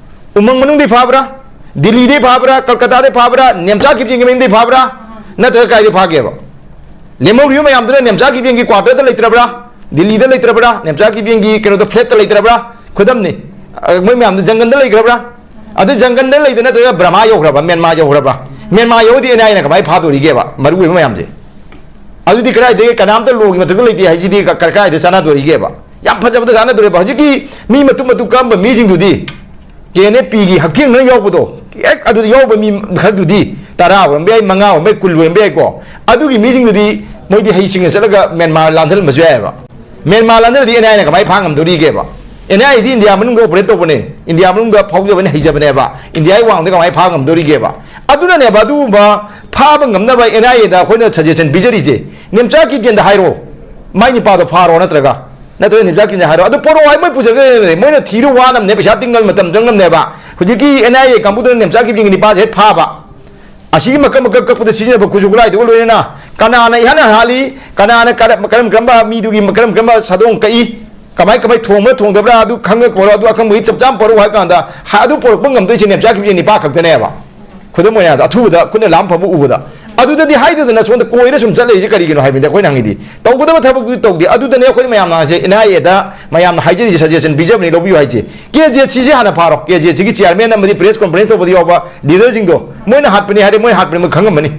ꯎꯃꯪ ꯃꯅꯨꯡꯗꯒꯤ ꯐꯥꯕ꯭ꯔꯥ? ꯗꯤꯜꯂꯤꯗꯒꯤ ꯐꯥꯕ꯭ꯔꯥ? ꯀꯜꯀꯇꯥꯗꯒꯤ ꯐꯥꯕ꯭ꯔꯥ? ꯅꯦꯝꯆꯥ ꯈꯤꯞꯆꯤꯡꯒꯤ ꯃꯌꯨꯝꯗꯒꯤ ꯐꯥꯕ꯭ꯔꯥ? ꯅꯠꯇ꯭ꯔꯒ ꯀꯥꯏꯗꯒꯤ ꯐꯥꯒꯦꯕ? ꯂꯦꯝꯍꯧꯔꯤꯕ ꯃꯌꯥꯝꯗꯨꯅ ꯅꯦꯝꯆꯥ ꯈꯤꯞꯆꯤꯡꯒꯤ ꯀ꯭ꯋꯥꯇꯔꯗ ꯂꯩꯇ꯭ꯔꯕ꯭ꯔꯥ? ꯗꯤꯜꯂꯤꯗ ꯂꯩꯇ꯭ꯔꯕ꯭ꯔꯥ? ꯅꯦꯝꯆꯥ ꯈꯤꯞꯆꯤꯡꯒꯤ ꯀꯩꯅꯣꯗ ꯐ꯭ꯂꯦꯠꯇ ꯂꯩꯇ꯭ꯔꯕ꯭ꯔꯥ? ꯈꯨꯗꯝꯅꯤ꯫ ꯑ, ꯃꯣꯏ ꯃꯌꯥꯝꯗꯣ ꯖꯪꯒꯜꯗ ꯂꯩꯈ꯭ꯔꯕ꯭ꯔꯥ? ꯑꯗꯨ ꯖꯪꯒꯜꯗ ꯂꯩꯗ ꯅꯠꯇ꯭ꯔꯒ ꯕ꯭ꯔꯃꯥ ꯌꯧꯈ꯭ꯔꯕ, ꯃ꯭ꯌꯥꯟꯃꯥꯔ ꯌꯧꯈ꯭ꯔꯕ? ꯃ꯭ꯌꯥꯟꯃꯥꯔ ꯌꯧꯔꯗꯤ ꯑꯦꯟ ꯑꯥꯏ ꯑꯦꯅ ꯀꯃꯥꯏꯅ ꯐꯥꯗꯣꯔꯤꯒꯦꯕ? ꯃꯔꯨ ꯑꯣꯏꯕ ꯃꯌꯥꯝꯁꯦ꯫ ꯑꯗꯨꯗꯤ ꯀꯗꯥꯏꯗꯒꯤ, ꯀꯅꯥꯝꯇ ꯂꯣꯒꯤ ꯃꯊꯛꯇ ꯂꯩꯇꯦ ꯍꯥꯏꯁꯤꯗꯤ ꯀ-, ꯀ-, ꯀꯗꯥꯏꯗ ꯆꯥꯟꯅꯗꯣꯔꯤꯒꯦꯕ? ꯌꯥꯝ ꯐꯖꯕꯗ ꯆꯥꯟꯅꯗꯣꯔꯤꯕ꯫ ꯍꯧꯖꯤꯛꯀꯤ ꯃꯤ ꯃꯇꯨꯝ ꯃꯇꯨꯝ ꯀꯛꯑꯝꯕ ꯃꯤꯁꯤꯡꯗꯨꯗꯤ, ꯀꯦ ꯑꯦꯟ ꯑꯦꯐ ꯄꯤꯒꯤ ꯍꯛꯊꯦꯡꯅꯅ ꯌꯥꯎꯕꯗꯣ, ꯍꯦꯛ ꯑꯗꯨꯗ ꯌꯥꯎꯕ ꯃꯤ ꯈꯔꯗꯨꯗꯤ, ꯇꯔꯥ ꯑꯣꯏꯔꯝꯕ ꯌꯥꯏ, ꯃꯉꯥ ꯑꯣꯏꯔꯝꯕ ꯌꯥꯏ, ꯀꯨꯟ ꯑꯣꯏꯔꯝꯕ ꯌꯥꯏꯀꯣ꯫ ꯑꯗꯨꯒꯤ ꯃꯤꯁꯤꯡꯗꯨꯗꯤ ꯃꯣꯏꯗꯤ ꯍꯩꯁꯤꯡꯅ ꯆꯠꯂꯒ ꯃ꯭ꯌꯥꯟꯃꯥꯔ ꯂꯥꯟꯊꯜꯂꯝꯕꯁꯨ ꯌꯥꯏꯑꯕ꯫ ꯃ꯭ꯌꯥꯟꯃꯥꯔ ꯂꯥꯟꯊꯜꯂꯗꯤ ꯑꯦꯟ ꯑꯥꯏ ꯑꯦꯅ ꯀꯃꯥꯏꯅ ꯐꯥ ꯉꯝꯗꯣꯔꯤꯒꯦꯕ? ꯑꯦꯟ ꯑꯥꯏ ꯑꯦꯗꯤ ꯏꯟꯗꯤꯌꯥ ꯃꯅꯨꯡꯗ ꯑꯣꯄꯔꯦꯠ ꯇꯧꯕꯅꯦ, ꯏꯟꯗꯤꯌꯥ ꯃꯅꯨꯡꯗ ꯐꯥꯎꯖꯕꯅꯦ, ꯍꯩꯖꯕꯅꯦꯕ꯫ ꯏꯟꯗꯤꯌꯥꯒꯤ ꯋꯥꯡꯃꯗ ꯀꯃꯥꯏꯅ ꯐꯥ ꯉꯝꯗꯣꯔꯤꯒꯦꯕ? ꯑꯗꯨꯅꯅꯦꯕ, ꯑꯗꯨꯒꯨꯝꯕ ꯐꯥꯕ ꯉꯝꯅꯕ ꯑꯦꯟ ꯑꯥꯏ ꯑꯦꯗ ꯑꯩꯈꯣꯏꯅ ꯁꯖꯦꯁꯟ ꯄꯤꯖꯔꯤꯁꯦ꯫ ꯅꯦꯝꯆꯥ ꯀꯤꯞꯒꯦꯟꯗ ꯍꯥꯏꯔꯣ, ꯃꯥꯏ ꯅꯨꯄꯥꯗꯣ ꯐꯥꯔꯣ, ꯅꯠꯇ꯭ꯔꯒ, ꯅꯠꯇ꯭ꯔꯒ ꯅꯦꯝꯆꯥ ꯀꯤꯞꯒꯦꯟꯗ ꯍꯥꯏꯔꯣ, ꯑꯗꯨ ꯄꯣꯔꯛꯑꯣ ꯍꯥꯏ ꯃꯣꯏ ꯄꯨꯖꯔꯛꯀꯗꯣꯏꯅꯦ꯫ ꯃꯣꯏꯅ ꯊꯤꯔꯨ ꯋꯥꯅꯕꯅꯦ, ꯄꯩꯁꯥ ꯇꯤꯡꯅꯕ ꯃꯇꯝ ꯆꯪꯅꯕꯅꯦꯕ꯫ ꯍꯧꯖꯤꯛꯀꯤ ꯑꯦꯟ ꯑꯥꯏ ꯑꯦ ꯀꯥꯡꯕꯨꯗꯨꯅ ꯅꯦꯝꯆꯥ ꯀꯤꯞꯒꯦꯟꯒꯤ ꯅꯨꯄꯥꯁꯦ ꯍꯦꯛ ꯐꯥꯕ, ꯑꯁꯤꯒꯤ ꯃꯀꯛ ꯃꯀꯛ ꯀꯛꯄꯗ ꯁꯤꯖꯤꯟꯅꯕ ꯈꯨꯠꯁꯨ ꯈꯨꯠꯂꯥꯏꯗꯨꯒ ꯂꯣꯏꯅꯅ ꯀꯅꯥꯅ ꯏꯍꯥꯟ ꯍꯥꯟꯅ ꯍꯥꯠꯂꯤ, ꯀꯅꯥꯅ ꯀꯔ-, ꯀꯔꯝ ꯀꯔꯝꯕ ꯃꯤꯗꯨꯒꯤ ꯀꯔꯝ ꯀꯔꯝꯕ ꯁꯥꯗꯣꯡ ꯀꯛꯏ, ꯀꯃꯥꯏ ꯀꯃꯥꯏ ꯊꯣꯡꯕ꯭ꯔꯥ ꯊꯣꯡꯗꯕ꯭ꯔꯥ, ꯑꯗꯨ ꯈꯪꯉ ꯄꯣꯔꯛꯑꯣ, ꯑꯗꯨ ꯑꯈꯪꯕꯒꯤ ꯆꯞ ꯆꯥꯅ ꯄꯣꯔꯛꯎ ꯍꯥꯏ ꯀꯥꯟꯗ, ꯍꯥ-, ꯑꯗꯨ ꯄꯣꯔꯛꯄ ꯉꯝꯗꯣꯏꯁꯦ ꯅꯦꯝꯆꯥ ꯀꯤꯞꯒꯦꯟ ꯅꯤꯄꯥ ꯈꯛꯇꯅꯦꯕ꯫ ꯈꯨꯗꯝ ꯑꯣꯏꯅ ꯍꯥꯏꯔꯕꯗ, ꯑꯊꯨꯕꯗ ꯈꯨꯠꯅ ꯂꯥꯝ ꯐꯕ ꯎꯕꯗ, ꯑꯗꯨꯗꯗꯤ ꯍꯥꯏꯗꯗꯅ ꯁꯣꯝꯗ ꯀꯣꯏꯔ ꯁꯨꯝ ꯆꯠꯂꯛꯏꯁꯦ ꯀꯔꯤꯒꯤꯅꯣ ꯍꯥꯏꯕꯅꯤꯗ ꯑꯩꯈꯣꯏꯅ ꯍꯪꯉꯤꯗꯤ꯫ ꯇꯧꯒꯗꯕ ꯊꯕꯛꯇꯨꯗꯤ ꯇꯧꯗꯦ꯫ ꯑꯗꯨꯗꯅꯦ ꯑꯩꯈꯣꯏꯅ ꯃꯌꯥꯝꯅ ꯍꯥꯏꯁꯦ, ꯑꯦꯟ ꯑꯥꯏ ꯑꯦꯗ ꯃꯌꯥꯝꯅ ꯍꯥꯏꯖꯔꯤꯁꯦ, ꯁꯖꯦꯁꯟ ꯄꯤꯖꯕꯅꯤ, ꯂꯧꯕꯤꯌꯨ ꯍꯥꯏꯁꯦ꯫ ꯀꯦ ꯖꯦ ꯁꯤꯁꯦ ꯍꯥꯟꯅ ꯐꯥꯔꯣ꯫ ꯀꯦ ꯖꯦ ꯁꯤꯒꯤ ꯆꯤꯌꯥꯔꯃꯦꯟ ꯑꯃꯗꯤ ꯄ꯭ꯔꯦꯁ ꯀꯣꯟꯐꯔꯦꯟꯁ ꯇꯧꯕꯗ ꯌꯥꯎꯕ ꯂꯤꯗꯔꯁꯤꯡꯗꯣ, ꯃꯣꯏꯅ ꯍꯥꯠꯄꯅꯤ ꯍꯥꯏꯔꯦ, ꯃꯣꯏ ꯍꯥꯠꯄꯅꯤ ꯃꯣꯏ ꯈꯪꯉꯝꯃꯅꯤ꯫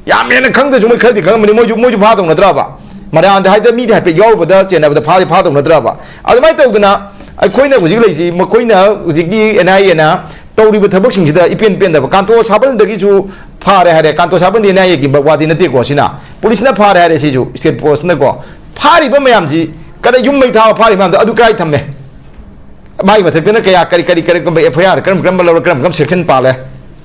ꯌꯥꯝ ꯍꯦꯟꯅ ꯈꯪꯗ꯭ꯔꯁꯨ ꯃꯣꯏ ꯈꯔꯗꯤ ꯈꯪꯉꯝꯃꯅꯤ꯫ ꯃꯣꯏꯁꯨ, ꯃꯣꯏꯁꯨ ꯐꯥꯗꯧ ꯅꯠꯇ꯭ꯔꯕ? ꯃꯔꯥꯟꯗ ꯍꯥꯏꯗ ꯃꯤꯗꯤ ꯍꯥꯏꯐꯦꯠ ꯌꯥꯎꯔꯨꯕꯗ ꯆꯦꯟꯅꯕꯗ ꯐꯥꯗꯤ ꯐꯥꯗꯧ ꯅꯠꯇ꯭ꯔꯕ? ꯑꯗꯨꯃꯥꯏꯅ ꯇꯧꯗꯅ ꯑꯩꯈꯣꯏꯅ ꯍꯧꯖꯤꯛ ꯂꯩꯁꯤ, ꯃꯈꯣꯏꯅ ꯍꯧꯖꯤꯛꯀꯤ ꯑꯦꯟ ꯑꯥꯏ ꯑꯦꯅ ꯇꯧꯔꯤꯕ ꯊꯕꯛꯁꯤꯡꯁꯤꯗ ꯏꯄꯦꯟ ꯄꯦꯟꯗꯕ꯫ ꯀꯥꯟꯇꯣ ꯁꯥꯕꯜꯗꯒꯤꯁꯨ ꯐꯥꯔꯦ ꯍꯥꯏꯔꯦ꯫ ꯀꯥꯟꯇꯣ ꯁꯥꯕꯜꯗꯤ ꯑꯦꯟ ꯑꯥꯏ ꯑꯦꯒꯤ ꯋꯥꯗꯤ ꯅꯠꯇꯦꯀꯣ꯫ ꯁꯤꯅ ꯄꯨꯂꯤꯁꯅ ꯐꯥꯔꯦ ꯍꯥꯏꯔꯦ꯫ ꯁꯤꯁꯨ ꯁ꯭ꯇꯦꯠ ꯐꯣꯔꯁꯅꯀꯣ꯫ ꯐꯥꯔꯤꯕ ꯃꯌꯥꯝꯁꯤ, ꯀꯗꯥꯏ ꯌꯨꯝ ꯃꯩ ꯊꯥꯕ ꯐꯥꯔꯤꯕ ꯃꯌꯥꯝꯗꯣ ꯑꯗꯨ ꯀꯗꯥꯏ ꯊꯝꯃꯦ? ꯃꯥꯒꯤ ꯃꯊꯛꯇꯅ ꯀꯌꯥ, ꯀꯔꯤ, ꯀꯔꯤ, ꯀꯔꯝꯕ ꯑꯦꯐ ꯑꯥꯏ ꯑꯥꯔ, ꯀꯔꯝ ꯀꯔꯝꯕ ꯂꯧꯔ, ꯀꯔꯝ ꯀꯔꯝꯕ ꯁꯦꯛꯁꯟ ꯄꯥꯜꯂꯦ?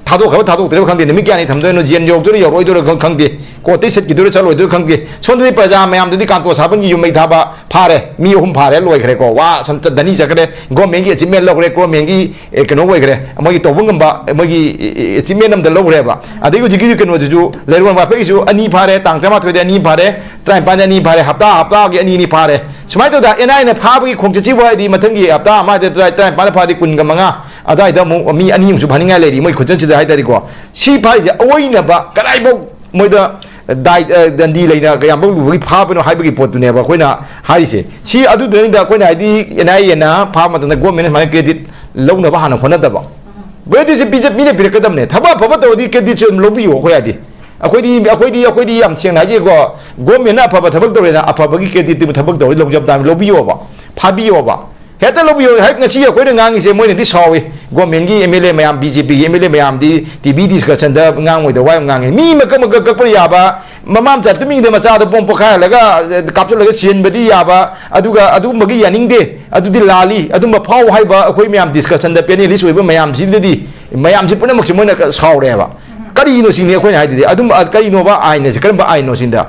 ꯊꯥꯗꯣꯛꯈ꯭ꯔꯕ ꯊꯥꯗꯣꯛꯇ꯭ꯔꯤꯕ ꯈꯪꯗꯦ, ꯅꯨꯃꯤꯠ ꯀꯌꯥꯅꯤ ꯊꯝꯗꯣꯏꯅꯣ, ꯖꯦꯜ ꯌꯧꯔꯛꯇꯣꯏꯔ ꯌꯧꯔꯛꯑꯣꯏꯗꯣꯏꯔ ꯈꯪ-, ꯈꯪꯗꯦ, ꯀꯣꯔꯠꯇꯩ ꯆꯠꯈꯤꯗꯣꯏꯔ ꯆꯠꯂꯣꯏꯗꯣꯏꯔ ꯈꯪꯗꯦ꯫ ꯁꯣꯝꯗꯗꯤ ꯄ꯭ꯔꯖꯥ ꯃꯌꯥꯝꯗꯗꯤ ꯀꯥꯟꯇꯣ ꯁꯥꯕꯟꯒꯤ ꯌꯨꯝ ꯃꯩ ꯊꯥꯕ ꯐꯥꯔꯦ, ꯃꯤ ꯑꯍꯨꯝ ꯐꯥꯔꯦ, ꯂꯣꯏꯈ꯭ꯔꯦꯀꯣ, ꯋꯥ ꯁꯟ-, ꯆꯠ-, ꯙꯅꯤ ꯆꯠꯈ꯭ꯔꯦ, ꯒꯣꯔꯃꯦꯟꯒꯤ ꯑꯦꯆꯤꯞꯃꯦꯟ ꯂꯧꯈ꯭ꯔꯦ, ꯒꯣꯔꯃꯦꯟꯒꯤ, ꯑꯦ, ꯀꯩꯅꯣ ꯑꯣꯏꯈ꯭ꯔꯦ, ꯃꯣꯏꯒꯤ ꯇꯧꯕ ꯉꯝꯕ, ꯃꯣꯏꯒꯤ, ꯑꯦ, ꯑꯦ, ꯑꯦꯆꯤꯞꯃꯦꯟ ꯑꯝꯗ ꯂꯧꯈ꯭ꯔꯦꯕ꯫ ꯑꯗꯩ ꯍꯧꯖꯤꯛꯀꯤ ꯀꯩꯅꯣꯗꯨꯁꯨ, ꯂꯩꯔꯣꯟ ꯋꯥꯐꯩꯒꯤꯁꯨ ꯑꯅꯤ ꯐꯥꯔꯦ, ꯇꯥꯡ ꯇꯔꯥꯃꯥꯊꯣꯏꯗ ꯑꯅꯤ ꯐꯥꯔꯦ, ꯇꯔꯥꯅꯤꯄꯥꯟꯗ ꯑꯅꯤ ꯐꯥꯔꯦ, ꯍꯞꯇꯥ, ꯍꯞꯇꯥꯒꯤ ꯑꯅꯤ ꯑꯅꯤ ꯐꯥꯔꯦ꯫ ꯁꯨꯃꯥꯏꯅ ꯇꯧꯗ ꯑꯦꯟ ꯑꯥꯏ ꯑꯦꯅ ꯐꯥꯕꯒꯤ ꯈꯣꯡꯆꯠꯁꯤꯕꯨ ꯍꯥꯏꯗꯤ ꯃꯊꯪꯒꯤ ꯍꯞꯇꯥ ꯑꯃ ꯍꯥꯏꯗꯤ ꯇꯔꯥ-, ꯇꯔꯥꯅꯤꯄꯥꯟ ꯐꯥꯔꯗꯤ ꯀꯨꯟꯒ ꯃꯉꯥ ꯑꯗꯨꯋꯥꯏꯗ ꯑꯃꯨꯛ ꯃꯤ ꯑꯅꯤ ꯑꯃꯨꯛꯁꯨ ꯐꯥꯅꯤꯡꯉꯥꯏ ꯂꯩꯔꯤ ꯃꯣꯏ ꯈꯨꯆꯟꯁꯤꯗ ꯍꯥꯏ ꯇꯥꯔꯦꯀꯣ꯫ ꯁꯤ ꯐꯥꯔꯤꯁꯦ ꯑꯑꯣꯏꯅꯕ ꯀꯗꯥꯏꯐꯥꯎ ꯃꯣꯏꯗ ꯗꯥꯏ-, ꯑ, ꯗꯟꯗꯤ ꯂꯩꯅ ꯀꯌꯥꯝꯐꯥꯎ ꯂꯨꯕꯒꯤ ꯐꯥꯕꯅꯣ ꯍꯥꯏꯕꯒꯤ ꯄꯣꯠꯇꯨꯅꯦꯕ ꯑꯩꯈꯣꯏꯅ ꯍꯥꯏꯔꯤꯁꯦ꯫ ꯁꯤ ꯑꯗꯨꯗꯨꯅꯤꯗ ꯑꯩꯈꯣꯏꯅ ꯍꯥꯏꯗꯤ ꯑꯦꯟ ꯑꯥꯏ ꯑꯦꯅ ꯐꯥꯕ ꯃꯇꯝꯗ ꯒꯣꯔꯃꯦꯟꯅ ꯁꯨꯃꯥꯏꯅ ꯀ꯭ꯔꯦꯗꯤꯠ ꯂꯧꯅꯕ ꯍꯥꯟꯅ ꯍꯣꯠꯅꯗꯕ꯫ ꯀ꯭ꯔꯦꯗꯤꯠꯁꯦ ꯄꯤꯖ ꯃꯤꯅ ꯄꯤꯔꯛꯀꯗꯕꯅꯦ꯫ ꯊꯕꯛ ꯑꯐꯕ ꯇꯧꯔꯗꯤ ꯀ꯭ꯔꯦꯗꯤꯠꯁꯦ ꯑꯗꯨꯝ ꯂꯧꯕꯤꯌꯣ꯫ ꯑꯩꯈꯣꯏ ꯍꯥꯏꯗꯤ ꯑꯩꯈꯣꯏꯗꯤ ꯑꯩꯈꯣꯏꯗꯤ ꯑꯩꯈꯣꯏꯗꯤ ꯌꯥꯝ ꯁꯦꯡꯅ ꯍꯥꯏꯖꯩꯀꯣ, ꯒꯣꯔꯃꯦꯟꯅ ꯑꯐꯕ ꯊꯕꯛ ꯇꯧꯔꯦꯅ ꯑꯐꯕꯒꯤ ꯀ꯭ꯔꯦꯗꯤꯠꯇꯨ ꯊꯕꯛ ꯇꯧꯔꯗꯤ ꯂꯧꯖꯕ ꯇꯥꯕꯅꯤ, ꯂꯧꯕꯤꯌꯣꯕ, ꯐꯥꯕꯤꯌꯣꯕ꯫ ꯍꯦꯛꯇ ꯂꯧꯕꯤꯌꯣ꯫ ꯍꯦꯛ ꯉꯁꯤ ꯑꯩꯈꯣꯏꯅ ꯉꯥꯡꯉꯤꯁꯦ ꯃꯣꯏꯅꯗꯤ ꯁꯥꯎꯏ, ꯒꯣꯔꯃꯦꯟꯒꯤ ꯑꯦꯝ ꯑꯦꯜ ꯑꯦ ꯃꯌꯥꯝ, ꯕꯤ ꯖꯦ ꯄꯤꯒꯤ ꯑꯦꯝ ꯑꯦꯜ ꯑꯦ ꯃꯌꯥꯝꯗꯤ ꯇꯤ ꯚꯤ ꯗꯤꯁꯀꯁꯟꯗ ꯉꯥꯡꯉꯣꯏꯗ ꯋꯥ ꯌꯥꯝ ꯉꯥꯡꯉꯤ꯫ ꯃꯤ ꯃꯀꯛ ꯃꯀꯛ ꯀꯛꯄ ꯌꯥꯕ, ꯃꯃꯥ ꯃꯆꯥ ꯇꯨꯃꯤꯟꯗ ꯃꯆꯥꯗꯣ ꯕꯣꯝ ꯄꯣꯈꯥꯏꯍꯜꯂꯒ ꯀꯥꯞꯁꯤꯜꯂꯒ ꯁꯤꯍꯟꯕꯗꯤ ꯌꯥꯕ, ꯑꯗꯨꯒ ꯑꯗꯨꯒꯨꯝꯕꯒꯤ ꯌꯥꯅꯤꯡꯗꯦ꯫ ꯑꯗꯨꯗꯤ ꯂꯥꯜꯂꯤ꯫ ꯑꯗꯨꯝꯕ ꯐꯥꯎ ꯍꯥꯏꯕ ꯑꯩꯈꯣꯏ ꯃꯌꯥꯝ ꯗꯤꯁꯀꯁꯟꯗ ꯄꯦꯅꯦꯂꯤꯁ ꯑꯣꯏꯕ ꯃꯌꯥꯝꯁꯤꯗꯗꯤ, ꯃꯌꯥꯝꯁꯤ ꯄꯨꯝꯅꯃꯛꯁꯦ ꯃꯣꯏꯅ ꯁꯥꯎꯔꯦꯕ꯫ ꯀꯔꯤꯅꯣ ꯁꯤꯅꯤ ꯑꯩꯈꯣꯏꯅ ꯍꯥꯏꯗꯨꯗꯤ꯫ ꯑꯗꯨꯝ ꯀꯔꯤꯅꯣꯕ ꯑꯥꯏꯟ ꯑꯁꯤ? ꯀꯔꯝꯕ ꯑꯥꯏꯟꯅꯣ ꯁꯤꯗ?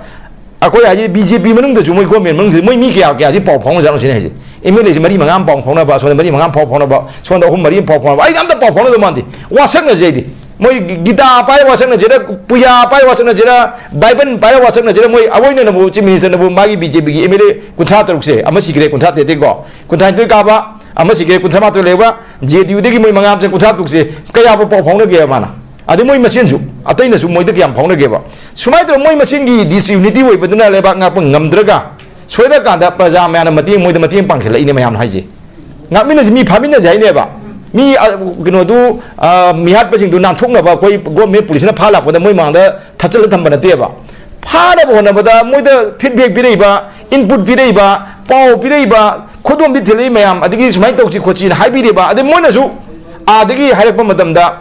ꯑꯩꯈꯣꯏ ꯍꯥꯏꯗꯤ ꯕꯤ ꯖꯦ ꯄꯤ ꯃꯅꯨꯡꯗꯁꯨ, ꯃꯣꯏ ꯒꯣꯔꯃꯦꯟ ꯃꯅꯨꯡꯗꯁꯨ ꯃꯣꯏ ꯃꯤ ꯀꯌꯥ ꯀꯌꯥꯗꯤ ꯄꯥꯎ ꯐꯥꯎꯅꯖꯥꯠꯅꯣ ꯁꯤꯅꯤ ꯍꯥꯏꯁꯦ꯫ ꯑꯦꯝ ꯑꯦꯜ ꯑꯦꯁꯤ ꯃꯔꯤ ꯃꯉꯥ ꯑꯃ ꯄꯥꯎ ꯐꯥꯎꯅꯕ, ꯑꯁꯣꯝꯗ ꯃꯔꯤ ꯃꯉꯥ ꯑꯃ ꯄꯥꯎ ꯐꯥꯎꯅꯕ, ꯁꯣꯝꯗ ꯑꯍꯨꯝ ꯃꯔꯤ ꯑꯃ ꯄꯥꯎ ꯐꯥꯎꯅꯕ, ꯑꯩꯗꯤ ꯑꯝꯇ ꯄꯥꯎ ꯐꯥꯎꯅꯗꯧ ꯃꯥꯟꯗꯦ꯫ ꯋꯥꯁꯛꯅꯁꯦ ꯑꯩꯗꯤ꯫ ꯃꯣꯏ ꯒꯤꯇꯥ ꯄꯥꯏꯔ ꯋꯥꯁꯛꯅꯁꯤꯔ, ꯄꯨꯌꯥ ꯄꯥꯏꯔ ꯋꯥꯁꯛꯅꯁꯤꯔ, ꯕꯥꯏꯕꯜ ꯄꯥꯏꯔ ꯋꯥꯁꯛꯅꯁꯤꯔ, ꯃꯣꯏ ꯑꯋꯣꯏꯅꯅꯕꯨ ꯆꯤꯐ ꯃꯤꯅꯤꯁꯇꯔꯅꯕꯨ ꯃꯥꯒꯤ ꯕꯤ ꯖꯦ ꯄꯤꯒꯤ ꯑꯦꯝ ꯑꯦꯜ ꯑꯦ ꯀꯨꯟꯊ꯭ꯔꯥ ꯇꯔꯨꯛꯁꯦ, ꯑꯃ ꯁꯤꯈ꯭ꯔꯦ, ꯀꯨꯟꯊ꯭ꯔꯥ ꯇꯔꯦꯠꯇꯒꯤꯀꯣ, ꯀꯨꯟꯊ꯭ꯔꯥ ꯅꯤꯊꯣꯏ ꯀꯥꯕ, ꯑꯃ ꯁꯤꯈ꯭ꯔꯦ, ꯀꯨꯟꯊ꯭ꯔꯥ ꯃꯥꯊꯣꯏ ꯂꯩꯕ, ꯖꯦ ꯗꯤ ꯌꯨꯗꯒꯤ ꯃꯣꯏ ꯃꯉꯥ ꯑꯃ ꯆꯪ ꯀꯨꯟꯊ꯭ꯔꯥ ꯇꯔꯨꯛꯁꯦ ꯀꯌꯥꯕꯨ ꯄꯥꯎ ꯐꯥꯎꯅꯒꯦ ꯃꯥꯅ? ꯑꯗꯩ ꯃꯣꯏ ꯃꯁꯦꯟꯁꯨ, ꯑꯇꯩꯅꯁꯨ ꯃꯣꯏꯗ ꯀꯌꯥꯝ ꯐꯥꯎꯅꯒꯦꯕ? ꯁꯨꯃꯥꯏꯅ ꯇꯧꯔꯒ ꯃꯣꯏ ꯃꯁꯦꯟꯒꯤ ꯗꯤꯁꯌꯨꯅꯤꯇꯤ ꯑꯣꯏꯕꯗꯨꯅ ꯂꯩꯕꯥꯛ ꯉꯥꯛꯄ ꯉꯝꯗ꯭ꯔꯒ, ꯁꯣꯏꯔꯀꯥꯟꯗ ꯄ꯭ꯔꯖꯥ ꯃꯌꯥꯝꯅ ꯃꯇꯦꯡ, ꯃꯣꯏꯗ ꯃꯇꯦꯡ ꯄꯥꯡꯁꯤꯜꯂꯛꯏꯅꯦ ꯃꯌꯥꯝꯅ ꯍꯥꯏꯁꯦ꯫ ꯉꯥꯛꯃꯤꯟꯅꯁꯤ, ꯃꯤ ꯐꯥꯃꯤꯟꯅꯁꯤ ꯍꯥꯏꯅꯦꯕ꯫ ꯃꯤ, ꯑ, ꯀꯩꯅꯣꯗꯨ, ꯑ, ꯃꯤꯍꯥꯠꯄꯁꯤꯡꯗꯨ ꯅꯥꯟꯊꯣꯛꯅꯕ ꯑꯩꯈꯣꯏ ꯒꯣꯔꯃꯦꯟ ꯄꯨꯂꯤꯁꯅ ꯐꯥ ꯂꯥꯛꯄꯗ ꯃꯣꯏ ꯃꯥꯡꯗ ꯊꯠꯆꯜꯂ ꯊꯝꯕ ꯅꯠꯇꯦꯕ꯫ ꯐꯥꯅꯕ ꯍꯣꯠꯅꯕꯗ ꯃꯣꯏꯗ ꯐꯤꯗꯕꯦꯛ ꯄꯤꯔꯛꯏꯕ, ꯏꯟꯄꯨꯠ ꯄꯤꯔꯛꯏꯕ, ꯄꯥꯎ ꯄꯤꯔꯛꯏꯕ, ꯈꯨꯗꯣꯝꯕꯤ ꯊꯤꯜꯂꯛꯏ ꯃꯌꯥꯝ, ꯑꯗꯒꯤ ꯁꯨꯃꯥꯏꯅ ꯇꯧꯁꯤ ꯈꯣꯠꯁꯤꯅ ꯍꯥꯏꯕꯤꯔꯤꯕ, ꯑꯗꯩ ꯃꯣꯏꯅꯁꯨ ꯑꯥꯗꯒꯤ ꯍꯥꯏꯔꯛꯄ ꯃꯇꯝꯗ,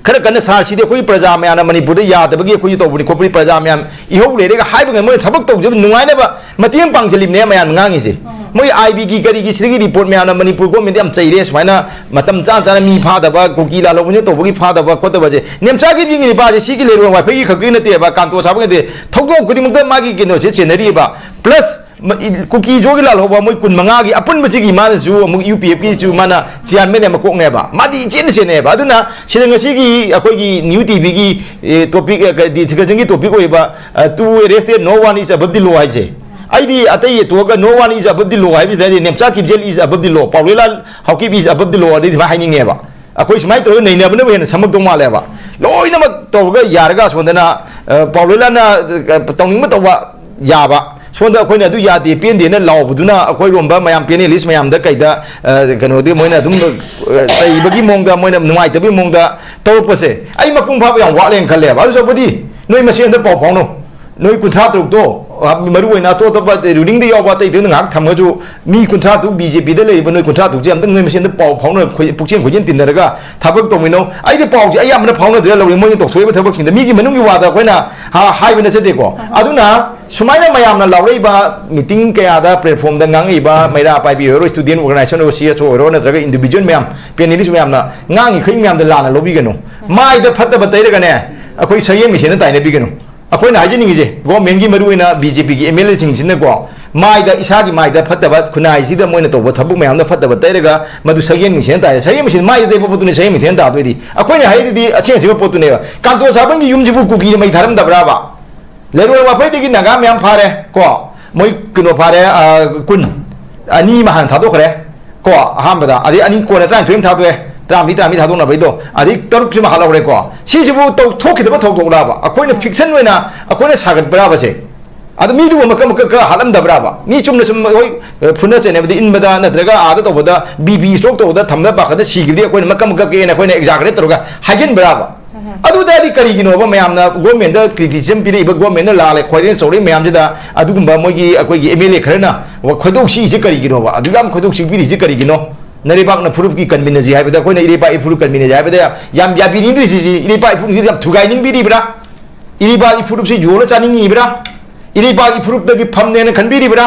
ꯈꯔ ꯀꯟꯅ ꯁꯥꯔ, ꯁꯤꯗꯤ ꯑꯩꯈꯣꯏ ꯄ꯭ꯔꯖꯥ ꯃꯌꯥꯝꯅ ꯃꯅꯤꯄꯨꯔꯗ ꯌꯥꯗꯕꯒꯤ ꯑꯩꯈꯣꯏꯁꯨ ꯇꯧꯕꯅꯤ ꯈꯣꯠꯄꯅꯤ, ꯄ꯭ꯔꯖꯥ ꯃꯌꯥꯝ ꯏꯍꯧ ꯂꯩꯔꯦꯒ ꯍꯥꯏꯕ ꯉꯩ ꯃꯣꯏꯅ ꯊꯕꯛ ꯇꯧꯖꯕ ꯅꯨꯡꯉꯥꯏꯅꯕ ꯃꯇꯦꯡ ꯄꯥꯡꯁꯤꯜꯂꯤꯕꯅꯦ ꯃꯌꯥꯝ ꯉꯥꯡꯉꯤꯁꯦ꯫ ꯃꯣꯏ ꯑꯥꯏ ꯕꯤꯒꯤ ꯀꯔꯤꯒꯤ ꯁꯤꯗꯒꯤ ꯔꯤꯄꯣꯔꯠ ꯃꯌꯥꯝꯅ ꯃꯅꯤꯄꯨꯔ ꯒꯣꯔꯃꯦꯟꯗ ꯌꯥꯝ ꯆꯩꯔꯦ, ꯁꯨꯃꯥꯏꯅ ꯃꯇꯝ ꯆꯥ ꯆꯥꯅ ꯃꯤ ꯐꯥꯗꯕ, ꯀꯨꯀꯤ ꯂꯥꯜꯍꯧꯕꯁꯤꯅ ꯇꯧꯕꯒꯤ ꯐꯥꯗꯕ ꯈꯣꯠꯇꯕꯁꯦ꯫ ꯅꯦꯝꯆꯥ ꯀꯤꯞꯒꯦꯒꯤ ꯅꯤꯄꯥꯁꯦ ꯁꯤꯒꯤ ꯂꯩꯔꯣꯟ ꯋꯥꯏꯐꯩꯒꯤ ꯈꯛꯇꯒꯤ ꯅꯠꯇꯦꯕ, ꯀꯥꯟꯇꯣ ꯁꯥꯕ ꯅꯠꯇꯦ, ꯊꯧꯗꯣꯛ ꯈꯨꯗꯤꯡꯃꯛꯇ ꯃꯥꯒꯤ ꯀꯩꯅꯣꯁꯦ ꯆꯦꯟꯅꯔꯤꯑꯕ꯫ ꯄ꯭ꯂꯁ ꯃ-, ꯏ-, ꯀꯨꯀꯤ ꯖꯣꯒꯤ ꯂꯥꯜꯍꯧꯕ ꯃꯣꯏ ꯀꯨꯟ ꯃꯉꯥꯒꯤ ꯑꯄꯨꯟꯕꯁꯤꯒꯤ ꯃꯥꯅꯁꯨ ꯑꯃꯨꯛ ꯌꯨ ꯄꯤ ꯑꯦꯐꯀꯤꯁꯨ ꯃꯥꯅ ꯆꯤꯌꯥꯔꯃꯦꯟ ꯑꯃ ꯀꯣꯛꯅꯦꯕ꯫ ꯃꯥꯗꯤ ꯏꯆꯦꯟ ꯆꯦꯟꯅꯩꯑꯕ꯫ ꯑꯗꯨꯅ ꯁꯤꯗ ꯉꯁꯤꯒꯤ ꯑꯩꯈꯣꯏꯒꯤ ꯅ꯭ꯌꯨ ꯇꯤ ꯚꯤꯒꯤ, ꯑꯦ, ꯇꯣꯄꯤꯛ, ꯑꯦ, ꯀ-, ꯗꯤ-, ꯗꯤꯁꯀꯁꯟꯒꯤ ꯇꯣꯄꯤꯛ ꯑꯣꯏꯕ, ꯑ, "Two arrested, no one is above the law" ꯍꯥꯏꯁꯦ, ꯑꯩꯗꯤ ꯑꯇꯩ ꯇꯣꯛꯑꯒ "No one is above the law" ꯍꯥꯏꯕꯁꯤꯗ ꯍꯥꯏꯗꯤ Nemcha ꯀꯤꯞꯖꯦꯜ is above the law, ꯄꯥꯎꯂꯣꯏꯂꯥꯜ Haokip is above the law ꯑꯗꯩ ꯑꯗꯨꯃꯥꯏꯅ ꯍꯥꯏꯅꯤꯡꯉꯦꯕ꯫ ꯑꯩꯈꯣꯏ ꯁꯨꯃꯥꯏꯅ ꯇꯧꯔꯒ ꯅꯩꯅꯕꯅꯕꯨ ꯍꯦꯟꯅ ꯁꯝꯃꯛꯇꯧ ꯃꯥꯜꯂꯦꯕ꯫ ꯂꯣꯏꯅꯃꯛ ꯇꯧꯔꯒ ꯌꯥꯔꯒ ꯑꯁꯣꯝꯗꯅ, ꯑ, ꯄꯥꯎꯂꯣꯏꯂꯥꯟꯅ, ꯑ, ꯇꯧꯅꯤꯡꯕ ꯇꯧꯕ ꯌꯥꯕ, ꯁꯣꯝꯗ ꯑꯩꯈꯣꯏꯅ ꯑꯗꯨ ꯌꯥꯗꯦ, ꯄꯦꯟꯗꯦꯅ ꯂꯥꯎꯕꯗꯨꯅ ꯑꯩꯈꯣꯏꯔꯣꯝꯕ ꯃꯌꯥꯝ panelist ꯃꯌꯥꯝꯗ ꯀꯩꯗ, ꯑ, ꯀꯩꯅꯣꯗꯤ ꯃꯣꯏꯅ ꯑꯗꯨꯝ, ꯑ, ꯆꯩꯕꯒꯤ ꯃꯑꯣꯡꯗ, ꯃꯣꯏꯅ ꯅꯨꯡꯉꯥꯏꯇꯕꯒꯤ ꯃꯑꯣꯡꯗ ꯇꯧꯔꯛꯄꯁꯦ, ꯑꯩ ꯃꯄꯨꯡ ꯐꯥꯕ ꯌꯥꯝ ꯋꯥꯠꯂꯦꯅ ꯈꯜꯂꯦꯕ꯫ ꯑꯗꯨ ꯁꯔꯨꯛꯄꯨꯗꯤ ꯅꯣꯏ ꯃꯁꯦꯟꯗ ꯄꯥꯎ ꯐꯥꯎꯅꯧ꯫ ꯅꯣꯏ ꯀꯨꯟꯊ꯭ꯔꯥ ꯇꯔꯨꯛꯇꯣ, ꯑ, ꯃꯔꯨ ꯑꯣꯏꯅ ꯑꯇꯣꯞ ꯑꯇꯣꯞꯄ ruling ꯗ ꯌꯥꯎꯕ ꯑꯇꯩ ꯑꯇꯩꯗ ꯉꯥꯏꯍꯥꯛ ꯊꯝꯃꯁꯨ, ꯃꯤ ꯀꯨꯟꯊ꯭ꯔꯥ ꯇꯔꯨꯛ B J P ꯗ ꯂꯩꯔꯤꯕ ꯅꯣꯏ ꯀꯨꯟꯊ꯭ꯔꯥ ꯇꯔꯨꯛꯁꯦ ꯑꯝꯇꯪ ꯅꯣꯏ ꯃꯁꯦꯟꯗ ꯄꯥꯎ ꯐꯥꯎꯅ, ꯈꯣꯏ-, ꯄꯨꯛꯆꯦꯟ ꯈꯣꯏꯖꯦꯟ ꯇꯤꯟꯅꯔꯒ ꯊꯕꯛ ꯇꯧꯃꯤꯟꯅꯧ꯫ ꯑꯩꯗꯤ ꯄꯥꯎꯁꯦ ꯑꯌꯥꯝꯕꯅ ꯐꯥꯎꯅꯗ꯭ꯔꯦ ꯂꯧꯔꯤ, ꯃꯣꯏꯅ ꯇꯧꯊꯣꯛꯏꯕ ꯊꯕꯛꯁꯤꯡꯗ ꯃꯤꯒꯤ ꯃꯅꯨꯡꯒꯤ ꯋꯥꯗ ꯑꯩꯈꯣꯏꯅ ꯍꯥ-, ꯍꯥꯏꯕ ꯅꯠꯆꯗꯦꯀꯣ꯫ ꯑꯗꯨꯅ ꯁꯨꯃꯥꯏꯅ ꯃꯌꯥꯝꯅ ꯂꯥꯎꯔꯛꯏꯕ meeting ꯀꯌꯥꯗ, platform ꯗ ꯉꯥꯡꯉꯛꯏꯕ ꯃꯩꯔꯥ ꯄꯥꯏꯕꯤ ꯑꯣꯏꯔꯣ, student organization ꯑꯣꯏꯔꯣ, C S O ꯑꯣꯏꯔꯣ, ꯅꯠꯇ꯭ꯔꯒ individual ꯃꯌꯥꯝ, panelist ꯃꯌꯥꯝꯅ ꯉꯥꯡꯉꯤꯈꯩ ꯃꯌꯥꯝꯗ ꯂꯥꯟꯅ ꯂꯧꯕꯤꯒꯅꯨ꯫ ꯃꯥꯏꯗ ꯐꯠꯇꯕ ꯇꯩꯔꯒꯅꯦ, ꯑꯩꯈꯣꯏ ꯁꯛꯌꯦꯡ ꯃꯤꯁꯦꯟꯅ ꯇꯥꯏꯅꯕꯤꯒꯅꯨ꯫ ꯑꯩꯈꯣꯏꯅ ꯍꯥꯏꯖꯅꯤꯡꯉꯤꯁꯦ, government ꯀꯤ ꯃꯔꯨ ꯑꯣꯏꯅ B J P ꯒꯤ M L A ꯁꯤꯡꯁꯤꯅꯀꯣ, ꯃꯥꯏꯗ, ꯏꯁꯥꯒꯤ ꯃꯥꯏꯗ ꯐꯠꯇꯕ, ꯈꯨꯟꯅꯥꯏꯁꯤꯗ ꯃꯣꯏꯅ ꯇꯧꯕ ꯊꯕꯛ ꯃꯌꯥꯝꯗ ꯐꯠꯇꯕ ꯇꯩꯔꯒ ꯃꯗꯨ ꯁꯛꯌꯦꯡ ꯃꯤꯁꯦꯟꯅ ꯇꯥꯏ꯫ ꯁꯛꯌꯦꯡ ꯃꯤꯁꯦꯟ ꯃꯥꯏꯗ ꯇꯩꯕ ꯄꯣꯠꯇꯨꯅ ꯁꯛꯌꯦꯡ ꯃꯤꯁꯦꯟꯅ ꯇꯥꯗꯣꯏꯗꯤ꯫ ꯑꯩꯈꯣꯏꯅ ꯍꯥꯏꯔꯤꯗꯨꯗꯤ ꯑꯁꯦꯡ ꯑꯁꯦꯡꯕ ꯄꯣꯠꯇꯨꯅꯦꯕ꯫ ꯀꯥꯟꯇꯣ ꯁꯥꯕꯟꯒꯤ ꯌꯨꯝꯁꯤꯕꯨ ꯀꯨꯀꯤꯅ ꯃꯩ ꯊꯥꯔꯝꯗꯕ꯭ꯔꯥꯕ? ꯂꯩꯔꯣꯏ ꯋꯥꯐꯩꯗꯒꯤ ꯅꯥꯒꯥ ꯃꯌꯥꯝ ꯐꯥꯔꯦ ꯀꯣ, ꯃꯣꯏ ꯀꯩꯅꯣ ꯐꯥꯔꯦ, ꯑ, ꯀꯨꯟ, ꯑꯅꯤ ꯑꯃ ꯍꯥꯟꯅ ꯊꯥꯗꯣꯛꯈ꯭ꯔꯦ ꯀꯣ, ꯑꯍꯥꯟꯕꯗ, ꯑꯗꯩ ꯑꯅꯤ ꯀꯣꯟꯅ ꯇꯔꯥꯅꯤꯊꯣꯏ ꯑꯃ ꯊꯥꯗꯣꯛꯑꯦ, ꯇꯔꯥꯃꯔꯤ, ꯇꯔꯥꯃꯔꯤ ꯊꯥꯗꯣꯛꯅꯕꯩꯗꯣ, ꯑꯗꯩ ꯇꯔꯨꯛꯁꯤꯃ ꯍꯥꯠꯍꯧꯔꯦꯀꯣ꯫ ꯁꯤꯁꯤꯕꯨ ꯇꯧ-, ꯊꯣꯛꯈꯤꯗꯕ ꯊꯧꯗꯣꯛꯂꯕ? ꯑꯩꯈꯣꯏꯅ fiction ꯑꯣꯏꯅ ꯑꯩꯈꯣꯏꯅ ꯁꯥꯒꯠꯄ꯭ꯔꯥꯕꯁꯦ? ꯑꯗꯣ ꯃꯤꯗꯨꯕꯨ ꯃꯀꯛ ꯃꯀꯛ ꯈꯔ ꯍꯥꯠꯂꯝꯗꯕ꯭ꯔꯥꯕ? ꯃꯤ ꯆꯨꯝꯅ ꯁꯨꯝ ꯑꯩꯈꯣꯏ, ꯑ, ꯐꯨꯅ ꯆꯩꯅꯕꯗ ꯏꯟꯕꯗ ꯅꯠꯇ꯭ꯔꯒ ꯑꯥꯗ ꯇꯧꯕꯗ B P stroke ꯇꯧꯕꯗ ꯊꯝꯕꯗ ꯄꯥꯈꯠꯇ ꯁꯤꯈꯤꯕꯗꯤ ꯑꯩꯈꯣꯏꯅ ꯃꯀꯛ ꯃꯀꯛ ꯀꯛꯑꯦꯅ ꯑꯩꯈꯣꯏꯅ exaggerate ꯇꯧꯔꯒ ꯍꯥꯏꯖꯤꯟꯕ꯭ꯔꯥꯕ? ꯑꯗꯨ ꯇꯥꯔꯗꯤ ꯀꯔꯤꯒꯤꯅꯣꯕ ꯃꯌꯥꯝꯅ government ꯗ criticism ꯄꯤꯔꯛꯏꯕ, government ꯅ ꯂꯥꯜꯂꯦ ꯈꯣꯏꯔꯦꯅ ꯆꯧꯔꯛꯏ ꯃꯌꯥꯝꯁꯤꯗ ꯑꯗꯨꯒꯨꯝꯕ ꯃꯣꯏꯒꯤ, ꯑꯩꯈꯣꯏꯒꯤ M L A ꯈꯔꯅ ꯈꯣꯏꯗꯣꯛ ꯁꯤꯛꯏꯁꯤ ꯀꯔꯤꯒꯤꯅꯣꯕ? ꯑꯗꯨꯛ ꯌꯥꯝ ꯈꯣꯏꯗꯣꯛ ꯁꯤꯛꯄꯤꯔꯤꯁꯤ ꯀꯔꯤꯒꯤꯅꯣ? ꯅꯔꯩꯕꯥꯛꯅ ꯐꯨꯔꯨꯞꯀꯤ ꯀꯟꯃꯤꯟꯅꯁꯤ ꯍꯥꯏꯕꯗ, ꯑꯩꯈꯣꯏꯅ ꯏꯔꯩꯄꯥꯛꯀꯤ ꯐꯨꯔꯨꯞ ꯀꯟꯃꯤꯟꯅꯁꯤ ꯍꯥꯏꯕꯗ ꯌꯥꯝ ꯌꯥꯕꯤꯅꯤꯡꯗ꯭ꯔꯤꯁꯤ, ꯏꯔꯩꯄꯥꯛꯀꯤ ꯐꯨꯔꯨꯞꯁꯤ ꯌꯥꯝ ꯊꯨꯒꯥꯏꯅꯤꯡꯕꯤꯔꯤꯕ꯭ꯔꯥ? ꯏꯔꯩꯄꯥꯛꯀꯤ ꯐꯨꯔꯨꯞꯁꯤ ꯌꯣꯜꯂ ꯆꯥꯅꯤꯡꯉꯤꯕ꯭ꯔꯥ? ꯏꯔꯩꯄꯥꯛꯀꯤ ꯐꯨꯔꯨꯞꯇꯒꯤ ꯐꯝꯅꯦꯅ ꯈꯟꯕꯤꯔꯤꯕ꯭ꯔꯥ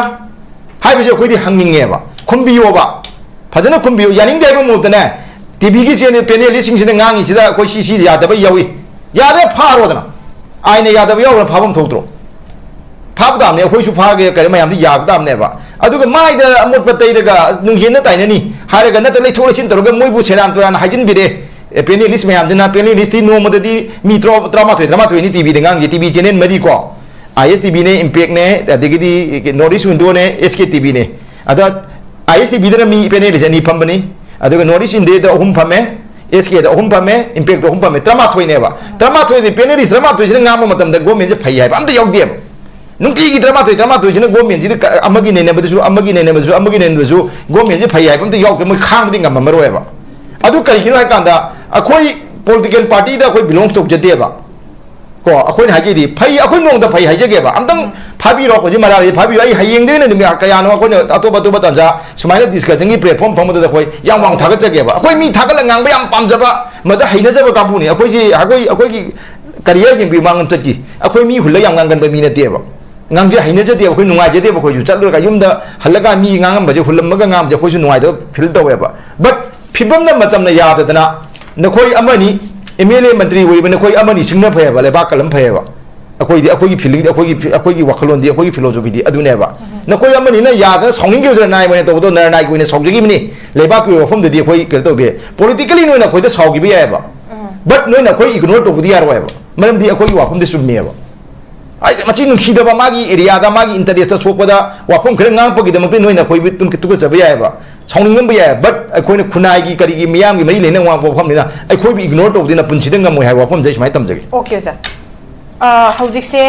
ꯍꯥꯏꯕꯁꯤ ꯑꯩꯈꯣꯏꯗꯤ ꯍꯪꯅꯤꯡꯉꯦꯕ꯫ ꯈꯨꯝꯕꯤꯌꯣꯕ, ꯐꯖꯅ ꯈꯨꯝꯕꯤꯌꯨ꯫ ꯌꯥꯅꯤꯡꯗꯦ ꯍꯥꯏꯕ ꯃꯍꯨꯠꯇꯅꯦ, T V ꯒꯤ channel panelist ꯁꯤꯡꯁꯤꯅ ꯉꯥꯡꯉꯤꯁꯤꯗ ꯑꯩꯈꯣꯏ ꯁꯤ, ꯁꯤ ꯌꯥꯗꯕ ꯌꯥꯎꯏ, ꯌꯥꯗꯦ ꯐꯥꯔꯣꯗꯅ꯫ ꯑꯥꯏꯟꯅ ꯌꯥꯗꯕ ꯌꯥꯎꯔꯒꯅ ꯐꯥꯐꯝ ꯊꯣꯛꯇ꯭ꯔꯣ? ꯐꯥꯕ ꯇꯥꯕꯅꯤ, ꯑꯩꯈꯣꯏꯁꯨ ꯐꯥꯒꯦ, ꯀꯔꯤ ꯃꯌꯥꯝꯗꯨ ꯌꯥꯕ ꯇꯥꯕꯅꯦꯕ꯫ ꯑꯗꯨꯒ ꯃꯥꯏꯗ ꯑꯃꯣꯠꯄ ꯇꯩꯔꯒ ꯅꯨꯡꯍꯦꯟꯅ ꯇꯥꯏꯅꯅꯤ ꯍꯥꯏꯔꯒ, ꯅꯠꯇ꯭ꯔ ꯂꯩꯊꯣꯛ ꯂꯩꯁꯤꯟ ꯇꯧꯔꯒ ꯃꯣꯏꯕꯨ ꯁꯦꯔꯥꯟ ꯇꯨꯔꯥꯟ ꯍꯥꯏꯖꯤꯟꯕꯤꯔꯦ꯫ ꯑꯦ, panelist ꯃꯌꯥꯝꯗꯨꯅ, panelist ꯇꯤ ꯅꯣꯡꯃꯗꯗꯤ ꯃꯤ ꯇꯔꯥ-, ꯇꯔꯥꯃꯥꯊꯣꯏ, ꯇꯔꯥꯃꯥꯊꯣꯏꯅꯤ T V ꯗ ꯉꯥꯡꯉꯤ, T V channel ꯃꯔꯤ ꯀꯣ, I S T V ꯅꯦ, Impact ꯅꯦ, ꯑꯗꯒꯤꯗꯤ North East Window ꯅꯦ, S K T V ꯅꯦ꯫ ꯑꯗ I S T V ꯗꯅ ꯃꯤ panelist ꯑꯅꯤ ꯐꯝꯕꯅꯤ, ꯑꯗꯨꯒ North East India ꯗ ꯑꯍꯨꯝ ꯐꯝꯃꯦ, S K ꯗ ꯑꯍꯨꯝ ꯐꯝꯃꯦ, Impact ꯇ ꯑꯍꯨꯝ ꯐꯝꯃꯦ, ꯇꯔꯥꯃꯥꯊꯣꯏꯅꯦꯕ꯫ ꯇꯔꯥꯃꯥꯊꯣꯏꯗꯤ panelist ꯇꯔꯥꯃꯥꯊꯣꯏꯁꯤꯅ ꯉꯥꯡꯕ ꯃꯇꯝꯗ government ꯁꯦ ꯐꯩ ꯍꯥꯏꯕ ꯑꯝꯇ ꯌꯥꯎꯗꯦꯕ꯫ ꯅꯨꯡꯇꯤꯒꯤ ꯇꯔꯥꯃꯥꯊꯣꯏ ꯇꯔꯥꯃꯥꯊꯣꯏꯁꯤꯅ ꯒꯣꯔꯃꯦꯟꯁꯤꯗ ꯀ-, ꯑꯃꯒꯤ ꯅꯩꯅꯕꯗꯁꯨ, ꯑꯃꯒꯤ ꯅꯩꯅꯕꯗꯁꯨ, ꯑꯃꯒꯤ ꯅꯩꯅꯕꯗꯁꯨ ꯒꯣꯔꯃꯦꯟꯁꯤ ꯐꯩ ꯍꯥꯏꯕ ꯑꯝꯇ ꯌꯥꯎꯗꯦ, ꯃꯣꯏ ꯈꯥꯡꯕꯗꯤ ꯉꯝꯃꯝꯃꯔꯣꯏꯕ꯫ ꯑꯗꯨ ꯀꯔꯤꯒꯤꯅꯣ ꯍꯥꯏ ꯀꯥꯟꯗ, ꯑꯩꯈꯣꯏ ꯄꯣꯂꯤꯇꯤꯀꯦꯜ ꯄꯥꯔꯇꯤꯗ ꯑꯩꯈꯣꯏ ꯕꯤꯂꯣꯡ ꯇꯧꯖꯗꯦꯕ꯫ ꯀꯣ, ꯑꯩꯈꯣꯏꯅ ꯍꯥꯏꯖꯩꯗꯤ ꯐꯩ, ꯑꯩꯈꯣꯏ ꯅꯣꯡꯃꯗ ꯐꯩ ꯍꯥꯏꯖꯒꯦꯕ꯫ ꯑꯝꯇꯪ ꯐꯥꯕꯤꯔꯣ, ꯍꯧꯖꯤꯛ ꯃꯔꯥꯜꯁꯦ ꯐꯥꯕꯤꯌꯨ꯫ ꯑꯩ ꯍꯌꯦꯡꯗꯒꯤ ꯑꯣꯏꯅ ꯅꯨꯃꯤꯠ ꯀꯌꯥꯅꯣ ꯑꯩꯈꯣꯏꯅ ꯑꯇꯣꯞ ꯑꯇꯣꯞꯄ ꯇꯥꯟꯖꯥ ꯁꯨꯃꯥꯏꯅ ꯗꯤꯁꯀꯁꯟꯒꯤ ꯄ꯭ꯂꯦꯠꯐꯣꯔꯝ ꯐꯝꯕꯗꯨꯗ ꯑꯩꯈꯣꯏ ꯌꯥꯝ ꯋꯥꯡ ꯊꯥꯒꯠꯆꯒꯦꯕ꯫ ꯑꯩꯈꯣꯏ ꯃꯤ ꯊꯥꯒꯠꯂ ꯉꯥꯡꯕ ꯌꯥꯝ ꯄꯥꯝꯖꯕ, ꯃꯗ ꯍꯩꯅꯖꯕ ꯀꯥꯡꯕꯨꯅꯤ꯫ ꯑꯩꯈꯣꯏꯁꯤ, ꯑꯩꯈꯣꯏ, ꯑꯩꯈꯣꯏꯒꯤ ꯀꯔꯤꯌꯔ ꯌꯦꯡꯕꯤꯌꯨ ꯃꯥꯡ ꯆꯠꯈꯤ꯫ ꯑꯩꯈꯣꯏ ꯃꯤ ꯍꯨꯜꯂ ꯌꯥꯝ ꯉꯥꯡꯒꯟꯕ ꯃꯤ ꯅꯠꯇꯦꯕ꯫ ꯉꯥꯡꯖ ꯍꯩꯅꯖꯗꯦꯕ, ꯑꯩꯈꯣꯏ ꯅꯨꯡꯉꯥꯏꯖꯗꯦꯕ꯫ ꯑꯩꯈꯣꯏꯁꯨ ꯆꯠꯂꯨꯔꯒ ꯌꯨꯝꯗ ꯍꯜꯂꯒ ꯃꯤ ꯉꯥꯡꯉꯝꯕꯁꯦ, ꯍꯨꯜꯂꯝꯃꯒ ꯉꯥꯡꯕꯁꯦ ꯑꯩꯈꯣꯏꯁꯨ ꯅꯨꯡꯉꯥꯏꯇꯕ ꯐꯤꯜ ꯇꯧꯋꯦꯕ꯫ ꯕꯠ ꯐꯤꯕꯝꯅ ꯃꯇꯝꯅ ꯌꯥꯗꯗꯅ ꯅꯈꯣꯏ ꯑꯃꯅꯤ, ꯑꯦꯝ ꯑꯦꯜ ꯑꯦ ꯃꯟꯇ꯭ꯔꯤ ꯑꯣꯏꯔꯤꯕ ꯅꯈꯣꯏ ꯑꯃꯅꯤ ꯁꯤꯡꯅ ꯐꯩꯌꯦꯕ, ꯂꯩꯕꯥꯛ ꯀꯜꯂꯝ ꯐꯩꯌꯦꯕ꯫ ꯑꯩꯈꯣꯏꯗꯤ, ꯑꯩꯈꯣꯏꯒꯤ ꯐꯤꯂꯤꯡꯗꯤ, ꯑꯩꯈꯣꯏꯒꯤ ꯐꯤ-, ꯑꯩꯈꯣꯏꯒꯤ ꯋꯥꯈꯜꯂꯣꯟꯗꯤ, ꯑꯩꯈꯣꯏꯒꯤ ꯐꯤꯂꯣꯁꯣꯐꯤꯗꯤ ꯑꯗꯨꯅꯦꯕ꯫ ꯅꯈꯣꯏ ꯑꯃꯅꯤꯅ ꯌꯥꯗꯅ ꯁꯥꯎꯅꯤꯡꯈꯤꯕꯁꯤꯅ ꯅꯥꯏ ꯑꯣꯏꯅ ꯇꯧꯕꯗꯣ, ꯅꯔꯅꯥꯏꯒꯤ ꯑꯣꯏꯅ ꯁꯥꯎꯖꯈꯤꯕꯅꯤ꯫ ꯂꯩꯕꯥꯛꯀꯤ ꯑꯣꯏꯕ ꯋꯥꯐꯝꯗꯗꯤ ꯑꯩꯈꯣꯏ ꯀꯩꯅꯣ ꯇꯧꯕꯤ ꯌꯥꯏ꯫ ꯄꯣꯂꯤꯇꯤꯀꯦꯂꯤ ꯅꯣꯏꯅ ꯑꯩꯈꯣꯏꯗ ꯁꯥꯎꯈꯤꯕ ꯌꯥꯏꯑꯕ, ꯕꯠ ꯅꯣꯏꯅ ꯑꯩꯈꯣꯏ ꯏꯒꯅꯣꯔ ꯇꯧꯕꯗꯤ ꯌꯥꯔꯣꯏꯕ꯫ ꯃꯔꯝꯗꯤ ꯑꯩꯈꯣꯏꯒꯤ ꯋꯥꯐꯝꯗꯤ ꯆꯨꯝꯃꯦꯕ꯫ ꯍꯥꯏꯗꯤ ꯃꯆꯤ ꯅꯨꯡꯁꯤꯗꯕ, ꯃꯥꯒꯤ ꯑꯦꯔꯤꯌꯥꯗ, ꯃꯥꯒꯤ ꯏꯟꯇꯔꯦꯁꯇ ꯁꯣꯛꯄꯗ ꯋꯥꯐꯝ ꯈꯔ ꯉꯥꯡꯉꯛꯄꯒꯤꯗꯃꯛꯇ ꯅꯣꯏꯅ ꯑꯩꯈꯣꯏꯕꯨ ꯇꯨꯝ-, ꯇꯨꯀꯠꯆꯕ ꯌꯥꯏꯑꯕ, ꯁꯥꯎꯅꯤꯡꯉꯝꯕ ꯌꯥꯏ꯫ ꯕꯠ ꯑꯩꯈꯣꯏꯅ ꯈꯨꯟꯅꯥꯏꯒꯤ, ꯀꯔꯤꯒꯤ, ꯃꯤꯌꯥꯝꯒꯤ ꯃꯔꯤ ꯂꯩꯅ ꯉꯥꯡꯕ ꯋꯥꯐꯝꯅꯤꯅ ꯑꯩꯈꯣꯏꯕꯨ ꯏꯒꯅꯣꯔ ꯇꯧꯕꯗꯨꯅ ꯄꯨꯟꯁꯤꯗ ꯉꯝꯃꯣꯏ ꯍꯥꯏꯕ ꯋꯥꯐꯝꯁꯦ ꯑꯩ ꯁꯨꯃꯥꯏꯅ ꯊꯝꯖꯒꯦ꯫ ꯑꯣꯀꯦ, ꯑꯣꯖꯥ꯫ ꯑ, ꯍꯧꯖꯤꯛꯁꯦ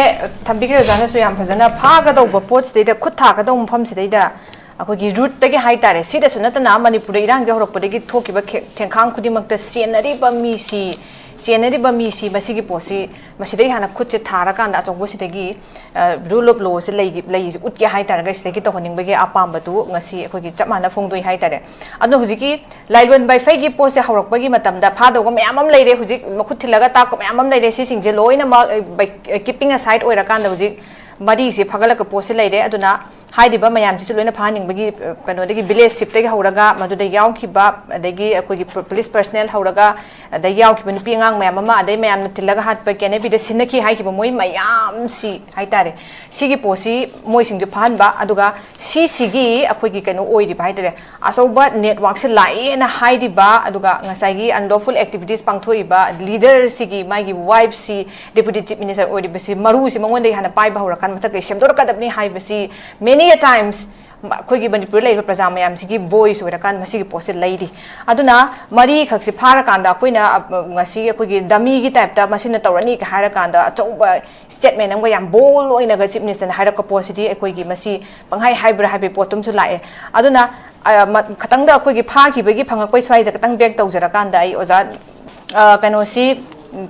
ꯊꯝꯕꯤꯈ꯭ꯔꯦ ꯑꯣꯖꯥꯅꯁꯨ ꯌꯥꯝ ꯐꯖꯅ꯫ ꯐꯥꯒꯗꯧꯕ ꯄꯣꯠꯁꯤꯗꯩꯗ, ꯈꯨꯠ ꯊꯥꯒꯗꯧꯕ ꯃꯐꯝꯁꯤꯗꯩꯗ ꯑꯩꯈꯣꯏꯒꯤ ꯔꯨꯠꯇꯒꯤ ꯍꯥꯏꯇꯥꯔꯦ, ꯁꯤꯗꯁꯨ ꯅꯠꯇꯅ ꯃꯅꯤꯄꯨꯔꯗ ꯏꯔꯥꯡꯒꯤ ꯍꯧꯔꯛꯄꯗꯒꯤ ꯊꯣꯛꯈꯤꯕ ꯈꯦ-, ꯊꯦꯡꯈꯥꯡ ꯈꯨꯗꯤꯡꯃꯛꯇ ꯆꯦꯟꯅꯔꯤꯕ ꯃꯤꯁꯤ, ꯆꯦꯟꯅꯔꯤꯕ ꯃꯤꯁꯤ, ꯃꯁꯤꯒꯤ ꯄꯣꯠꯁꯤ, ꯃꯁꯤꯗꯒꯤ ꯍꯥꯟꯅ ꯈꯨꯠꯁꯦ ꯊꯥꯔꯀꯥꯟꯗ ꯑꯆꯧꯕꯁꯤꯗꯒꯤ, ꯑ, ꯔꯨꯜ ꯑꯣꯐ ꯂꯣꯁꯦ ꯂꯩꯒꯤ-, ꯂꯩꯁꯦ ꯎꯠꯀꯦ ꯍꯥꯏꯇꯥꯔꯒ ꯁꯤꯗꯒꯤ ꯇꯧꯍꯟꯅꯤꯡꯕꯒꯤ ꯑꯄꯥꯝꯕꯗꯨ ꯉꯁꯤ ꯑꯩꯈꯣꯏꯒꯤ ꯆꯞ ꯃꯥꯟꯅ ꯐꯣꯡꯗꯣꯛꯏ ꯍꯥꯏꯇꯥꯔꯦ꯫ ꯑꯗꯨꯅ ꯍꯧꯖꯤꯛꯀꯤ ꯂꯥꯏꯂꯣꯟ ꯕꯥꯏꯐꯩꯒꯤ ꯄꯣꯠꯁꯦ ꯍꯧꯔꯛꯄꯒꯤ ꯃꯇꯝꯗ ꯐꯥꯗꯧꯕ ꯃꯌꯥꯝ ꯑꯃ ꯂꯩꯔꯦ꯫ ꯍꯧꯖꯤꯛ ꯃꯈꯨꯠ ꯊꯤꯜꯂꯒ ꯇꯥꯛꯄ ꯃꯌꯥꯝ ꯑꯃ ꯂꯩꯔꯦ꯫ ꯁꯤꯁꯤꯡꯁꯦ ꯂꯣꯏꯅꯃꯛ, ꯑ, ꯕꯥꯏ-, ꯑ, ꯀꯤꯞꯄꯤꯡ ꯑꯁꯥꯏꯠ ꯑꯣꯏꯔꯀꯥꯟꯗ ꯍꯧꯖꯤꯛ ꯃꯔꯤꯁꯦ ꯐꯒꯠꯂꯛꯄ ꯄꯣꯠꯁꯦ ꯂꯩꯔꯦ꯫ ꯑꯗꯨꯅ ꯍꯥꯏꯔꯤꯕ ꯃꯌꯥꯝꯁꯤꯁꯨ ꯂꯣꯏꯅ ꯐꯍꯟꯅꯤꯡꯕꯒꯤ, ꯑ, ꯀꯩꯅꯣꯗꯒꯤ ꯚꯤꯂꯦꯖ ꯆꯤꯐꯇꯒꯤ ꯍꯧꯔꯒ ꯃꯗꯨꯗ ꯌꯥꯎꯈꯤꯕ, ꯑꯗꯒꯤ ꯑꯩꯈꯣꯏꯒꯤ ꯄꯨ-, ꯄꯨꯂꯤꯁ ꯄꯔꯁꯅꯦꯜ ꯍꯧꯔꯒ, ꯑꯗꯩ ꯌꯥꯎꯈꯤꯕ ꯅꯨꯄꯤ ꯑꯉꯥꯡ ꯃꯌꯥꯝ ꯑꯃ, ꯑꯗꯩ ꯃꯌꯥꯝꯅ ꯊꯤꯜꯂꯒ ꯍꯥꯠꯄ ꯀꯦꯅꯦꯕꯤꯗ ꯁꯤꯟꯅꯈꯤ ꯍꯥꯏꯈꯤꯕ ꯃꯣꯏ ꯃꯌꯥꯝꯁꯤ ꯍꯥꯏꯇꯥꯔꯦ, ꯁꯤꯒꯤ ꯄꯣꯠꯁꯤ ꯃꯣꯏꯁꯤꯡꯗꯨ ꯐꯍꯟꯕ, ꯑꯗꯨꯒ ꯁꯤꯁꯤꯒꯤ ꯑꯩꯈꯣꯏꯒꯤ ꯀꯩꯅꯣ ꯑꯣꯏꯔꯤꯕ ꯍꯥꯏꯇꯥꯔꯦ, ꯑꯆꯧꯕ ꯅꯦꯠꯋꯥꯛꯁꯦ ꯂꯥꯛꯑꯦꯅ ꯍꯥꯏꯔꯤꯕ, ꯑꯗꯨꯒ ꯉꯁꯥꯏꯒꯤ ꯑꯟꯂꯣꯐꯨꯜ ꯑꯦꯛꯇꯤꯚꯤꯇꯤꯁ ꯄꯥꯡꯊꯣꯛꯏꯕ ꯂꯤꯗꯔꯁꯤꯒꯤ ꯃꯥꯒꯤ ꯋꯥꯏꯐꯁꯤ, ꯗꯦꯄꯨꯇꯤ ꯆꯤꯐ ꯃꯤꯅꯤꯁꯇꯔ ꯑꯣꯏꯔꯤꯕꯁꯤ, ꯃꯔꯨꯁꯤ ꯃꯉꯣꯟꯗꯒꯤ ꯍꯥꯟꯅ ꯄꯥꯏꯕ ꯍꯧꯔꯀꯥꯟꯗ ꯃꯊꯛꯇꯩ ꯁꯦꯝꯗꯣꯔꯛꯀꯗꯕꯅꯤ ꯍꯥꯏꯕꯁꯤ many a times ꯑꯩꯈꯣꯏꯒꯤ ꯃꯅꯤꯄꯨꯔꯗ ꯂꯩꯔꯤꯕ ꯄ꯭ꯔꯖꯥ ꯃꯌꯥꯝꯁꯤꯒꯤ ꯚꯣꯏꯁ ꯑꯣꯏꯔꯀꯥꯟꯗ ꯃꯁꯤꯒꯤ ꯄꯣꯠꯁꯤ ꯂꯩꯔꯤ꯫ ꯑꯗꯨꯅ ꯃꯔꯤꯈꯛꯁꯤ ꯐꯥꯔꯀꯥꯟꯗ ꯑꯩꯈꯣꯏꯅ, ꯑ, ꯉꯁꯤ ꯑꯩꯈꯣꯏꯒꯤ ꯗꯃꯤꯒꯤ ꯇꯥꯏꯞꯇ ꯃꯁꯤꯅ ꯇꯧꯔꯅꯤ ꯍꯥꯏꯔꯀꯥꯟꯗ ꯑꯆꯧꯕ ꯁ꯭ꯇꯦꯠꯃꯦꯟ ꯑꯃꯒ ꯌꯥꯝ ꯕꯣꯜ ꯑꯣꯏꯅꯒ ꯆꯤꯐ ꯃꯤꯅꯤꯁꯇꯔꯅ ꯍꯥꯏꯔꯛꯄ ꯄꯣꯠꯁꯤꯗꯤ ꯑꯩꯈꯣꯏꯒꯤ ꯃꯁꯤ ꯄꯪꯍꯥꯏ ꯍꯥꯏꯕ꯭ꯔꯥ ꯍꯥꯏꯕꯒꯤ ꯄꯣꯠꯇꯨꯝꯁꯨ ꯂꯥꯛꯑꯦ꯫ ꯑꯗꯨꯅ, ꯑ, ꯃ-, ꯈꯇꯪꯗ ꯑꯩꯈꯣꯏꯒꯤ ꯐꯥꯈꯤꯕꯒꯤ ꯐꯪꯉꯛꯄꯩ ꯁ꯭ꯋꯥꯏꯁꯦ ꯈꯇꯪ ꯕꯦꯛ ꯇꯧꯖꯔꯀꯥꯟꯗ ꯑꯩ ꯑꯣꯖꯥ, ꯑ, ꯀꯩꯅꯣꯁꯤ,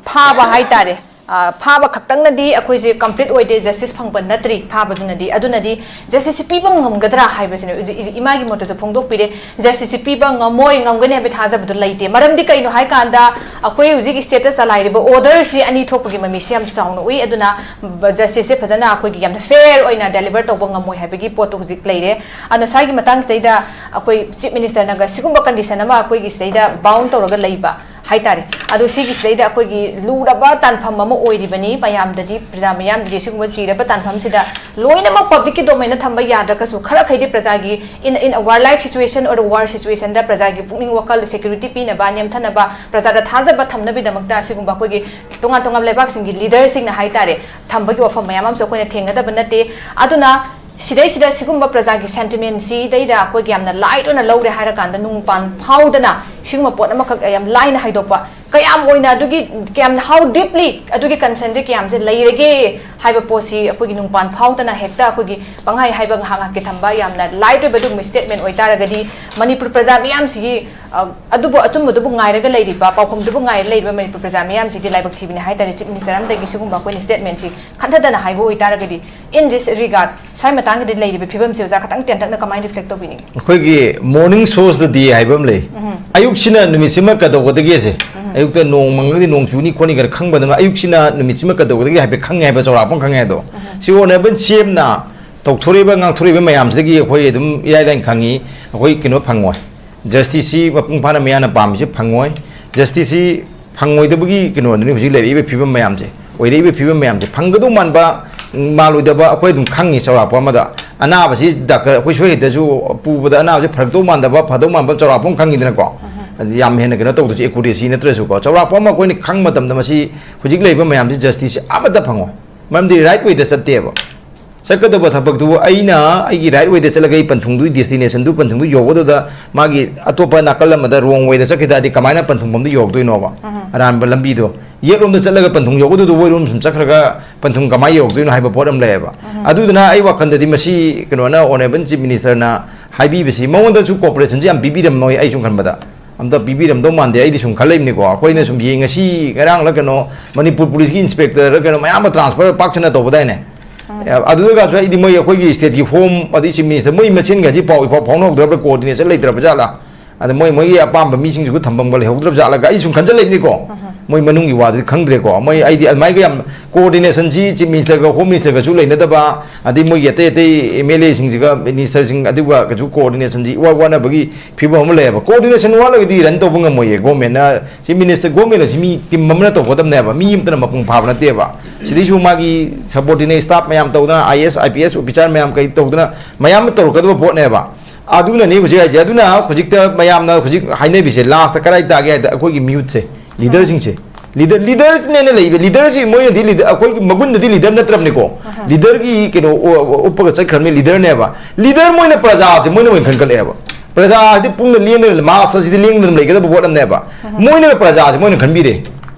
ꯐꯥꯕ ꯍꯥꯏꯇꯥꯔꯦ꯫ ꯑ, ꯐꯥꯕ ꯈꯛꯇꯪꯅꯗꯤ ꯑꯩꯈꯣꯏꯁꯦ ꯀꯝꯄ꯭ꯂꯤꯠ ꯑꯣꯏꯗꯦ, ꯖꯁꯇꯤꯁ ꯐꯪꯕ ꯅꯠꯇ꯭ꯔꯤ ꯐꯥꯕꯗꯨꯅꯗꯤ꯫ ꯑꯗꯨꯅꯗꯤ ꯖꯁꯇꯤꯁꯁꯤ ꯄꯤꯕ ꯉꯝꯒꯗ꯭ꯔꯥ ꯍꯥꯏꯕꯁꯤꯅ ꯏ-, ꯏ-, ꯏꯃꯥꯒꯤ ꯃꯣꯠꯇꯁꯨ ꯐꯣꯡꯗꯣꯛꯄꯤꯔꯦ꯫ ꯖꯁꯇꯤꯁꯁꯤ ꯄꯤꯕ ꯉꯝꯃꯣꯏ, ꯉꯝꯒꯅꯤ ꯍꯥꯏꯕꯒꯤ ꯊꯥꯖꯕꯗꯨ ꯂꯩꯇꯦ꯫ ꯃꯔꯝꯗꯤ ꯀꯩꯅꯣ ꯍꯥꯏꯀꯥꯟꯗ, ꯑꯩꯈꯣꯏ ꯍꯧꯖꯤꯛ ꯁ꯭ꯇꯦꯠꯇ ꯆꯂꯥꯏꯔꯤꯕ ꯑꯣꯔꯗꯔꯁꯤ ꯑꯅꯤ ꯊꯣꯛꯄꯒꯤ ꯃꯃꯤꯁꯤ ꯌꯥꯝ ꯆꯥꯎꯅ ꯎꯏ꯫ ꯑꯗꯨꯅ ꯕ-, ꯖꯁꯇꯤꯁꯁꯦ ꯐꯖꯅ ꯑꯩꯈꯣꯏꯒꯤ ꯌꯥꯝꯅ ꯐꯦꯌꯔ ꯑꯣꯏꯅ ꯗꯦꯂꯤꯚꯔ ꯇꯧꯕ ꯉꯝꯃꯣꯏ ꯍꯥꯏꯕꯒꯤ ꯄꯣꯠꯇꯨ ꯍꯧꯖꯤꯛ ꯂꯩꯔꯦ꯫ ꯑꯗꯨꯅ ꯁ꯭ꯋꯥꯏꯒꯤ ꯃꯇꯥꯡꯁꯤꯗꯩꯗ ꯑꯩꯈꯣꯏ ꯆꯤꯐ ꯃꯤꯅꯤꯁꯇꯔꯅꯒ ꯁꯤꯒꯨꯝꯕ ꯀꯟꯗꯤꯁꯟ ꯑꯃ ꯑꯩꯈꯣꯏꯒꯤ ꯁꯤꯗꯩꯗ ꯕꯥꯎꯟ ꯇꯧꯔꯒ ꯂꯩꯕ ꯍꯥꯏꯇꯥꯔꯦ꯫ ꯑꯗꯣ ꯁꯤꯒꯤꯁꯤꯗꯩꯗ ꯑꯩꯈꯣꯏꯒꯤ ꯂꯨꯔꯕ ꯇꯥꯟꯐꯝ ꯑꯃ ꯑꯣꯏꯔꯤꯕꯅꯤ꯫ ꯃꯌꯥꯝꯗꯗꯤ, ꯄ꯭ꯔꯖꯥ ꯃꯤꯌꯥꯝꯗꯗꯤ ꯁꯤꯒꯨꯝꯕ ꯆꯤꯔꯕ ꯇꯥꯟꯐꯝꯁꯤꯗ ꯂꯣꯏꯅꯃꯛ ꯄꯕ꯭ꯂꯤꯛꯀꯤ ꯗꯣꯃꯦꯟꯗ ꯊꯝꯕ ꯌꯥꯗ꯭ꯔꯒꯁꯨ, ꯈꯔꯈꯩꯗꯤ ꯄ꯭ꯔꯖꯥꯒꯤ in, in a warlike situation or war situationꯗ ꯄ꯭ꯔꯖꯥꯒꯤ ꯄꯨꯛꯅꯤꯡ ꯋꯥꯈꯜ ꯁꯦꯀ꯭ꯌꯨꯔꯤꯇꯤ ꯄꯤꯅꯕ, ꯅꯦꯝꯊꯅꯕ, ꯄ꯭ꯔꯖꯥꯗ ꯊꯥꯖꯕ ꯊꯝꯅꯕꯒꯤꯗꯃꯛꯇ ꯑꯁꯤꯒꯨꯝꯕ ꯑꯩꯈꯣꯏꯒꯤ ꯇꯣꯉꯥꯟ ꯇꯣꯉꯥꯟꯕ ꯂꯩꯕꯥꯛꯁꯤꯡꯒꯤ ꯂꯤꯗꯔꯁꯤꯡꯅ ꯍꯥꯏꯇꯥꯔꯦ, ꯊꯝꯕꯒꯤ ꯋꯥꯐꯝ ꯃꯌꯥꯝ ꯑꯃꯁꯨ ꯑꯩꯈꯣꯏꯅ ꯊꯦꯡꯅꯗꯕ ꯅꯠꯇꯦ꯫ ꯑꯗꯨꯅ ꯁꯤꯗꯩꯁꯤꯗ ꯁꯤꯒꯨꯝꯕ ꯄ꯭ꯔꯖꯥꯒꯤ ꯁꯦꯟꯇꯤꯃꯦꯟꯁꯤꯗꯩꯗ ꯑꯩꯈꯣꯏꯒꯤ ꯌꯥꯝꯅ ꯂꯥꯏꯠ ꯑꯣꯏꯅ ꯂꯧꯔꯦ ꯍꯥꯏꯔꯀꯥꯟꯗ, ꯅꯨꯡꯄꯥꯟ ꯐꯥꯎꯗꯅ ꯁꯤꯒꯨꯝꯕ ꯄꯣꯠ ꯑꯃꯈꯛ ꯌꯥꯝ ꯂꯥꯏꯅ ꯍꯥꯏꯗꯣꯛꯄ, ꯀꯌꯥꯝ ꯑꯣꯏꯅ ꯑꯗꯨꯒꯤ, ꯀꯌꯥꯝ, how deeply ꯑꯗꯨꯒꯤ ꯀꯟꯁꯔꯟꯁꯦ ꯀꯌꯥꯝꯁꯦ ꯂꯩꯔꯒꯦ ꯍꯥꯏꯕ ꯄꯣꯠꯁꯤ ꯑꯩꯈꯣꯏꯒꯤ ꯅꯨꯡꯄꯥꯟ ꯐꯥꯎꯗꯅ ꯍꯦꯛꯇ ꯑꯩꯈꯣꯏꯒꯤ ꯄꯪꯍꯥꯏ ꯍꯥꯏꯕ ꯉꯥꯏꯍꯥꯛ ꯉꯥꯏꯍꯥꯛꯀꯤ ꯊꯝꯕ, ꯌꯥꯝꯅ ꯂꯥꯏꯠ ꯑꯣꯏꯕ ꯑꯗꯨꯒꯨꯝꯕ ꯁ꯭ꯇꯦꯠꯃꯦꯟ ꯑꯣꯏꯇꯥꯔꯒꯗꯤ, ꯃꯅꯤꯄꯨꯔ ꯄ꯭ꯔꯖꯥ ꯃꯤꯌꯥꯝꯁꯤꯒꯤ, ꯑ, ꯑꯗꯨꯕꯨ ꯑꯆꯨꯝꯕꯗꯨꯕꯨ ꯉꯥꯏꯔꯒ ꯂꯩꯔꯤꯕ, ꯄꯥꯎꯈꯨꯝꯗꯨꯕꯨ ꯉꯥꯏꯔ ꯂꯩꯔꯤꯕ ꯃꯅꯤꯄꯨꯔ ꯄ꯭ꯔꯖꯥ ꯃꯤꯌꯥꯝꯁꯤꯗꯤ ꯂꯥꯏꯕꯛ ꯊꯤꯕꯅꯤ ꯍꯥꯏꯇꯥꯔꯦ꯫ ꯆꯤꯐ ꯃꯤꯅꯤꯁꯇꯔ ꯑꯃꯗꯒꯤ ꯁꯤꯒꯨꯝꯕ ꯑꯩꯈꯣꯏꯅ ꯁ꯭ꯇꯦꯠꯃꯦꯟꯁꯤ ꯈꯟꯊꯗꯅ ꯍꯥꯏꯕ ꯑꯣꯏꯇꯥꯔꯒꯗꯤ, in this regard, ꯁ꯭ꯋꯥꯏ ꯃꯇꯥꯡꯒꯤꯗꯤ ꯂꯩꯔꯤꯕ ꯐꯤꯕꯝꯁꯤ ꯑꯣꯖꯥ ꯈꯇꯪ ꯇꯦꯟꯇꯛꯅ ꯀꯃꯥꯏꯅ ꯔꯤꯐ꯭ꯂꯦꯛ ꯇꯧꯕꯤꯅꯤꯡꯉꯤ? ꯑꯩꯈꯣꯏꯒꯤ morning showꯁꯇꯗꯤ ꯍꯥꯏꯕ ꯑꯃ ꯂꯩ꯫ ꯎꯝ꯫ ꯑꯌꯨꯛꯁꯤꯅ ꯅꯨꯃꯤꯠꯁꯤꯃ ꯀꯩꯗꯧꯒꯗꯒꯦꯁꯦ, ꯎꯝ꯫ ꯑꯌꯨꯛꯇ ꯅꯣꯡ ꯃꯪꯉꯒꯗꯤ ꯅꯣꯡ ꯆꯨꯅꯤ ꯈꯣꯠꯅꯤ ꯀꯥꯏꯅ ꯈꯪꯕꯗ, ꯑꯌꯨꯛꯁꯤꯅ ꯅꯨꯃꯤꯠꯁꯤꯃ ꯀꯩꯗꯧꯒꯗꯒꯦ ꯍꯥꯏꯐꯦꯠ ꯈꯪꯉꯦ ꯍꯥꯏꯕ, ꯆꯥꯎꯔꯥꯛꯄ ꯑꯃ ꯈꯪꯉꯦ ꯍꯥꯏꯗꯣ꯫ ꯎꯝ꯫ ꯁꯤ ꯑꯣꯅꯔꯦꯕꯜ ꯁꯤ ꯑꯦꯝꯅ ꯇꯧꯊꯣꯔꯛꯏꯕ, ꯉꯥꯡꯊꯣꯔꯛꯏꯕ ꯃꯌꯥꯝꯁꯤꯗꯒꯤ ꯑꯩꯈꯣꯏ ꯑꯗꯨꯝ ꯏꯔꯥꯏ ꯂꯥꯏꯅ ꯈꯪꯉꯤ, ꯑꯩꯈꯣꯏ ꯀꯩꯅꯣ ꯐꯪꯉꯣꯏ꯫ ꯖꯁꯇꯤꯁꯁꯤ ꯃꯄꯨꯡ ꯐꯥꯅ ꯃꯌꯥꯝꯅ ꯄꯥꯝꯃꯤꯁꯦ ꯐꯪꯉꯣꯏ꯫ ꯖꯁꯇꯤꯁꯁꯤ ꯐꯪꯉꯣꯏꯗꯕꯒꯤ ꯀꯩꯅꯣꯗꯨꯅꯤ ꯍꯧꯖꯤꯛ ꯂꯩꯔꯛꯏꯕ ꯐꯤꯕꯝ ꯃꯌꯥꯝꯁꯦ, ꯑꯣꯏꯔꯛꯏꯕ ꯐꯤꯕꯝ ꯃꯌꯥꯝꯁꯦ꯫ ꯐꯪꯒꯗꯧ ꯃꯥꯟꯕ, ꯃꯥꯜꯂꯣꯏꯗꯕ ꯑꯩꯈꯣꯏ ꯑꯗꯨꯝ ꯈꯪꯉꯤ ꯆꯥꯎꯔꯥꯛꯄ ꯑꯃꯗ꯫ ꯑꯅꯥꯕꯁꯤ ꯗꯥꯛꯇꯔ ꯑꯩꯈꯣꯏ ꯁꯣꯏ ꯍꯦꯛꯇꯁꯨ ꯄꯨꯕꯗ ꯑꯅꯥꯕꯁꯤ ꯐꯔꯛꯇꯧ ꯃꯥꯟꯗꯕ, ꯐꯗꯧ ꯃꯥꯟꯕ ꯆꯥꯎꯔꯥꯛꯄ ꯑꯃ ꯈꯪꯉꯤꯗꯅꯀꯣ꯫ ꯑꯗꯨ ꯌꯥꯝ ꯍꯦꯟꯅ ꯀꯩꯅꯣ ꯇꯧꯗ꯭ꯔꯁꯨ, ꯑꯦꯀꯨꯔꯦꯁꯤ ꯅꯠꯇ꯭ꯔꯁꯨꯀꯣ, ꯆꯥꯎꯔꯥꯛꯄ ꯑꯃ ꯑꯩꯈꯣꯏꯅ ꯈꯪꯕ ꯃꯇꯝꯗ ꯃꯁꯤ ꯍꯧꯖꯤꯛ ꯂꯩꯔꯤꯕ ꯃꯌꯥꯝꯁꯤ ꯖꯁꯇꯤꯁꯁꯤ ꯑꯃꯠꯇ ꯐꯪꯉꯣꯏ꯫ ꯃꯔꯝꯗꯤ ꯔꯥꯏꯠ ꯋꯦꯗ ꯆꯠꯇꯦꯕ꯫ ꯆꯠꯀꯗꯕ ꯊꯕꯛꯇꯨ ꯑꯩꯅ ꯑꯩꯒꯤ right way ꯗ ꯆꯠꯂꯒ ꯑꯩ ꯄꯟꯊꯨꯡꯗꯨꯒꯤ destination ꯗꯨ, ꯄꯟꯊꯨꯡꯗꯨ ꯌꯧꯒꯗꯧꯗ ꯃꯥꯒꯤ ꯑꯇꯣꯞꯄ ꯅꯥꯀꯜ ꯑꯃꯗ wrong way ꯗ ꯆꯠꯈꯤ ꯇꯥꯔꯗꯤ ꯀꯃꯥꯏꯅ ꯄꯟꯊꯨꯡꯐꯝꯗꯨ ꯌꯧꯔꯛꯇꯣꯏꯅꯣꯕ? ꯑꯔꯥꯟꯕ ꯂꯝꯕꯤꯗꯣ, ꯌꯦꯠꯂꯣꯝꯗ ꯆꯠꯂꯒ ꯄꯟꯊꯨꯡ ꯌꯧꯒꯗꯧꯗꯣ ꯑꯣꯏꯔꯣꯝ ꯁꯨꯝ ꯆꯠꯈ꯭ꯔꯒ ꯄꯟꯊꯨꯡ ꯀꯃꯥꯏꯅ ꯌꯧꯔꯛꯇꯣꯏꯅꯣ ꯍꯥꯏꯕ ꯄꯣꯠ ꯑꯃ ꯂꯩꯌꯦꯕ꯫ ꯑꯗꯨꯗꯨꯅ ꯑꯩ ꯋꯥꯈꯜꯗꯗꯤ ꯃꯁꯤ ꯀꯩꯅꯣꯅ, Honourable Chief Minister ꯅ ꯍꯥꯏꯕꯤꯕꯁꯤ, ꯃꯉꯣꯟꯗꯁꯨ cooperation ꯁꯤ ꯌꯥꯝ ꯄꯤꯕꯤꯔꯝꯃꯣꯏ, ꯑꯩ ꯁꯨꯝ ꯈꯟꯕꯗ꯫ ꯑꯝꯇ ꯄꯤꯕꯤꯔꯝꯗꯧ ꯃꯥꯟꯗꯦ꯫ ꯑꯩꯗꯤ ꯁꯨꯝ ꯈꯜꯂꯤꯕꯅꯤꯀꯣ, ꯑꯩꯈꯣꯏꯅ ꯁꯨꯝ ꯌꯦꯡ-, ꯉꯁꯤ ꯉꯔꯥꯡꯂ ꯀꯩꯅꯣ, ꯃꯅꯤꯄꯨꯔ ꯄꯨꯂꯤꯁꯀꯤ inspector ꯔ ꯀꯩꯅꯣ ꯃꯌꯥꯝ ꯑꯃ transfer ꯄꯥꯛ ꯁꯟꯅ ꯇꯧꯕꯗꯥꯏꯅꯦ? ꯑꯗꯨꯗꯒꯁꯨ ꯑꯩꯗꯤ ꯃꯣꯏ ꯑꯩꯈꯣꯏꯒꯤ state ꯀꯤ home ꯑꯗꯩ Chief Minister ꯃꯣꯏ ꯃꯁꯦꯟꯒꯁꯤ ꯄꯥꯎ ꯏꯐꯥꯎ ꯐꯥꯎꯅꯍꯧꯗ꯭ꯔꯕ꯭ꯔꯥ, coordination ꯂꯩꯇ꯭ꯔꯕ ꯖꯥꯠꯂꯥ? ꯑꯗ ꯃꯣꯏ ꯃꯣꯏꯒꯤ ꯑꯄꯥꯝꯕ ꯃꯤꯁꯤꯡꯁꯤꯕꯨ ꯊꯝꯐꯝꯒ ꯂꯩꯍꯧꯗ꯭ꯔꯕ ꯖꯥꯠꯂꯒ ꯑꯩ ꯁꯨꯝ ꯈꯟꯖꯜꯂꯛꯏꯕꯅꯤꯀꯣ꯫ ꯃꯣꯏ ꯃꯅꯨꯡꯒꯤ ꯋꯥꯗꯨꯗꯤ ꯈꯪꯗ꯭ꯔꯦꯀꯣ꯫ ꯃꯣꯏ ꯑꯩꯗꯤ ꯑꯗꯨꯃꯥꯏꯒ ꯌꯥꯝ coordination ꯁꯤ Chief Minister ꯒ Home Minister ꯒꯁꯨ ꯂꯩꯅꯗꯕ, ꯑꯗꯩ ꯃꯣꯏꯒꯤ ꯑꯇꯩ ꯑꯇꯩ M L A ꯁꯤꯡꯁꯤꯒ, minister ꯁꯤꯡ ꯑꯗꯨꯒ ꯀꯩꯁꯨ coordination ꯁꯤ ꯏꯋꯥ ꯋꯥꯅꯕꯒꯤ ꯐꯤꯕꯝ ꯑꯃ ꯂꯩꯌꯦꯕ꯫ Coordination ꯋꯥꯠꯂꯒꯗꯤ run ꯇꯧꯕ ꯉꯝꯃꯣꯏꯌꯦ government ꯅ꯫ Chief Minister, government ꯑꯁꯤ ꯃꯤ team ꯑꯃꯅ ꯇꯧꯒꯗꯕꯅꯦꯕ, ꯃꯤ ꯑꯃꯇꯅ ꯃꯄꯨꯡ ꯐꯥꯕ ꯅꯠꯇꯦꯕ꯫ ꯁꯤꯗꯩꯁꯨ ꯃꯥꯒꯤ subordinate staff ꯃꯌꯥꯝ ꯇꯧꯗꯅ, I A S, I P S officer ꯃꯌꯥꯝ ꯀꯩ ꯇꯧꯗꯅ ꯃꯌꯥꯝ ꯑꯃ ꯇꯧꯔꯛꯀꯗꯕ ꯄꯣꯠꯅꯦꯕ꯫ ꯑꯗꯨꯅꯅꯦ ꯍꯧꯖꯤꯛ ꯍꯥꯏꯁꯦ꯫ ꯑꯗꯨꯅ ꯍꯧꯖꯤꯛꯇ ꯃꯌꯥꯝꯅ ꯍꯧꯖꯤꯛ ꯍꯥꯏꯅꯕꯤꯁꯦ last ꯇ ꯀꯗꯥꯏ ꯇꯥꯒꯦ ꯍꯥꯏꯗ ꯑꯩꯈꯣꯏꯒꯤ ꯃꯤꯍꯨꯠꯁꯦ, leader ꯁꯤꯡꯁꯦ꯫ Leader, leader ꯁꯤꯅꯦꯅ ꯂꯩꯕ, leader ꯁꯤ ꯃꯣꯏꯅꯗꯤ leader, ꯑꯩꯈꯣꯏꯒꯤ ꯃꯒꯨꯟꯗꯗꯤ leader ꯅꯠꯇ꯭ꯔꯕꯅꯤꯀꯣ꯫ Leader ꯒꯤ ꯀꯩꯅꯣ ꯎ-, ꯎꯞꯄꯒ ꯆꯠꯈ꯭ꯔꯕꯅꯤ, leader ꯅꯦꯕ꯫ Leader ꯃꯣꯏꯅ ꯄ꯭ꯔꯖꯥꯁꯦ ꯃꯣꯏꯅ ꯑꯣꯏꯅ ꯈꯟꯒꯠꯂꯛꯑꯦꯕ꯫ ꯄ꯭ꯔꯖꯥꯁꯤꯗꯤ ꯄꯨꯡꯗ ꯂꯦꯡꯗꯅ, mass ꯑꯁꯤꯗꯤ ꯂꯦꯡꯗꯅ ꯑꯗꯨꯝ ꯂꯩꯒꯗꯕ ꯄꯣꯠ ꯑꯃꯅꯦꯕ꯫ ꯃꯣꯏꯅ ꯄ꯭ꯔꯖꯥꯁꯦ ꯃꯣꯏꯅ ꯈꯟꯕꯤꯔꯦ꯫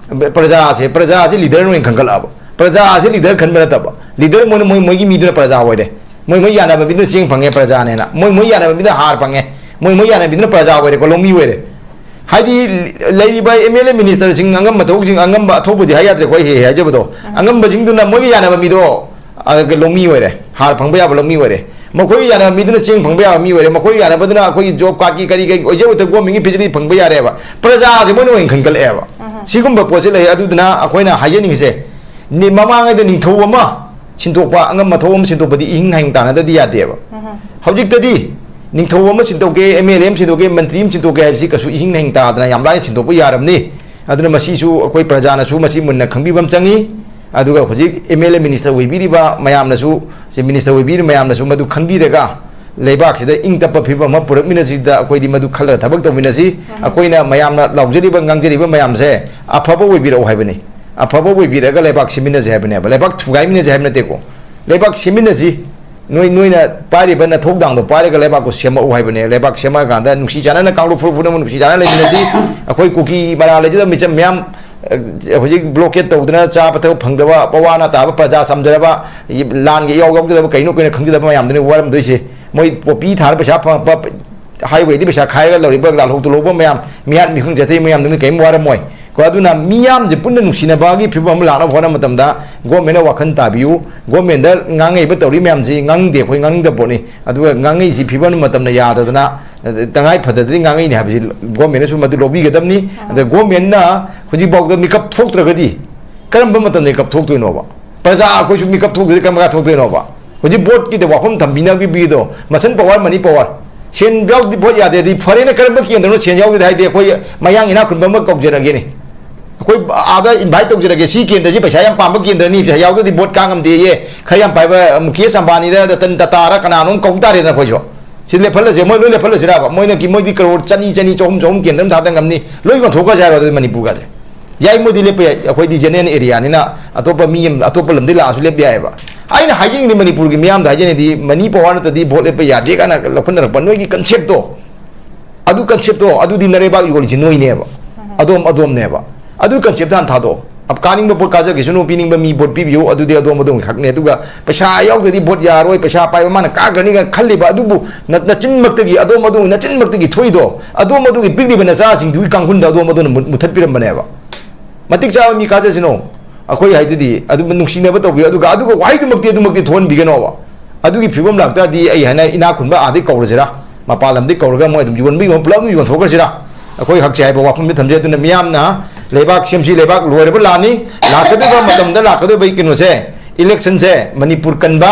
ꯄ꯭ꯔꯖꯥꯁꯦ, ꯄ꯭ꯔꯖꯥꯁꯦ leader ꯑꯣꯏꯅ ꯈꯟꯒꯠꯂꯛꯑꯕ꯫ ꯄ꯭ꯔꯖꯥꯁꯦ leader ꯈꯟꯕ ꯅꯠꯇꯕ, leader ꯃꯣꯏꯅ ꯃꯣꯏ, ꯃꯣꯏꯒꯤ ꯃꯤꯗꯨꯅ ꯄ꯭ꯔꯖꯥ ꯑꯣꯏꯔꯦ꯫ ꯃꯣꯏ ꯃꯣꯏ ꯌꯥꯅꯕ ꯃꯤꯗꯨꯅ ꯆꯦꯡ ꯐꯪꯉꯦ, ꯄ꯭ꯔꯖꯥꯅꯦꯅ꯫ ꯃꯣꯏ ꯃꯣꯏ ꯌꯥꯅꯕ ꯃꯤꯗꯨꯅ ꯍꯥꯔ ꯐꯪꯉꯦ꯫ ꯃꯣꯏ ꯃꯣꯏ ꯌꯥꯅꯕ ꯃꯤꯗꯨꯅ ꯄ꯭ꯔꯖꯥ ꯑꯣꯏꯔꯦꯀꯣ, ꯂꯧꯃꯤ ꯑꯣꯏꯔꯦ꯫ ꯍꯥꯏꯗꯤ ꯂꯩꯔꯤꯕ M L A minister ꯁꯤꯡ, ꯑꯉꯝꯕ ꯊꯕꯛꯁꯤꯡ, ꯑꯉꯝꯕ ꯑꯊꯧꯕꯗꯤ ꯍꯥꯏ ꯌꯥꯗ꯭ꯔꯦꯀꯣ, ꯑꯩ ꯍꯦꯛ ꯍꯦꯛ ꯍꯥꯏꯖꯕꯗꯣ꯫ ꯑꯉꯝꯕꯁꯤꯡꯗꯨꯅ ꯃꯣꯏꯒ ꯌꯥꯅꯕ ꯃꯤꯗꯣ, ꯑ, ꯂꯧꯃꯤ ꯑꯣꯏꯔꯦ, ꯍꯥꯔ ꯐꯪꯕ ꯌꯥꯕ ꯂꯧꯃꯤ ꯑꯣꯏꯔꯦ꯫ ꯃꯈꯣꯏꯒ ꯌꯥꯅꯕ ꯃꯤꯗꯨꯅ ꯆꯦꯡ ꯐꯪꯕ ꯌꯥꯕ ꯃꯤ ꯑꯣꯏꯔꯦ, ꯃꯈꯣꯏꯒ ꯌꯥꯅꯕꯗꯨꯅ ꯑꯩꯈꯣꯏꯒꯤ job card ꯀꯤ ꯀꯔꯤ ꯀꯔꯤ ꯑꯣꯏꯖꯕꯗ government ꯀꯤ facility ꯐꯪꯕ ꯌꯥꯔꯦꯕ꯫ ꯄ꯭ꯔꯖꯥꯁꯦ ꯃꯣꯏꯅ ꯑꯣꯏꯅ ꯈꯟꯒꯠꯂꯛꯑꯦꯕ꯫ ꯁꯤꯒꯨꯝꯕ ꯄꯣꯠꯁꯤ ꯂꯩ꯫ ꯑꯗꯨꯗꯨꯅ ꯑꯩꯈꯣꯏꯅ ꯍꯥꯏꯖꯅꯤꯡꯉꯤꯁꯦ, ꯅꯤ-, ꯃꯃꯥꯡꯉꯩꯗ ꯅꯤꯡꯊꯧ ꯑꯃ ꯁꯤꯟꯗꯣꯛꯄ, ꯑꯉꯝ ꯑꯊꯧ ꯑꯃ ꯁꯤꯟꯗꯣꯛꯄꯗꯤ ꯏꯍꯤꯡ ꯅꯥꯍꯤꯡ ꯇꯥꯟꯅꯗꯗꯤ ꯌꯥꯗꯦꯕ꯫ ꯍꯧꯖꯤꯛꯇꯗꯤ ꯅꯤꯡꯊꯧ ꯑꯃ ꯁꯤꯟꯗꯣꯛꯀꯦ, M L A ꯑꯃ ꯁꯤꯟꯗꯣꯛꯀꯦ, ꯃꯟꯇ꯭ꯔꯤ ꯑꯃ ꯁꯤꯟꯗꯣꯛꯀꯦ ꯍꯥꯏꯕꯁꯤ ꯀꯩꯁꯨ ꯏꯍꯤꯡ ꯅꯥꯍꯤꯡ ꯇꯥꯗꯅ ꯌꯥꯝ ꯂꯥꯏꯅ ꯁꯤꯟꯗꯣꯛꯄ ꯌꯥꯔꯝꯅꯤ꯫ ꯑꯗꯨꯅ ꯃꯁꯤꯁꯨ ꯑꯩꯈꯣꯏ ꯄ꯭ꯔꯖꯥꯅꯁꯨ ꯃꯁꯤ ꯃꯨꯟꯅ ꯈꯪꯕꯤꯕ ꯑꯃ ꯆꯪꯉꯤ꯫ ꯑꯗꯨꯒ ꯍꯧꯖꯤꯛ M L A minister ꯑꯣꯏꯕꯤꯔꯤꯕ ꯃꯌꯥꯝꯅꯁꯨ, Chief Minister ꯑꯣꯏꯕꯤꯔꯤꯕ ꯃꯌꯥꯝꯅꯁꯨ ꯃꯗꯨ ꯈꯟꯕꯤꯔꯒ ꯂꯩꯕꯥꯛꯁꯤꯗ ꯏꯪ ꯇꯞꯄ ꯐꯤꯕꯝ ꯑꯃ ꯄꯨꯔꯛꯃꯤꯟꯅꯁꯤꯗ ꯑꯩꯈꯣꯏꯗꯤ ꯃꯗꯨ ꯈꯜꯂꯒ ꯊꯕꯛ ꯇꯧꯃꯤꯟꯅꯁꯤ꯫ ꯑꯩꯈꯣꯏꯅ ꯃꯌꯥꯝꯅ ꯂꯥꯎꯖꯔꯤꯕ, ꯉꯥꯡꯖꯔꯤꯕ ꯃꯌꯥꯝꯁꯦ ꯑꯐꯕ ꯑꯣꯏꯕꯤꯔꯛꯑꯣ ꯍꯥꯏꯕꯅꯤ꯫ ꯑꯐꯕ ꯑꯣꯏꯕꯤꯔꯒ ꯂꯩꯕꯥꯛ ꯁꯦꯝꯃꯤꯟꯅꯁꯦ ꯍꯥꯏꯕꯅꯦꯕ꯫ ꯂꯩꯕꯥꯛ ꯊꯨꯒꯥꯏꯃꯤꯟꯅꯁꯦ ꯍꯥꯏꯕ ꯅꯠꯇꯦꯀꯣ꯫ ꯂꯩꯕꯥꯛ ꯁꯦꯝꯃꯤꯟꯅꯁꯤ꯫ ꯅꯣꯏ, ꯅꯣꯏꯅ ꯄꯥꯏꯔꯤꯕ ꯅꯊꯧꯗꯥꯡꯗꯣ ꯄꯥꯏꯔꯒ ꯂꯩꯕꯥꯛꯇꯣ ꯁꯦꯝꯃꯛꯎ ꯍꯥꯏꯕꯅꯦ꯫ ꯂꯩꯕꯥꯛ ꯁꯦꯝꯃꯛꯑꯀꯥꯟꯗ ꯅꯨꯡꯁꯤ ꯆꯥꯟꯅꯅ, ꯀꯥꯡꯂꯨꯞ ꯐꯨꯔꯨꯞ ꯄꯨꯝꯅꯃꯛ ꯅꯨꯡꯁꯤ ꯆꯥꯟꯅꯅ ꯂꯩꯃꯤꯟꯅꯁꯤ꯫ ꯑꯩꯈꯣꯏ ꯀꯨꯀꯤ ꯃꯔꯥ ꯂꯩꯖꯗꯕ ꯃꯤꯆꯝ ꯃꯌꯥꯝ, ꯑ, ꯍꯧꯖꯤꯛ ꯕ꯭ꯂꯣꯀꯦꯠ ꯇꯧꯗꯅ ꯆꯥꯕ ꯊꯛꯄ ꯐꯪꯗꯕ, ꯄꯋꯥ ꯅꯥ ꯇꯥꯕ ꯄ꯭ꯔꯖꯥ ꯆꯝꯖꯔꯕ, ꯂꯥꯟꯒꯤ ꯏꯌꯥꯎ ꯌꯥꯎꯖꯗꯕ, ꯀꯩꯅꯣ ꯀꯩꯅꯣ ꯈꯪꯖꯗꯕ ꯃꯌꯥꯝꯗꯨꯅꯤ ꯋꯥꯔꯝꯗꯣꯏꯁꯦ꯫ ꯃꯣꯏ ꯄꯣꯄꯤ ꯊꯥꯔ ꯄꯩꯁꯥ ꯐꯪꯉꯛꯄ, ꯍꯥꯏꯋꯦꯗꯤ ꯄꯩꯁꯥ ꯈꯥꯏꯔꯒ ꯂꯧꯔꯤꯕ ꯂꯥꯜꯍꯧ ꯇꯨꯍꯧꯕ ꯃꯌꯥꯝ, ꯃꯤꯍꯥꯠ ꯃꯤꯍꯨꯟ ꯆꯠꯊꯩ ꯃꯌꯥꯝꯗꯨꯅ ꯀꯔꯤꯝ ꯋꯥꯔꯝꯃꯣꯏ꯫ ꯀꯣ, ꯑꯗꯨꯅ ꯃꯤꯌꯥꯝꯁꯦ ꯄꯨꯟꯅ ꯅꯨꯡꯁꯤꯅꯕꯒꯤ ꯐꯤꯕꯝ ꯑꯃ ꯂꯥꯛꯅꯕ ꯍꯣꯠꯅꯕ ꯃꯇꯝꯗ ꯒꯣꯔꯃꯦꯟꯅ ꯋꯥꯈꯜ ꯇꯥꯕꯤꯌꯨ꯫ ꯒꯣꯔꯃꯦꯟꯗ ꯉꯥꯡꯉꯛꯏꯕ ꯇꯧꯔꯤ ꯃꯌꯥꯝꯁꯤ ꯉꯥꯡꯅꯤꯡꯗꯦ, ꯑꯩꯈꯣꯏ ꯉꯥꯡꯅꯤꯡꯗꯕ ꯄꯣꯠꯅꯤ꯫ ꯑꯗꯨꯒ ꯉꯥꯡꯉꯛꯏꯁꯤ ꯐꯤꯕꯝ ꯃꯇꯝꯅ ꯌꯥꯗꯗꯅ, ꯑ, ꯇꯉꯥꯏ ꯐꯗꯗꯗꯤ ꯉꯥꯡꯉꯛꯏꯅꯤ ꯍꯥꯏꯕꯁꯤ ꯒꯣꯔꯃꯦꯟꯅꯁꯨ ꯃꯗꯨ ꯂꯧꯕꯤꯒꯗꯕꯅꯤ꯫ ꯑꯗ ꯒꯣꯔꯃꯦꯟꯅ ꯍꯧꯖꯤꯛꯐꯥꯎꯗ ꯃꯤꯀꯞ ꯊꯣꯛꯇ꯭ꯔꯒꯗꯤ ꯀꯔꯝꯕ ꯃꯇꯝꯗ ꯃꯤꯀꯞ ꯊꯣꯛꯇꯣꯏꯅꯣꯕ? ꯄ꯭ꯔꯖꯥ ꯑꯩꯈꯣꯏꯁꯨ ꯃꯤꯀꯞ ꯊꯣꯛꯇ꯭ꯔꯗꯤ ꯀꯔꯝ ꯀꯥꯟ ꯊꯣꯛꯇꯣꯏꯅꯣꯕ? ꯍꯧꯖꯤꯛ ꯚꯣꯠꯀꯤꯗ ꯋꯥꯐꯝ ꯊꯝꯕꯤꯅꯕꯤꯕꯗꯣ, ꯃꯁꯟ ꯄꯋꯥꯔ, ꯃꯅꯤ ꯄꯋꯥꯔ, ꯁꯦꯟ ꯌꯥꯎꯗꯤ ꯚꯣꯠ ꯌꯥꯗꯦꯗꯤ ꯐꯔꯦꯅ ꯀꯔꯝꯕ ꯀꯦꯟꯗ꯭ꯔꯅꯣ ꯁꯦꯟ ꯌꯥꯎꯗꯦ ꯍꯥꯏꯗꯤ ꯑꯩꯈꯣꯏ ꯃꯌꯥꯡ ꯏꯅꯥꯛ ꯈꯨꯟꯕ ꯑꯃ ꯀꯧꯖꯔꯒꯦꯅꯦ꯫ ꯑꯩꯈꯣꯏ ꯑꯥꯗ ꯏꯟꯚꯥꯏꯠ ꯇꯧꯖꯔꯒꯦ, ꯁꯤ ꯀꯦꯟꯗ꯭ꯔꯁꯤ ꯄꯩꯁꯥ ꯌꯥꯝ ꯄꯥꯝꯕ ꯀꯦꯟꯗ꯭ꯔꯅꯤ, ꯄꯩꯁꯥ ꯌꯥꯎꯗ꯭ꯔꯗꯤ ꯚꯣꯠ ꯀꯥ ꯉꯝꯗꯦꯌꯦ, ꯈꯔ ꯌꯥꯝ ꯄꯥꯏꯕ ꯃꯨꯀꯦꯁ ꯑꯝꯕꯥꯅꯤꯗ, ꯔꯇꯟ ꯇꯥꯇꯥꯔ ꯀꯅꯥꯅꯣꯝ ꯀꯧ ꯇꯥꯔꯦꯗꯅ ꯑꯩꯈꯣꯏꯁꯨ꯫ ꯁꯤ ꯂꯦꯞꯍꯜꯂꯁꯦ, ꯃꯣꯏ ꯂꯣꯏ ꯂꯦꯞꯍꯜꯂꯁꯤꯔꯕ? ꯃꯣꯏꯅ ꯀꯤ-, ꯃꯣꯏꯗꯤ ꯀꯔꯣꯔ ꯆꯅꯤ, ꯆꯅꯤ, ꯆꯍꯨꯝ, ꯆꯍꯨꯝ ꯀꯦꯟꯗ꯭ꯔ ꯑꯃ ꯊꯥꯗ ꯉꯝꯅꯤ, ꯂꯣꯏ ꯌꯣꯟꯊꯣꯛꯈ꯭ꯔꯁꯦ ꯍꯥꯏꯔꯣ ꯑꯗꯨꯗꯤ ꯃꯅꯤꯄꯨꯔꯒꯁꯦ? ꯌꯥꯏ, ꯃꯣꯏꯗꯤ ꯂꯦꯞꯄ ꯌꯥꯏ, ꯑꯩꯈꯣꯏꯗꯤ ꯖꯦꯅꯔꯦꯜ ꯑꯦꯔꯤꯌꯥꯅꯤꯅ ꯑꯇꯣꯞꯄ ꯃꯤ ꯑꯃ, ꯑꯇꯣꯞꯄ ꯂꯝꯗꯒꯤ ꯂꯥꯛꯑꯁꯨ ꯂꯦꯞꯄ ꯌꯥꯏꯑꯕ꯫ ꯑꯩꯅ ꯍꯥꯏꯖꯅꯤꯡꯉꯤ ꯃꯅꯤꯄꯨꯔꯒꯤ ꯃꯤꯌꯥꯝꯗ ꯍꯥꯏꯖꯅꯤꯡꯉꯤꯗꯤ ꯃꯅꯤ ꯄꯋꯥꯔ ꯅꯠꯇ꯭ꯔꯗꯤ ꯚꯣꯠ ꯂꯦꯞꯄ ꯌꯥꯗꯦ ꯀꯥꯏꯅ ꯂꯧꯈꯠꯅꯔꯛꯄ ꯅꯣꯏꯒꯤ ꯀꯟꯁꯦꯞꯇꯣ, ꯑꯗꯨ ꯀꯟꯁꯦꯞꯇꯣ, ꯑꯗꯨꯗꯤ ꯅꯔꯩꯕꯥꯛ ꯌꯣꯜꯂꯤꯁꯤ ꯅꯣꯏꯅꯦꯕ, ꯑꯗꯣꯝ ꯑꯗꯣꯝꯅꯦꯕ꯫ ꯑꯗꯨꯒꯤ ꯀꯟꯁꯦꯞꯇ ꯍꯥꯟꯅ ꯊꯥꯗꯣꯛꯑꯣ꯫ ꯑ, ꯀꯥꯅꯤꯡꯕ ꯚꯣꯠ ꯀꯥꯖꯈꯤꯁꯅꯨ, ꯄꯤꯅꯤꯡꯕ ꯃꯤ ꯚꯣꯠ ꯄꯤꯕꯤꯌꯨ, ꯑꯗꯨꯗꯤ ꯑꯗꯣꯝ ꯑꯗꯣꯝꯒꯤ ꯈꯛꯅꯦ꯫ ꯑꯗꯨꯒ ꯄꯩꯁꯥ ꯌꯥꯎꯗ꯭ꯔꯗꯤ ꯚꯣꯠ ꯌꯥꯔꯣꯏ, ꯄꯩꯁꯥ ꯄꯥꯏꯕ ꯃꯥꯅ ꯀꯥꯈ꯭ꯔꯅꯤ ꯀꯥꯏꯅ ꯈꯜꯂꯤꯕ ꯑꯗꯨꯕꯨ ꯅ-, ꯅꯆꯤꯟꯃꯛꯇꯒꯤ, ꯑꯗꯣꯝ ꯑꯗꯣꯝꯒꯤ ꯅꯆꯤꯟꯃꯛꯇꯒꯤ ꯊꯣꯛꯏꯗꯣ, ꯑꯗꯣꯝ ꯑꯗꯣꯝꯒꯤ ꯄꯤꯛꯂꯤꯕ ꯅꯆꯥꯁꯤꯡꯗꯨꯒꯤ ꯀꯥꯡꯈꯨꯜꯗ ꯑꯗꯣꯝ ꯑꯗꯣꯝꯅ ꯃꯨ-, ꯃꯨꯊꯠꯄꯤꯔꯝꯕꯅꯦꯕ꯫ ꯃꯇꯤꯛ ꯆꯥꯕ ꯃꯤ ꯀꯥꯖꯁꯅꯨ꯫ ꯑꯩꯈꯣꯏ ꯍꯥꯏꯗꯨꯗꯤ ꯑꯗꯨꯝ ꯅꯨꯡꯁꯤꯅꯕ ꯇꯧꯕꯤꯌꯨ, ꯑꯗꯨꯒ, ꯑꯗꯨꯒ ꯋꯥꯍꯩꯗꯨꯃꯛꯇꯤ ꯑꯗꯨꯃꯛꯇꯤ ꯊꯣꯛꯍꯟꯕꯤꯒꯅꯣꯕ꯫ ꯑꯗꯨꯒꯤ ꯐꯤꯕꯝ ꯂꯥꯛꯇꯥꯔꯗꯤ ꯑꯩ ꯍꯥꯏꯅ ꯏꯅꯥꯛ ꯈꯨꯟꯕ ꯑꯥꯗꯩ ꯀꯧꯔꯁꯤꯔꯥ, ꯃꯄꯥꯟ ꯂꯝꯗꯒꯤ ꯀꯧꯔꯒ ꯃꯣꯏ ꯑꯗꯨꯝ ꯌꯣꯟꯕ ꯌꯣꯟꯕ ꯄꯨꯂꯞ ꯑꯗꯨꯝ ꯌꯣꯟꯊꯣꯛꯈ꯭ꯔꯁꯤꯔꯥ? ꯑꯩꯈꯣꯏ ꯍꯛꯁꯦ ꯍꯥꯏꯕ ꯋꯥꯐꯝꯁꯦ ꯊꯝꯖꯩ꯫ ꯑꯗꯨꯅ ꯃꯤꯌꯥꯝꯅ ꯂꯩꯕꯥꯛ ꯁꯦꯝꯁꯤ, ꯂꯩꯕꯥꯛ ꯂꯣꯏꯔꯕ ꯂꯥꯟꯅꯤ, ꯂꯥꯛꯀꯗꯧꯕ ꯃꯇꯝꯗ ꯂꯥꯛꯀꯗꯧꯕ ꯀꯩꯅꯣꯁꯦ, ꯏꯂꯦꯛꯁꯟꯁꯦ ꯃꯅꯤꯄꯨꯔ ꯀꯟꯕ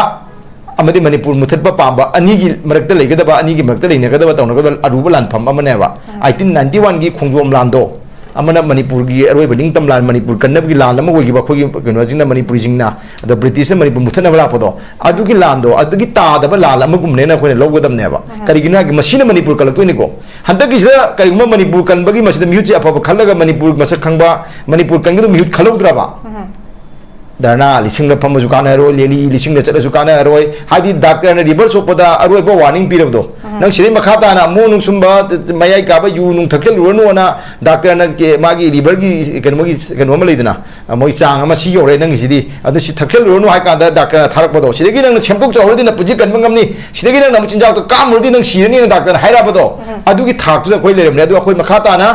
ꯑꯃꯗꯤ ꯃꯅꯤꯄꯨꯔ ꯃꯨꯊꯠꯄ ꯄꯥꯝꯕ ꯑꯅꯤꯒꯤ ꯃꯔꯛꯇ ꯂꯩꯒꯗꯕ, ꯑꯅꯤꯒꯤ ꯃꯔꯛꯇ ꯂꯩꯅꯒꯗꯕ ꯇꯧꯅꯒꯗꯕ ꯑꯔꯨꯕ ꯂꯥꯟꯐꯝ ꯑꯃꯅꯦꯕ꯫ ꯑꯩꯇꯤꯟ ꯅꯥꯏꯟꯇꯤ ꯋꯥꯟꯒꯤ ꯈꯣꯡꯖꯣꯝ ꯂꯥꯟꯗꯣ, ꯑꯃꯅ ꯃꯅꯤꯄꯨꯔꯒꯤ ꯑꯔꯣꯏꯕ ꯅꯤꯡꯇꯝ ꯂꯥꯟ, ꯃꯅꯤꯄꯨꯔ ꯀꯟꯅꯕꯒꯤ ꯂꯥꯟ ꯑꯃ ꯑꯣꯏꯈꯤꯕ ꯑꯩꯈꯣꯏꯒꯤ ꯀꯩꯅꯣꯁꯤꯡꯅ, ꯃꯅꯤꯄꯨꯔꯤꯁꯤꯡꯅ, ꯑꯗꯣ ꯕ꯭ꯔꯤꯇꯤꯁꯅ ꯃꯅꯤꯄꯨꯔ ꯃꯨꯊꯠꯅꯕ ꯂꯥꯛꯄꯗꯣ, ꯑꯗꯨꯒꯤ ꯂꯥꯟꯗꯣ, ꯑꯗꯨꯒꯤ ꯇꯥꯗꯕ ꯂꯥꯟ ꯑꯃꯒꯨꯝꯕꯅꯦꯅ ꯑꯩꯈꯣꯏꯅ ꯂꯧꯒꯗꯕꯅꯦꯕ꯫ ꯀꯔꯤꯒꯤꯅꯣ ꯍꯥꯏꯔꯗꯤ ꯃꯁꯤꯅ ꯃꯅꯤꯄꯨꯔ ꯀꯜꯂꯛꯇꯣꯏꯅꯤꯀꯣ꯫ ꯍꯟꯗꯛꯀꯤꯁꯤꯗ ꯀꯔꯤꯒꯨꯝꯕ ꯃꯅꯤꯄꯨꯔ ꯀꯟꯕꯒꯤ ꯃꯁꯤꯗ ꯃꯤꯍꯨꯠꯁꯦ ꯑꯐꯕ ꯈꯜꯂꯒ ꯃꯅꯤꯄꯨꯔ ꯃꯁꯛ ꯈꯪꯕ, ꯃꯅꯤꯄꯨꯔ ꯀꯟꯒꯗꯕ ꯃꯤꯍꯨꯠ ꯈꯜꯍꯧꯗ꯭ꯔꯕ? ꯙꯔꯅꯥ ꯂꯤꯁꯤꯡꯗ ꯐꯝꯃꯁꯨ ꯀꯥꯟꯅꯔꯣꯏ, ꯔꯦꯂꯤ ꯂꯤꯁꯤꯡꯗ ꯆꯠꯂꯁꯨ ꯀꯥꯟꯅꯔꯣꯏ꯫ ꯍꯥꯏꯗꯤ ꯗꯥꯛꯇꯔꯅ ꯂꯤꯚꯔ ꯁꯣꯛꯄꯗ ꯑꯔꯣꯏꯕ ꯋꯥꯔꯅꯤꯡ ꯄꯤꯔꯕꯗꯣ, ꯅꯪ ꯁꯤꯗꯩ ꯃꯈꯥ ꯇꯥꯅ ꯑꯃꯨꯛ ꯅꯨꯡꯁꯨꯝꯕ, ꯃꯌꯥꯏ ꯀꯥꯕ ꯌꯨ ꯅꯨꯡ ꯊꯛꯆꯜꯂꯨꯔꯅꯨꯅ ꯗꯥꯛꯇꯔꯅ ꯀꯦ-, ꯃꯥꯒꯤ ꯂꯤꯚꯔꯒꯤ ꯀꯩꯅꯣꯒꯤ ꯀꯩꯅꯣ ꯑꯃ ꯂꯩꯗꯅ, ꯃꯣꯏ ꯆꯥꯡ ꯑꯃ ꯁꯤ ꯌꯧꯔꯦ ꯅꯪꯒꯤꯁꯤꯗꯤ, ꯑꯗꯨ ꯁꯤ ꯊꯛꯆꯜꯂꯨꯔꯅꯨ ꯍꯥꯏ ꯀꯥꯟꯗ ꯗꯥꯛꯇꯔꯅ ꯊꯥꯔꯛꯄꯗꯣ, ꯁꯤꯗꯒꯤ ꯅꯪꯅ ꯁꯦꯝꯗꯣꯛꯆꯍꯧꯔꯗꯤ ꯅꯄꯨꯟꯁꯤ ꯀꯟꯕ ꯉꯝꯅꯤ꯫ ꯁꯤꯗꯒꯤ ꯅꯪꯅ ꯑꯃꯨꯛ ꯆꯤꯟꯖꯥꯛꯇꯣ ꯀꯥꯝꯃꯨꯔꯗꯤ ꯅꯪ ꯁꯤꯔꯅꯤꯅ ꯗꯥꯛꯇꯔꯅ ꯍꯥꯏꯔꯛꯄꯗꯣ, ꯑꯗꯨꯒꯤ ꯊꯥꯛꯇꯨꯗ ꯑꯩꯈꯣꯏ ꯂꯩꯔꯝꯅꯦ꯫ ꯑꯗꯨ ꯑꯩꯈꯣꯏ ꯃꯈꯥ ꯇꯥꯅ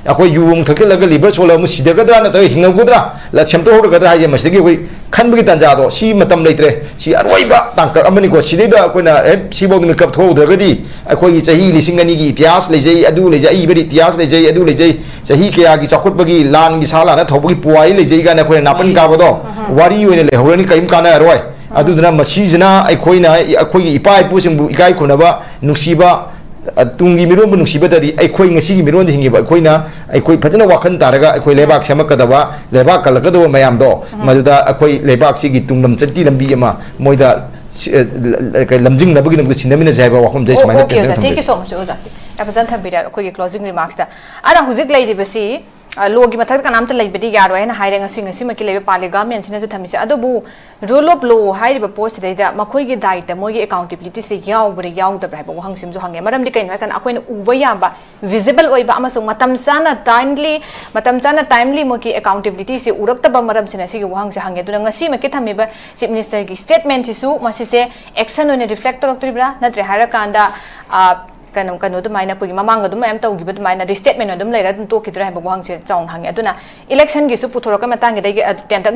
ꯑꯩꯈꯣꯏ ꯌꯨ ꯑꯃꯨꯛ ꯊꯛꯆꯜꯂꯒ ꯂꯤꯚꯔ ꯁꯣꯛꯂꯒ ꯑꯃꯨꯛ ꯁꯤꯗꯒꯗ꯭ꯔꯥ ꯅꯠꯇ꯭ꯔꯒ ꯍꯤꯡꯍꯧꯒꯗ꯭ꯔꯥ, ꯂ-, ꯁꯦꯝꯗꯣꯛꯍꯧꯔꯒꯗ꯭ꯔꯥ ꯍꯥꯏꯁꯦ ꯃꯁꯤꯗꯒꯤ ꯑꯩꯈꯣꯏ ꯈꯟꯕꯒꯤ ꯇꯥꯟꯖꯥꯗꯣ, ꯁꯤ ꯃꯇꯝ ꯂꯩꯇ꯭ꯔꯦ꯫ ꯁꯤ ꯑꯔꯣꯏꯕ ꯇꯥꯡꯀꯛ ꯑꯃꯅꯤꯀꯣ꯫ ꯁꯤꯗꯩꯗ ꯑꯩꯈꯣꯏꯅ, "ꯑꯦ, ꯁꯤꯐꯥꯎꯗ ꯃꯤꯀꯞ ꯊꯣꯛꯍꯧꯗ꯭ꯔꯒꯗꯤ ꯑꯩꯈꯣꯏꯒꯤ ꯆꯍꯤ ꯂꯤꯁꯤꯡ ꯑꯅꯤꯒꯤ ꯏꯇꯤꯍꯥꯁ ꯂꯩꯖꯩ, ꯑꯗꯨ ꯂꯩꯖꯩ, ꯑꯏꯕ ꯏꯇꯤꯍꯥꯁ ꯂꯩꯖꯩ, ꯑꯗꯨ ꯂꯩꯖꯩ, ꯆꯍꯤ ꯀꯌꯥꯒꯤ ꯆꯥꯎꯈꯠꯄꯒꯤ ꯂꯥꯟꯒꯤ ꯁꯥ ꯂꯥꯟꯅ ꯊꯧꯕꯒꯤ ꯄꯨꯋꯥꯔꯤ ꯂꯩꯖꯩ" ꯀꯥꯏꯅ ꯑꯩꯈꯣꯏꯅ ꯅꯥꯄꯟ ꯀꯥꯕꯗꯣ ꯋꯥꯔꯤ ꯑꯣꯏꯅ ꯂꯩꯍꯧꯔꯅꯤ, ꯀꯔꯤꯝ ꯀꯥꯟꯅꯔꯣꯏ꯫ ꯑꯗꯨꯗꯨꯅ ꯃꯁꯤꯁꯤꯅ ꯑꯩꯈꯣꯏꯅ, ꯑꯩꯈꯣꯏꯒꯤ ꯏꯄꯥ ꯏꯄꯨꯁꯤꯡꯕꯨ ꯏꯀꯥꯏ ꯈꯨꯝꯅꯕ, ꯅꯨꯡꯁꯤꯕ, ꯑ, ꯇꯨꯡꯒꯤ ꯃꯤꯔꯣꯟꯕꯨ ꯅꯨꯡꯁꯤꯕꯗꯗꯤ ꯑꯩꯈꯣꯏ ꯉꯁꯤꯒꯤ ꯃꯤꯔꯣꯟꯗ ꯍꯤꯡꯉꯤꯕ ꯑꯩꯈꯣꯏꯅ, ꯑꯩꯈꯣꯏ ꯐꯖꯅ ꯋꯥꯈꯜ ꯇꯥꯔꯒ ꯑꯩꯈꯣꯏ ꯂꯩꯕꯥꯛ ꯁꯦꯝꯃꯛꯀꯗꯕ, ꯂꯩꯕꯥꯛ ꯀꯜꯂꯛꯀꯗꯕ ꯃꯌꯥꯝꯗꯣ, ꯃꯗꯨꯗ ꯑꯩꯈꯣꯏ ꯂꯩꯕꯥꯛꯁꯤꯒꯤ ꯇꯨꯡꯂꯝꯆꯠꯀꯤ ꯂꯝꯕꯤ ꯑꯃ ꯃꯣꯏꯗ ꯁꯤ-, ꯑ, ꯂ-, ꯂ-, ꯀꯩ, ꯂꯝꯖꯤꯡꯅꯕꯒꯤꯗꯃꯛꯇ ꯁꯤꯟꯅꯃꯤꯟꯅꯁꯦ ꯍꯥꯏꯕ ꯋꯥꯐꯝꯁꯦ ꯑꯣ, ꯁꯨꯃꯥꯏꯅ ꯑꯣꯀꯦ, ꯑꯣꯖꯥ꯫ ꯊꯝꯖꯒꯦ꯫ Thank you so much, ꯑꯣꯖꯥ꯫ ꯌꯥꯝ ꯐꯖꯅ ꯊꯝꯕꯤꯔꯦ ꯑꯩꯈꯣꯏꯒꯤ closing remarksꯇ꯫ ꯑꯗ ꯍꯧꯖꯤꯛ ꯂꯩꯔꯤꯕꯁꯤ, ꯑ, lawꯒꯤ ꯃꯊꯛꯇ ꯀꯅꯥꯝꯇ ꯂꯩꯕꯗꯤ ꯌꯥꯔꯣꯏ ꯍꯥꯏꯅ ꯍꯥꯏꯔꯦ, ꯉꯁꯤ, ꯉꯁꯤꯃꯛꯀꯤ ꯂꯩꯕ ꯄꯥꯜꯂꯤ governmentꯁꯤꯅꯁꯨ ꯊꯝꯃꯤꯁꯦ꯫ ꯑꯗꯨꯕꯨ rule of law ꯍꯥꯏꯔꯤꯕ ꯄꯣꯠꯁꯤꯗꯩꯗ ꯃꯈꯣꯏꯒꯤ ꯗꯥꯏꯇ, ꯃꯣꯏꯒꯤ accountabilityꯁꯦ ꯌꯥꯎꯕ꯭ꯔꯥ ꯌꯥꯎꯗꯕ꯭ꯔꯥ ꯍꯥꯏꯕ ꯋꯥꯍꯪꯁꯤꯃꯁꯨ ꯍꯪꯉꯦ꯫ ꯃꯔꯝꯗꯤ ꯀꯩꯅꯣ ꯍꯥꯏꯀꯥꯟꯗ ꯑꯩꯈꯣꯏꯅ ꯎꯕ ꯌꯥꯕ, visible ꯑꯣꯏꯕ ꯑꯃꯁꯨꯡ ꯃꯇꯝ ꯆꯥꯅ, timely, ꯃꯇꯝ ꯆꯥꯅ, timely ꯃꯣꯏꯒꯤ accountabilityꯁꯦ ꯎꯔꯛꯇꯕ ꯃꯔꯝꯁꯤꯅ ꯁꯤꯒꯤ ꯋꯥꯍꯪꯁꯦ ꯍꯪꯉꯦ꯫ ꯑꯗꯨꯅ ꯉꯁꯤꯃꯛꯀꯤ ꯊꯝꯃꯤꯕ Chief Ministerꯒꯤ statementꯁꯤꯁꯨ ꯃꯁꯤꯁꯦ action ꯑꯣꯏꯅ reflect ꯇꯧꯔꯛꯇ꯭ꯔꯤꯕ꯭ꯔꯥ, ꯅꯠꯇ꯭ꯔꯦ ꯍꯥꯏꯔꯀꯥꯟꯗ, ꯑ, ꯀꯩꯅꯣ, ꯀꯩꯅꯣ ꯑꯗꯨꯃꯥꯏꯅ ꯑꯩꯈꯣꯏꯒꯤ ꯃꯃꯥꯡꯗ ꯑꯗꯨꯝ ꯃꯌꯥꯝ ꯇꯧꯈꯤꯕ ꯑꯗꯨꯃꯥꯏꯅ restatement ꯑꯗꯨꯝ ꯂꯩꯔ ꯑꯗꯨꯝ ꯇꯣꯛꯈꯤꯗ꯭ꯔꯥ ꯍꯥꯏꯕ ꯋꯥꯍꯪꯁꯦ ꯆꯥꯎꯅ ꯍꯪꯉꯦ꯫ ꯑꯗꯨꯅ electionꯒꯤꯁꯨ ꯄꯨꯊꯣꯔꯛꯄ ꯃꯇꯥꯡꯒꯤꯗꯒꯤ, ꯑ, ꯇꯦꯟꯇꯛꯅ